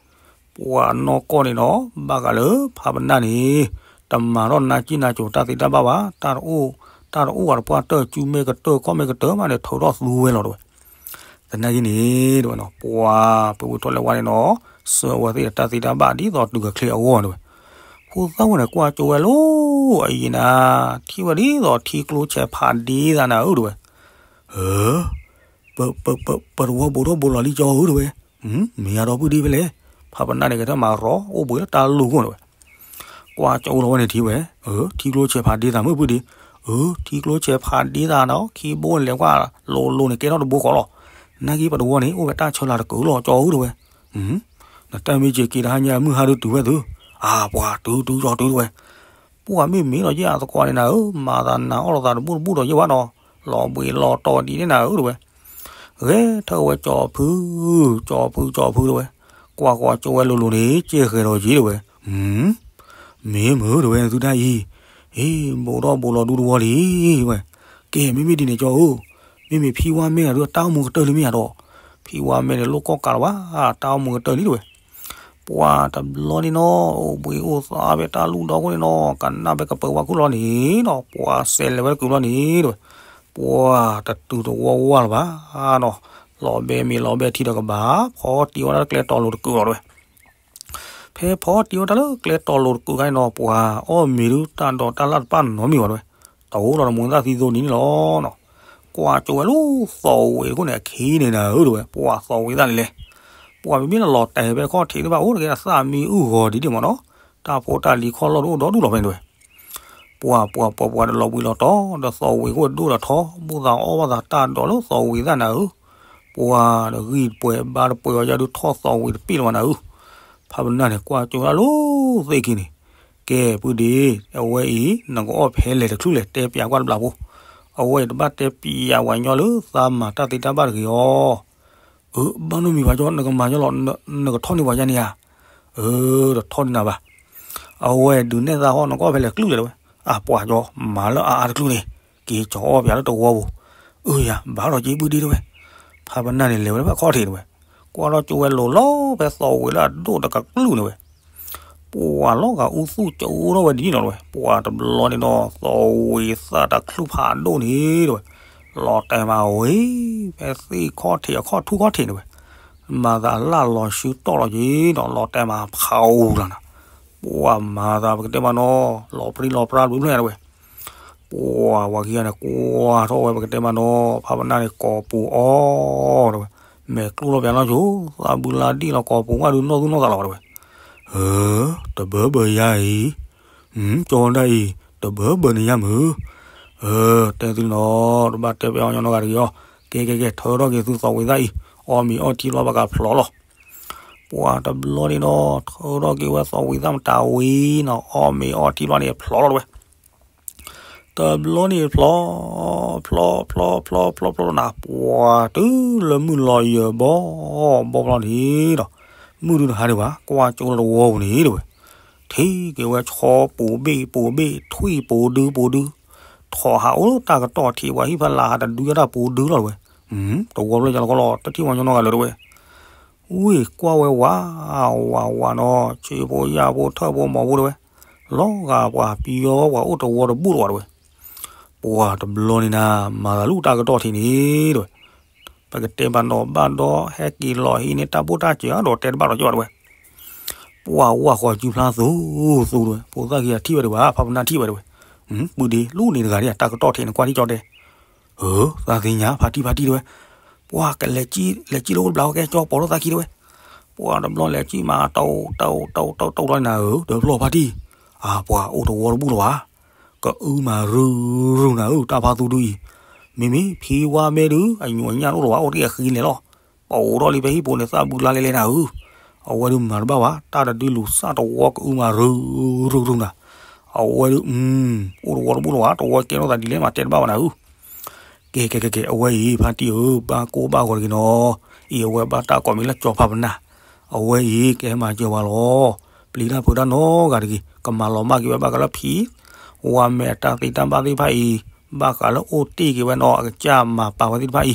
ပှၤနီၢ်ကီၢ်န့ၣ်ဒီး ဘၣ်ဃးလၢဖးပနၢ်န့ၣ် တမၤထီၣ်နါကံၢ်နါကိၤတၢ်သ့တၢ်ဘၣ်ဘၣ်, တၢ်တအိၣ်, တၢ်တအိၣ်ဘၣ်တပှၢ်တၢၢ် ကၠူမဲာ်ကတၢၢ် ခီၣ်မဲာ်ကတၢၢ်မးန့ၣ် ထုးထီၣ်သူဝဲလီၤတဝဲ. သနာ်က့န့ၣ် တဝဲနီၤ ပှၤပဝဲထီၣ်လဲၤဝါန့ၣ်နီၤ ဆှၢအဝဲသ့ၣ်ဒီးတၢ်သ့တၢ်ဘၣ်ဒ်သိးတုၤကချ့အဂီၢ်တဝဲ. ဖိသၣ်ဝဲန့ၣ် ကွၢ်ကၠိဝဲလီၤ အယံၤနၤ, ထံၣ်ဝဲဒ်သိးထံကျိဆဲးဖးဒ့သးနၤဧၢတဝဲ. အၢ ပ, ပ, ပ, ပတဝီဘိးထီၣ်ဘိးလီၤလံကၠီဧၢတဝဲ. မ့ၢ်အဒီပုၢ်ဒ့ဖဲလဲၣ်, ဖးပနၢ်န့ၣ် ကထၢၣ်မၤရီ အိၣ်ဘှံးလၢတၢ်လိၣ်ခိၣ်န့ၣ်ဝဲ. ကွၢ်ကၠိလီၤဝဲန့ၣ်ထံၣ်ဝဲ, အၢ ထံကျိဆဲးဖးဒ့သးမုၢ်ပုၢ်ဒ့, အၢ ထံကျိဆဲးဖးဒ့သးနီၤ, ခံဘိန့ၣ်လဲၤကွၢ်လိၤလိၤန့ၣ် ကဲထီၣ်တဘိဃီလီၤ. နာ်က့ပတဝီန့ၣ် အိၣ်ဝဲတၢ်ဆၢလၤတကုာ်လီၤကၠီဧၢတဝဲ. နတၢ်မ့ၢ်စ့ၤက့ၤတဟါညါမုၢ်ဟါဒုးတုၤဝဲသု, အၢ ပှၤတုၤတုၤကၠီတုၤတဝဲ. ပှၤမ့ၢ်မ့ၢ်ဒီးယဲၢ်အသကိးန့ၣ်နၤဧၢ, မၤသးနၤအီၣ်လိာ်သးတဘူၣ်တဘူၣ်ဒီးယဲၢ်ဝဲနီၤ, လီၤဘှံးလီၤတီၤဒ်န့ၣ်နၤဧၢတဝဲ. ဂဲၤထၢၣ်ဝဲကၠီဖု, ကၠီဖု ကၠီဖုတဝဲ, ကွၢ်ကွၢ်ကၠိဝဲလိၤလိၤန့ၣ် ကဲဃဲၤဒီးယ့ၤတဝဲ. မ့ၢ်မုာ်တဝဲသုတၢ်အံၤ, အ့ ဘိးထီၣ်ဘိးလီၤဒူတဝီလံဝဲ. ကဲ မ့မ့ၢ်ဒ်န့ၣ်ကၠီဧၢ, မ့မ့ၢ်ဖံဝါမဲနၤဒုးတၢ်အိၣ်မူကတၢၢ်လံမ့ၢ်ဧါဒီး, ဖံဝါမဲန့ၣ်လိၣ်ကီၢ်ကးလီၤဘၣ်, တၢ်အိၣ်မူကတၢၢ်လံတဝဲ. ပှၤတဘျီန့ၣ်နီၤ အိၣ်ဘှံးအိၣ်သါဖဲတၢ်လူၢ်ဒီခိၣ်န့ၣ်နီၤ ကနၣ်ဖဲကပၢၤဝါခိၣ်လီၤန့ၣ်နီၤ ပှၤစဲးလဲၤဝဲတကုာ်လီၤန့ၣ်တဝဲ. ပှၤတတုၤတဝီဝါလၢၤဘၣ်နီၤ, လီၤဘဲမ့ၤလီၤဘဲထံဒီးကဘၣ် ဖီတံၢ်ဝဲဒၣ်လၢကျဲတီၤလိၤတကုာ်လီၤတဝဲ. ဖဲဖီတံၢ်ဝဲတၢ်လၢကျဲတီၤလိၤတကုာ်ခါန့ၣ်နီၤ ပှၤအီၣ်မ့ၤဒုးတၢ်ဒိးတၢ်လၢ်တပၣ်နီတမံၤဘၣ်တဝဲ, တအိၣ်လီၤတမူသၣ်သံသိနံၤန့ၣ်လီၤနီၤ. ကွၢ်ကၠိဝဲလၢသီးဝံၤတခိၣ်န့ၣ် အခံန့ၣ်နၤဧၢတဝဲ, ပှၤသီးဝံၤသၣ်န့ၣ်လဲၣ်. ပှၤမ့မ့ၢ်လီၤတဲာ်ဖဲခီၣ်ထံးတဘၣ်အိၣ်တဂ့ၤ အသၣ်မံအုၣ်ဂီၤဒ်ဒ်မ့ၢ်နီၤ, တၢ်ဖိတၢ်လံၤခီၣ်လီၢ်တအိၣ်ဒီဒူၣ်လီၤဖဲန့ၣ်တဝဲ. ပှၤပှၤပှၤပှၤတလီၤဘှံးလီၤတီၤ ဒီးသီးဝံၤတခိၣ်ဒိၣ်ဒီးထီ ဘၣ်သးအီၣ်ဘၣ်သးတၢ်ဒိးလၢသီးဝံၤသၣ်နၤဧၢ. ပှၤတဂံၢ်တပှဲၤဘါတပှဲၤအီၤယါဒုးထီၣ်သီးဝံၤတပ့ၢ်လီၤဘၣ်နၤဧၢ. ဖးပနၢ်န့ၣ် ကွၢ်ကၠိတၢ်လၢသ့ၣ်ခံန့ၣ်, ကဲပုၢ်ဒ့, အဝဲအံၤ နကအီၣ်ဖဲလဲၣ်တချုးလဲၣ် တဲပျးကွၢ်တဘျီဖိ, အဝဲအံၤတဘၣ်တဲပျးဝဲညီလၢသးမၤတၢ်သ့တၢ်ဘၣ်တဂ့ၤအီၤ. အၢ ဘၣ်နီတမံၤဘၣ်ကၠီ နကမၤညီလီၤ, နကထီၣ်န့ၢ်ပှၤယါန့ၣ်ဧါ. အၢ တထီၣ်န့ၢ်နၤဘၣ်. အဝဲဒုးနဲၣ်သးဟီ နကအီၣ်ဖဲလဲၣ်တချုးလဲၣ်တဝဲ. အၢ ပှၤကၠီ မၤလၢအအါတချုးန့ၣ် က့ၤကၠီအီၣ်ပျးလၢတဝီပူၤ. အၢ ယၤ ဘၣ်လီၤက့ၤပုၢ်ဒ့တဝဲ. ဖးပနၢ်န့ၣ်လဲၤဝဲဖဲခီၣ်ထံးတဝဲ, ကွၢ်ထီၣ်ကၠိဝဲလိၤလီၤဖဲသီးဝံၤလၢအဒိၣ်တကကျုၢ်န့ၣ်ဝဲ. ပှၤလီၤဂာ်အူသူၣ်ကၠိထီၣ်ဝဲဒ်န့ၣ်လီၤတဝဲ, ပှၤတဘျီန့ၣ်ဒီး သီးဝံၤသၣ်တချုးဖးဒိၣ်န့ၣ်တဝဲ, လီၤတဲာ်မးဝံၤ ဖဲသ့ၣ်ခီၣ်ထံးအခီၣ်ထူၣ်ခီၣ်ထံးန့ၣ်ဝဲ, မၤသးလၢလီၤဆူတီၢ်လီၤက့ၤဒီး လီၤတဲာ်မးဖးအူလီၤနၤ. ပှၤမၤသးပကတဲမးနီၤ လီၤပြံလီၤပြါဘျုးဖျၢၣ်ညါတဝဲ. ပှၤဝၤခံဂၤန့ၣ် ကွၢ်ထီၣ်ဝဲပကတဲမးနီၤ ဖးပနၢ်န့ၣ် ကိာ်ပူၤအီၣ်တဝဲ, မဲာ်ကျိလီၤပျးနီၢ်ဆိ, သးဘုလါဒံၣ်လီၤ ကိာ်ပူၤမးဒုးနီၢ်သူၣ်နီၢ်သးလီၤဘၣ်တဝဲ. အၢ တဘၢဘၢယါအံၤ, ကၠီဒၣ်အံၤ တဘၢဘၢန့ၣ်ယါမုၢ်. အၢ တဲသုနီၤ တဘၣ်တဲပျးအီၤညီနီၢ်ဂၤတဂ့ၤအီၤ, ကဲကဲကဲ ထၢထီၣ်က့ၤသုသီးဝံၤသၣ်အံၤ, အီၣ်မ့ၤအီထံလီၤဘၣ်ကဖျီလီၤ. ပှၤတဘျီန့ၣ်ဒီး ထၢထီၣ်က့ၤဝဲသီးဝံၤသၣ်မတၤဝံၤနီၤ အီၣ်မ့ၤအီထံလီၤန့ၣ်ဖျီလီၤတဝဲ. တဘျီန့ၣ်ဖျီ, ဖျီ ဖျီ ဖျီ ဖျီ ဖျီလီၤနၤ ပှၤတုၤလၢမုၢ်လီၤယၢၤဘီ, ဘီဖျီန့ၣ်ဒီး, မုၢ်ဒုတဟါဒံးဘၣ် ကွၢ်ကၠိလၢတဝီပူၤန့ၣ်တဝဲ, ထံၣ်က့ၤဝဲဆီပူၤဘ့ၣ်ပူၤဘ့ၣ် ထွံၣ်ပူၤဒုပူၤဒု, ထီၣ်ဟးအိၣ်လၢတၢ်ကတီၢ်ထံး ပှၤဟံၣ်ဖးလၢ်ဟးတဒုယတၢ်ပူၤဒုလီၤတဝဲ, တဝီဖျီယါလီၤခီလီၤ တထံၣ်ဝဲညီနီၢ်ဂၤလၢၤတဝဲ. ဝ့ၢ်ကွၢ်ဝဲဝး, ဝးဝးနီၤ ဆ့ဖိယာ်ဖိထၢၣ်ဖိမီၤဖိတဝဲ, လီၤဂာ်ပှၤပယီၤပှၤအိၣ်တဝီတဘူၣ်လီၤဝဲတဝဲ. ပှၤတဘျီန့ၣ်နၤ မၤသးလၢတၢ်ကတီၢ်ထံးန့ၣ်တဝဲ, ပကတဲဘၣ်နီၤဘၣ်ဒီး ဟဲက့ၤလီၤဟံးန့ၢ်တၢ်ဘိၣ်တၢ်စၢၤဒီးတဲတဘၣ်ဒီးကၠီတဝဲ. ပှၤဝးဃီၤစုဖျါသူသူတဝဲ, ဖိသၣ်ခံဂၤထံၣ်ဝဲတဝဲ ဖးပနၢ်ထံၣ်ဝဲတဝဲ, ပုၢ်ဒ့ လူန့ၣ်တဂၤဒ်တၢ်ကတီၢ်ထံးန့ၣ် ကွၢ်ထံၣ်ကၠီတဲ အၢ သးသ့ၣ်ညါ ဖါတံၢ်ဖါတံၢ်တဝဲ, ပှၤကလဲၤကံၣ် လဲၤကံၣ်လၢအိၣ်တဘျီကဲကၠီပိာ်လိာ်သးခံတဝဲ, ပှၤတဘျီလဲၤကံၣ်မး တဝ်တဝ်တဝ်တဝ်တဝ်တဝ်လီၤနၤဧၢ ဒီးဖျီၣ်ဖါတံၢ်, အၢ ပှၤအိၣ်တဝီတဘူၣ်လီၤဧါ, ကအုမးရုရုနၤဧၢ တၢ်ဖါသူဒုအံၤ, မ့မ့ၢ်ဖံဝါမဲဒုး အညိၣ်အညၣ်တအိၣ်လၢၤဘၣ် အိၣ်တ့ၢ်အဃံလဲၣ်လီၤ. ပအိၣ်ထီၣ်လံဖဲဟံၣ်ပူၤန့ၣ် သးဘုလါလဲလဲနၤဧၢ. အဝဲဒုးမၤတဘၣ်ဘၣ် တၢ်တဒုးလူၤစၢ်တဝီကအုမၤရူၤရူၤနၤ. အဝဲဒုး အိၣ်တဝီတဘူၣ်လၢၤဘၣ် တဝီကဲထီၣ်သးဒ်လဲၣ်မးတဲတဘၣ်ဘၣ်နၤဧၢ. ကဲကဲကဲကဲ အဝဲအံၤ ဖါတံၢ်ဧၢ ဘၣ်ကိၢ်ဘၣ်ဂီၤတဂ့ၤနီၤ. အံၤ အဝဲဘၣ်တၢ်ကိးမံၤလၢကၠီၤဖးပနၢ်. အဝဲအံၤ ကဟဲမၤစၢၤပှၤလီၤ. ပျံၤတၢ်ဖုးတၢ်နီတဂၤတဂ့ၤ ကမၤလီၤမၢ်က့ၤဝဲဘၣ်ဃးလၢဖံဝါမဲအတၢ်သ့တၢ်ဘၣ်သ့ၣ်တဖၣ်အံၤ, ဘၣ်ဃးလၢအိၣ်တ့ၢ်က့ၤဝဲနီၤ အကစၢ်မၤပာ်ဝဲသ့ၣ်တဖၣ်အံၤ,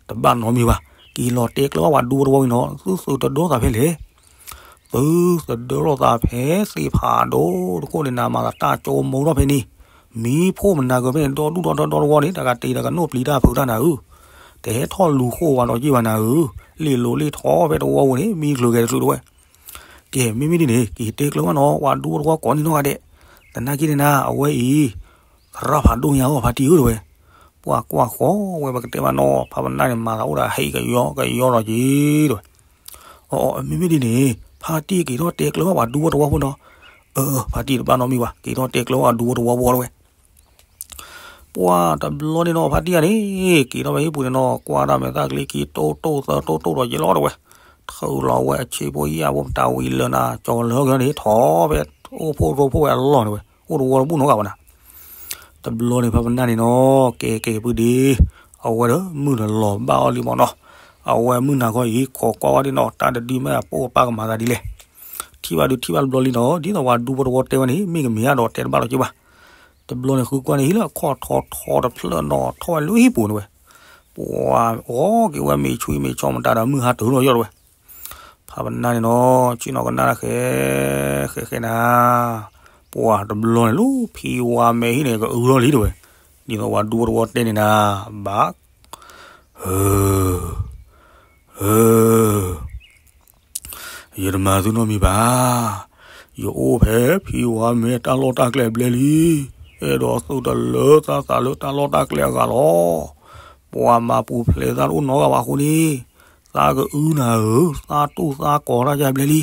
တဘၣ်နီတမံၤဘၣ်. က့ၤလီၤတဲကျၢၤဘၣ်ပှၤဒူဖိတဝီအံၤနီၤ သုသုတဒိသးဖဲလဲၣ်. သုသဒၢလီၤသးဖဲသ့ၣ်ဖးဒိၣ်တခိၣ်န့ၣ် နၤမၤသးတၢ်ကၠိမိထီၣ်ဖဲန့ၣ်, မံဖိမနၤကၢၤဖဲန့ၣ် ဒီဒူၣ်ဒီဒီဒီတဝီန့ၣ် တဂၤတ့ၤဒီးကနိၣ်ပျံၤတၢ်ဖုးတၢ်နၤဧၢ, တဟဲထီၣ်လူၤဃိဝဲဒီးက့ၤဘၣ်နၤဧၢ, လ့ၣ်လိၤလ့ၣ်ထီဖဲတဝီပူၤန့ၣ် မံချုးဂဲၤတချုးတဝဲ. ကဲ မ့မ့ၢ်ဒ်န့ၣ် က့ၤတဲကျၢၤဘၣ်နီၤ ပှၤဒူဖိတဝီကိးန့ၢ်နီတဂၤဒဲး, သနာ်က့န့ၣ်နၤ အဝဲအံၤ သရၣ်ဖးဒိၣ်ညါအီၤ ဖါတံၢ်ဧၢတဝဲ. ပှၤကွၢ်ဃီဝဲပကတဲမးနီၤ ဖးပနၢ်န့ၣ် မၤသးအိၣ်ဒီးဟဲကယီကယီလီၤက့ၤတဝဲ. အမ့မ့ၢ်ဒ်န့ၣ် ဖါတံၢ်က့ၤထီၣ်တဲကျၢၤဘၣ်ပှၤဒူဖိတဝီဖိနီၤ. အ ဖါတံၢ်တဘၣ်နီတမံၤဘၣ် က့ၤထီၣ်တဲကျၢၤဘၣ်ပှၤဒူဖိတဝီဖိတဝဲ. ပှၤတဘျီန့ၣ်နီၤ ဖါတံၢ်ဂၤန့ၣ် က့ၤထီၣ်ဖဲဟံၣ်ပူၤန့ၣ်နီၤ ကွၢ်တၢ်မဲာ်သၣ်ချံခံ တိၢ်တိၢ်သၢတိၢ်တိၢ်ဒီးယဲလီၤတဝဲ. ထုးလီၤဝဲအဆ့ဖိယၣ်ဖိမတၤဝံၤလၢာ်နၤ ကၠီၤလၢက့ၤန့ၣ် ထီၣ်ဖဲအိၣ်ဖှိၣ်ရိဖှိၣ်ဝဲအလီၢ်န့ၣ်ဝဲ အိၣ်တဝီတဘူၣ်နီတဂၤဘၣ်နၤ. တဘျီန့ၣ် ဖါပနၢ်န့ၣ်နီၤ ကဲကဲဖုဒ့ အဝဲဒီးမုၢ်တလီၤဘၣ်အီၤလံမ့ၢ်နီၤ. အဝဲမုၢ်နၤခီအံၤ ခိးကွၢ်ဝဲဒ်နီၤ တၢ်တဒုမ့ၢ်အပိၢ်အပၢ်ကမၤသးဒ်လဲၣ်. ထံၣ်ဘၣ်ဒုးထံၣ်ဘၣ်တဘျီလံနီၤ ဒ်သိးပှၤဒူဖိတဝီတဲဝဲန့ၣ် မ့ၢ်ကမ့ၢ်အဒိးတဲတဘၣ်လီၤက့ၤဘၣ်. တဘျီန့ၣ် ဃုကွၢ်န့ၣ် ဟံးလၢအခီၣ်ထီထီတဖျၢၣ်နီၤ ထီၣ်ဝဲလၢဟံၣ်ပူၤန့ၣ်ဝဲ. ပှၤအီၣ်က့ၤဝဲမ့ၤဆူမ့ၤဆီမတၤဒီးမုၢ်ဟါတုၤလီၤယီၢ်တဝဲ. ဖါပနၢ်န့ၣ်နီၤ ဆ့ၣ်နီၤကနၣ်တၢ်ဃဲ ဃဲဃဲနၤ. ပှၤတဘျီန့ၣ်လီၤ ဖံဝါမဲဟံၣ်န့ၣ် ကအုထီၣ်လံတဝဲ. ဒ်သိးပှၤဒူဖိတဝီတဲန့ၣ်နၤ ဘၣ် ဧၢ ဧၢ ယတမၤသုနီတမံၤဘၣ်. ယအိၣ်ဖဲဖံဝါမဲတၢ်လီၢ်တၢ်ကျဲအဘျဲၣ်လံ. အဲၣ်ဒိးသုးတလၢသးသးလၢတၢ်လီၢ်တၢ်ကျဲအဂၤလီၤ. ပှၤမၤပူၤဖျဲးသးတအိၣ်နီတဂၤဘၣ်အဃိန့ၣ်, သးကအုနၤဧၢ, သးတူၢ်သးကီၤတၢ်ယါဘျဲၣ်လံ.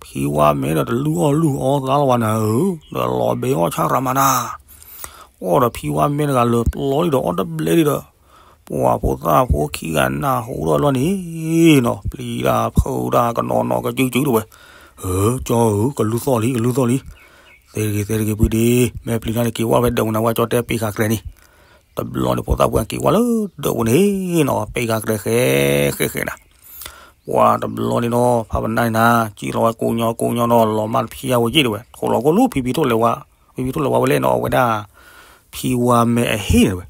ဖံဝါမဲဒီးတလုၢ်အီၣ်လုၢ်အီသးလီၤဘၣ်နၤဧၢ, ဒီးလီၤဘဲအီၣ်ဆၣ်ရၤမၤနၤ. အီၣ်ဒီးဖံဝါမဲတဂၤလၢာ်ပျီလံဒီး အီၣ်တဘျဲၣ်လံဒီး ပှၤဖိသၣ်ဖိခံဂၤနၢ်ဟူထီၣ်လီၤန့ၣ်နီၤ, ပျံၤတၢ်ဖုးတၢ်ကနီၤနီၤကစုကစုတဝဲ. ဧၢ, ကၠီဧၢ, ကလုၢ်သီၣ်လံ ကလုၢ်သီၣ်လံ. သ့တဂ့ၤ သ့တဂ့ၤ ဖုဒ့, မ့ၢ်ပျံၤတၢ်န့ၣ် က့ၤဝဲဖဲဒၢးပူၤနၤ ဝဲကၠီတဲပ့ၤဃာ်ကျဲန့ၣ်. တဘျီန့ၣ် ဖိသၣ်ဖိက့ၤဝဲလၢဒၢးပူၤန့ၣ်နီၤ, ပ့ၤဃာ်ကျဲဃဲဃဲဃဲနၤ. ပှၤတဘျီန့ၣ်နီၤ ဖးပနၢ်န့ၣ်နၤ, စံၣ်လီၤဝဲကိးညီကိးညီနီၤ, လီၤမၢ်တဖျါဝဲက့ၢ်တဝဲ, ထိးလီၤကိၣ်လူၤ ဖံဖံထိၣ်လဲၤဝါ, ဖံဖံထိၣ်လဲၤဝါဝဲလဲၣ်နီၤ, အဝဲဒၣ် ဖံဝါမဲအဟ့ၣ်န့ၣ်တဝဲ.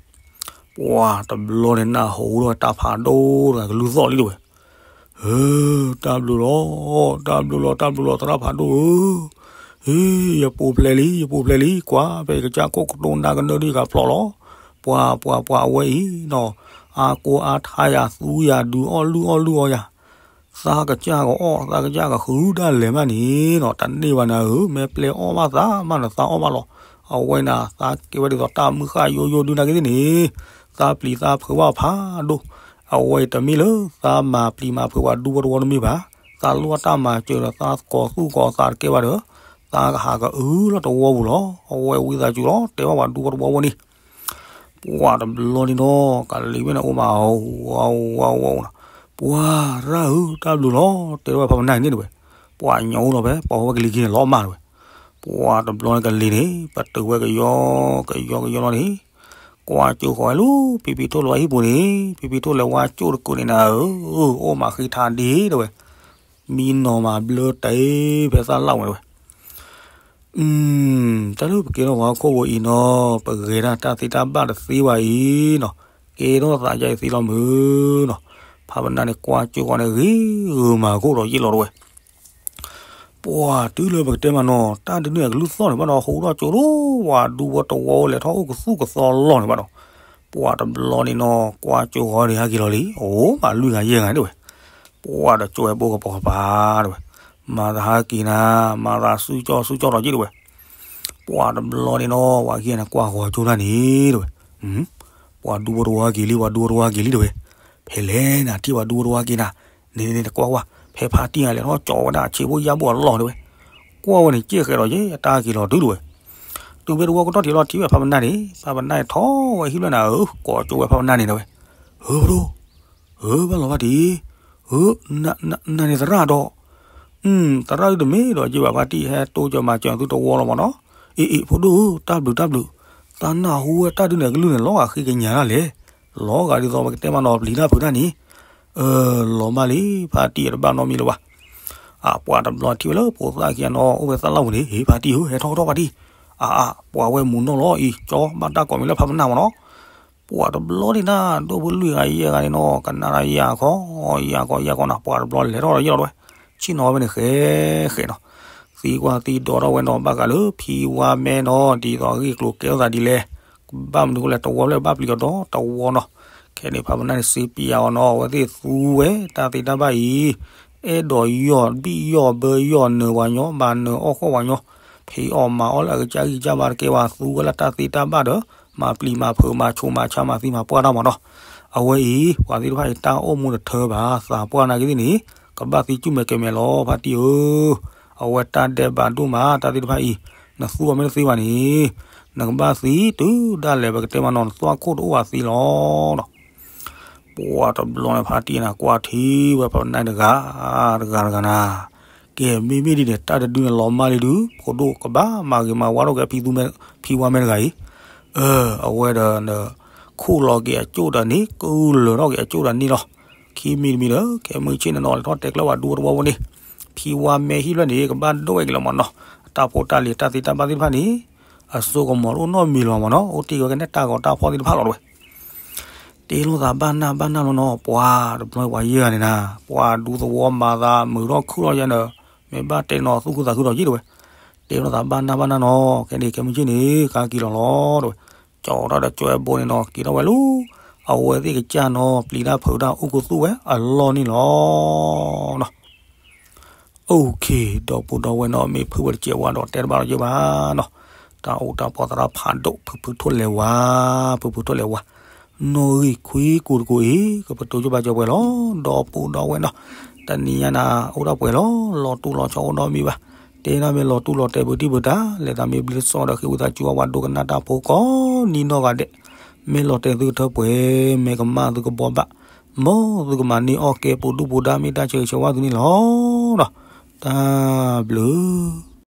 ပှၤတဘျီန့ၣ် နၢ်ဟူထီၣ်ဝဲတၢ်ဖးဒိၣ်တဂၤ ကလုၢ်သီၣ်လံတဝဲ. ဧၢ, တၢ်ဘျုးလီၤ, တၢ်ဘျုးလီၤ, တၢ်ဘျုးလီၤ သရၣ်ဖးဒိၣ်ဧၢ, ဟ့ၣ် ယပူၤဖျဲးလံ ယပူၤဖျဲးလံ, ကွၢ်ဖဲယကစၢ်ခိၣ်ကတိၤနၢ်ကနၢဒ်ယကဖျိးလီၤ. ပှၤ ပှၤ ပှၤ အဝဲအံၤနီၤ, အါကိးအါထါယၤ သူယၤ ဒုးအီၣ်လုၢ်အီၣ်လုၢ်အီယၤ, သးကစၢ်ကအီၣ် သးကစၢ်ကဃုဒၣ်လဲာ်မးန့ၣ်နီၤ, တန့ၢ်ဘၣ်နၤဧၢ, မ့ၢ်ပျဲအီၣ်ဘၣ်သးမးန့ၣ် သးအီၣ်ဘၣ်လီၤ. အဝဲန့ၣ် သးကဲဝဲဒ်သိးတၢ်မုၢ်ဃၣ်ယိယိဒုးနၤက့ၤသ့ၣ်န့ၣ်, သးပျံၤသးဖုးဘၣ်ဖးဒိၣ်. အဝဲအံၤတမ့ၢ်လၢ သးမၤပျံၤမၤဖုးပှၤဒူဖိတဝီတမ့ၢ်ဘၣ်, သးလိၣ်တၢ်မၤစၢၤဒီး သးကိးသူၣ်ကိးသးတကဲဘၣ်ဒီး, သးကဟးကအုလီၤတဝီပူၤလီၤ. အဝဲဝံသးစူၤလီၤ တဲဘၣ်ပှၤဒူဖိတဝီဝဲန့ၣ်. ပှၤတဘျီန့ၣ်နီၤ ကလံၤဝဲန့ၣ်အိၣ်မး ဝါဝါဝါဝါ, ပှၤရၣ်ဧၢ တၢ်ဘျုးလီၤ တဲဝဲဖးပနၢ်န့ၣ်တဝဲ. ပှၤညီအိၣ်လီၤဖဲ ပှၤဝဲကလံၤခံန့ၣ်လီၤမၢ်တဝဲ. ပှၤတဘျီန့ၣ်ကလံၤန့ၣ် ပတုာ်ဝဲကယီကယီကယီလီၤန့ၣ်, ကွၢ်ကၠိဃီၤဝဲလၢ ဖံဖံထိၣ်လဲၤဝါဟံၣ်ပူၤန့ၣ်, ဖံဖံထိၣ်လဲၤဝါကၠိၣ်တကုာ်န့ၣ်နၤဧၢ, အိၣ်မးဃံထါဒ့တဝဲ, မံနီၤမးဘျၢတ့ၢ်ဖဲသၣ်လၣ်ဝဲတဝဲ. တၢ်လၢပကဲထီၣ်ပှၤဟီၣ်ခိၣ်ဖိအံၤနီၤ, ပဂဲၤဒၣ်တၢ်သ့တၢ်ဘၣ်တသ့ဘၣ်အံၤနီၤ, ကဲထီၣ်သးယါအံၤသ့လီၤမုၢ်နီၤ. ဖးပနၢ်န့ၣ် ကွၢ်ကၠိဃီၤန့ၣ် ဂ့ၤဂ့ၤမၤခိၣ်ဒီးယ့ၢ်လီၤတဝဲ. ပှၤတုၤလၢပကတဲမးနီၤ, တၢ်တနုာ်အကလုၢ်သီၣ်န့ၣ်ဘၣ်ဒီး ဟူထီၣ်ကၠိဒီး ပှၤဒူဖိတဝီလဲၤထီၣ်အိၣ်ကသူၣ်ကသီလီၢ်န့ၣ်ဘၣ်ဒီး, ပှၤတဘျီန့ၣ်နီၤ ကွၢ်ကၠိဃီၤန့ၣ်ဟဲက့ၤလီၤလံ, အိၣ်မးလွံၢ်ဂၤယဲၢ်ဂၤန့ၣ်တဝဲ. ပှၤဒီးကၠိဝဲဘိကပီၤကပၤတဝဲ, မၤသးဟးက့ၤနၤ, မၤသးစုကၠီစုကၠီဒီးက့ၢ်တဝဲ. ပှၤတဘျီန့ၣ်နီၤ ပှၤခံဂၤန့ၣ်ကွၢ်ဃီၤကၠိတၢ်န့ၣ်တဝဲ. ပှၤဒူဖိတဝီဟဲက့ၤလံ ပှၤဒူဖိတဝီဟဲက့ၤလံတဝဲ. ဖဲလဲၣ်နၤ ထံၣ်ပှၤဒူဖိတဝီဟဲက့ၤနၤ, န့ၣ်န့ၣ်န့ၣ်ကွၢ်ကွၢ်, ဖဲဖါတံၢ်ဂၤလဲၤထီၣ်ကၠီဝဲဒၣ်ဆံးဖိယၣ်ဖိအလီၢ်တဝဲ. ကွၢ်ဝဲန့ၣ် ကဲဃဲးဒီးယဲ အတၢ်ဟဲက့ၤလီၤတုၤတဝဲ. တုၤဖဲတဝီကတီၢ်ထံးလီၤ ထံၣ်ဝဲဖးပနၢ်န့ၣ်, ဖးပနၢ်န့ၣ်ထီၣ်ဝဲဟံၣ်ဖျၢၣ်န့ၣ်ဧၢ, ကိးကၠိဝဲဖးပနၢ်န့ၣ်တဲဝဲ, ဧၢ ပဒိၣ်, ဧၢ ဘၣ်လီၤဘၣ်ဒံး, ဧၢ နၤန့ၣ်သရၣ်ဒီး, သရၣ်ဒုတမ့ၢ်ဒီးက့ဘၣ် ဖါတံၢ်ဟဲတိစၢၤမၤစၢၤသုတဝီလီၤမနီၤ, အ့ အ့ ဖိဒိၣ်ဧၢ တၢ်ဘျုးတၢ်ဘျုး, သးနၢ်ဟူဝဲတၢ်ဒုးန့ၣ်အကလုၢ်န့ၣ် လီၤဂာ်ဃ့ကညးဒၣ်လဲာ်, လီၤဂာ်ဒ်သိးပကတဲမးနီၤ ပျံၤတၢ်ဖုးတၢ်န့ၣ် လီၤမၢ်လံ ဖါတံၢ်တဘၣ်နီတမံၤလၢၤဘၣ်. အပှၤတဘျီထံၣ်ဝဲလၢဖိသၣ်ခံဂၤနီၤ အိၣ်ဖဲသၣ်လၣ်ပူၤန့ၣ်, ဟ့ ဖါတံၢ်ဧၢ ဟဲထီၣ်ထီၣ်ဖါတံၢ်, အအ ပှၤဝဲမူးနီၢ်လီၤအံၤ ကၠီဘၣ်တၢ်ကိးမံၤလၢဖးပနၢ်မနီၤ, ပှၤတဘျီန့ၣ်နၤ ဒိၣ်ဖုလွံၢ်ဂၤယဲၢ်ဂၤန့ၣ်နီၤ ကနၣ်တၢ်ယၤခီ ယၤခီယၤခီနၤ ပှၤတဘျီလဲၤထီၣ်ဒီးယဲၢ်လီၤတဲဝဲ, ဆ့ၣ်နီၤဝဲဖဲန့ၣ်ဃဲဃဲနီၤ, သံကွၢ်သံဒိးထီၣ်ဝဲနီၤ ဘၣ်ဃးလၢဖံဝါမဲနီၤ ဒ်သိးအဂ့ၢ်အကျိၤကဲထီၣ်သးဒ်လဲၣ်, ဘၣ်မနုၤဃိလဲၣ် တဝီဖျၢၣ်ဘၣ်ပျံၤအီၤဒီးတဝီနီၤ, ခဲန့ၣ်ဖးပနၢ်န့ၣ်စ့ပျးအီၤနီၤ အဝဲသ့ၣ်သူဝဲတၢ်သ့တၢ်ဘၣ်အံၤ, အဲၣ်ဒိးယီၢ်ဘံၣ်ယီၢ်ဘၢယီၢ်နၢၤပှၤညီ ဘၣ်နၢၤအီၣ်ဃီၣ်ပှၤညီ, ဖံးအီၣ်မၤအီၣ်လၢအကစၢ်ဂံၢ်ကစၢ်ဘါတကဲဘၣ် သူဝဲလၢတၢ်သ့တၢ်ဘၣ်ဒီး မၤပျံၤမၤဖုးမၤဆူးမၤဆါမၤသံမၤပှၢ်တၢ်မနီၤ, အဝဲအံၤ ပှၤသ့ၣ်တဖၣ်အံၤ တၢ်အိၣ်မူတထၢဘၣ် သးပှၢ်နာ်က့သ့ၣ်န့ၣ် ကဘၣ်သံကၠူၣ်မဲာ်ကဲမဲာ်လီၤ ဖါတံၢ်ဧၢ, အဝဲတၢ်ဒဲးဘးဒိၣ်မး တၢ်သ့ၣ်တဖၣ်အံၤ, နသူအီၤမ့ၢ်တသ့ဘၣ်န့ၣ်, နကဘၣ်သံတုၤဒၣ်လဲာ် ပကတဲမးနီၤ နသွၣ်ခိၣ်တအိၣ်ဘၣ်သ့လီၤနီၤ. ပှၤတဘျီန့ၣ် ဖါတံၢ်နၤ ကွၢ်ထံဝဲဖးပနၢ်တဂၤ, တဂၤတဂၤနၤ, ကဲမ့မ့ၢ်ဒ်န့ၣ် တၢ်တဒုန့ၣ်လီၤမၢ်လံဒုး ဖိဒိၣ်ကဘၣ်မၤဂ့ၤမၤဝါထီၣ်က့ၤ ဖံဝါမဲတဂၤအံၤ, အဝဲဒီး ခိၣ်လီၤက့ၤအကၠိၣ်ဒီးန့ၣ် ကလၢၤထီၣ်က့ၤအကၠိၣ်ဒီးန့ၣ်လီၤ. ခံမံၤတမံၤဒီး ခဲမုၢ်ဆ့ၣ်န့ၣ်နီၤ လဲၤထီၣ်တဲကျၢၤဝဲဒူတဝီဖိန့ၣ်, ဖံဝါမဲဟံၣ်ဖျၢၣ်န့ၣ် ကဘၣ်ဒိၣ်ဝဲက့ၤလီၤမနီၤ, အတၢ်ဖိတၢ်လံၤတၢ်သ့တၢ်ဘၣ်သ့ၣ်တဖၣ်န့ၣ် အစိကမီၤတအိၣ်နီတမံၤလီၤမနီၤ, အိၣ်တ့ၢ်ဝဲကနဲၣ်တၢ်ဂီၤတၢ်ဖီၣ်သ့ၣ်တဖၣ်လီၤတဲဝဲ တ့လိာ်သးဘၣ်နၢ်ဘၣ်နၢ်လီၤနီၤ, ပှၤတဘျီပှၤယဲၢ်ဂၤန့ၣ်နၤ, ပှၤဒူသဝီမၤသးမုာ်ထီၣ်ခုၣ်ထီၣ်ယဲၢ်န့ၣ်, မ့ၢ်ဘၣ်တဲနီၤသူၣ်ခုသးခုဒီးယံၣ်တဲဝဲ, တ့လိာ်သးဘၣ်နၢ်ဘၣ်နၢ်နီၤ, ခဲန့ၣ်ခဲမုၢ်ဆ့ၣ်န့ၣ် ကါက့ၤလီၤလီၤတဲဝဲ, ကၠီထီၣ်ဒီးကၠီဝဲဘိန့ၣ်နီၤ က့ၤထီၣ်ဝဲလၢ အဝဲသ့ၣ်ကစၢ်နီၤ ပျံၤတၢ်ဖုးတၢ်အိၣ်ကသူၣ်ဝဲအလီၢ်န့ၣ်လီၤ. OK, ဒီပုၢ်ဒီဝဲၢ်နီၤ မ့ၢ်ဖုဝဲတကဲဝါဒီးတဲတဘၣ်လီၤယဲၢ်ဘၣ်နီၤ, တၢ်အိၣ်တၢ်ပီးသရၣ်ဖးဒိၣ် ဖုဖုထိၣ်လဲၤဝါ, ဖုဖုထိၣ်လဲၤဝါ, နီၣ်ဂံၢ်ခွံကိၢ်တကိၢ်အံၤ ကပတိၤကၠိဘၣ်ကၠီပှဲၤလီၤ, ဒီပုၢ်ဒီဝဲၢ်နီၤ, တနံၤညါနၤ အိၣ်ဒၣ်ပှဲၤလီၤ, လီၤတူၢ်လီၤဆီအိၣ်ဒီးမံၤဘၣ်, တဲဒၣ်မ့ၢ်လီၤတူၢ်လီၤတဲာ်ပတံၢ်ပတၢ် လဲၤသးမ့ၢ်ဘျုးစီဒီးဃ့ဝံသးစူၤဝဲဒိကနၣ်တၢ်ဖိကိးနံၤနီၢ်ဂၤဒဲး, မ့ၢ်လီၤတဲာ်သုကထၢပှဲၤ, မ့ၢ်ကမၣ်သုကဘှီဘၣ် မ်သုကမၤန့ၢ်အီၣ်ကဲပူၤဒူၣ်ပူၤဒါ မ့ၢ်တၢ်ဆၢဂ့ၤဆၢဝါသုန့ၣ်လီၤ. တၢ်ဘျုး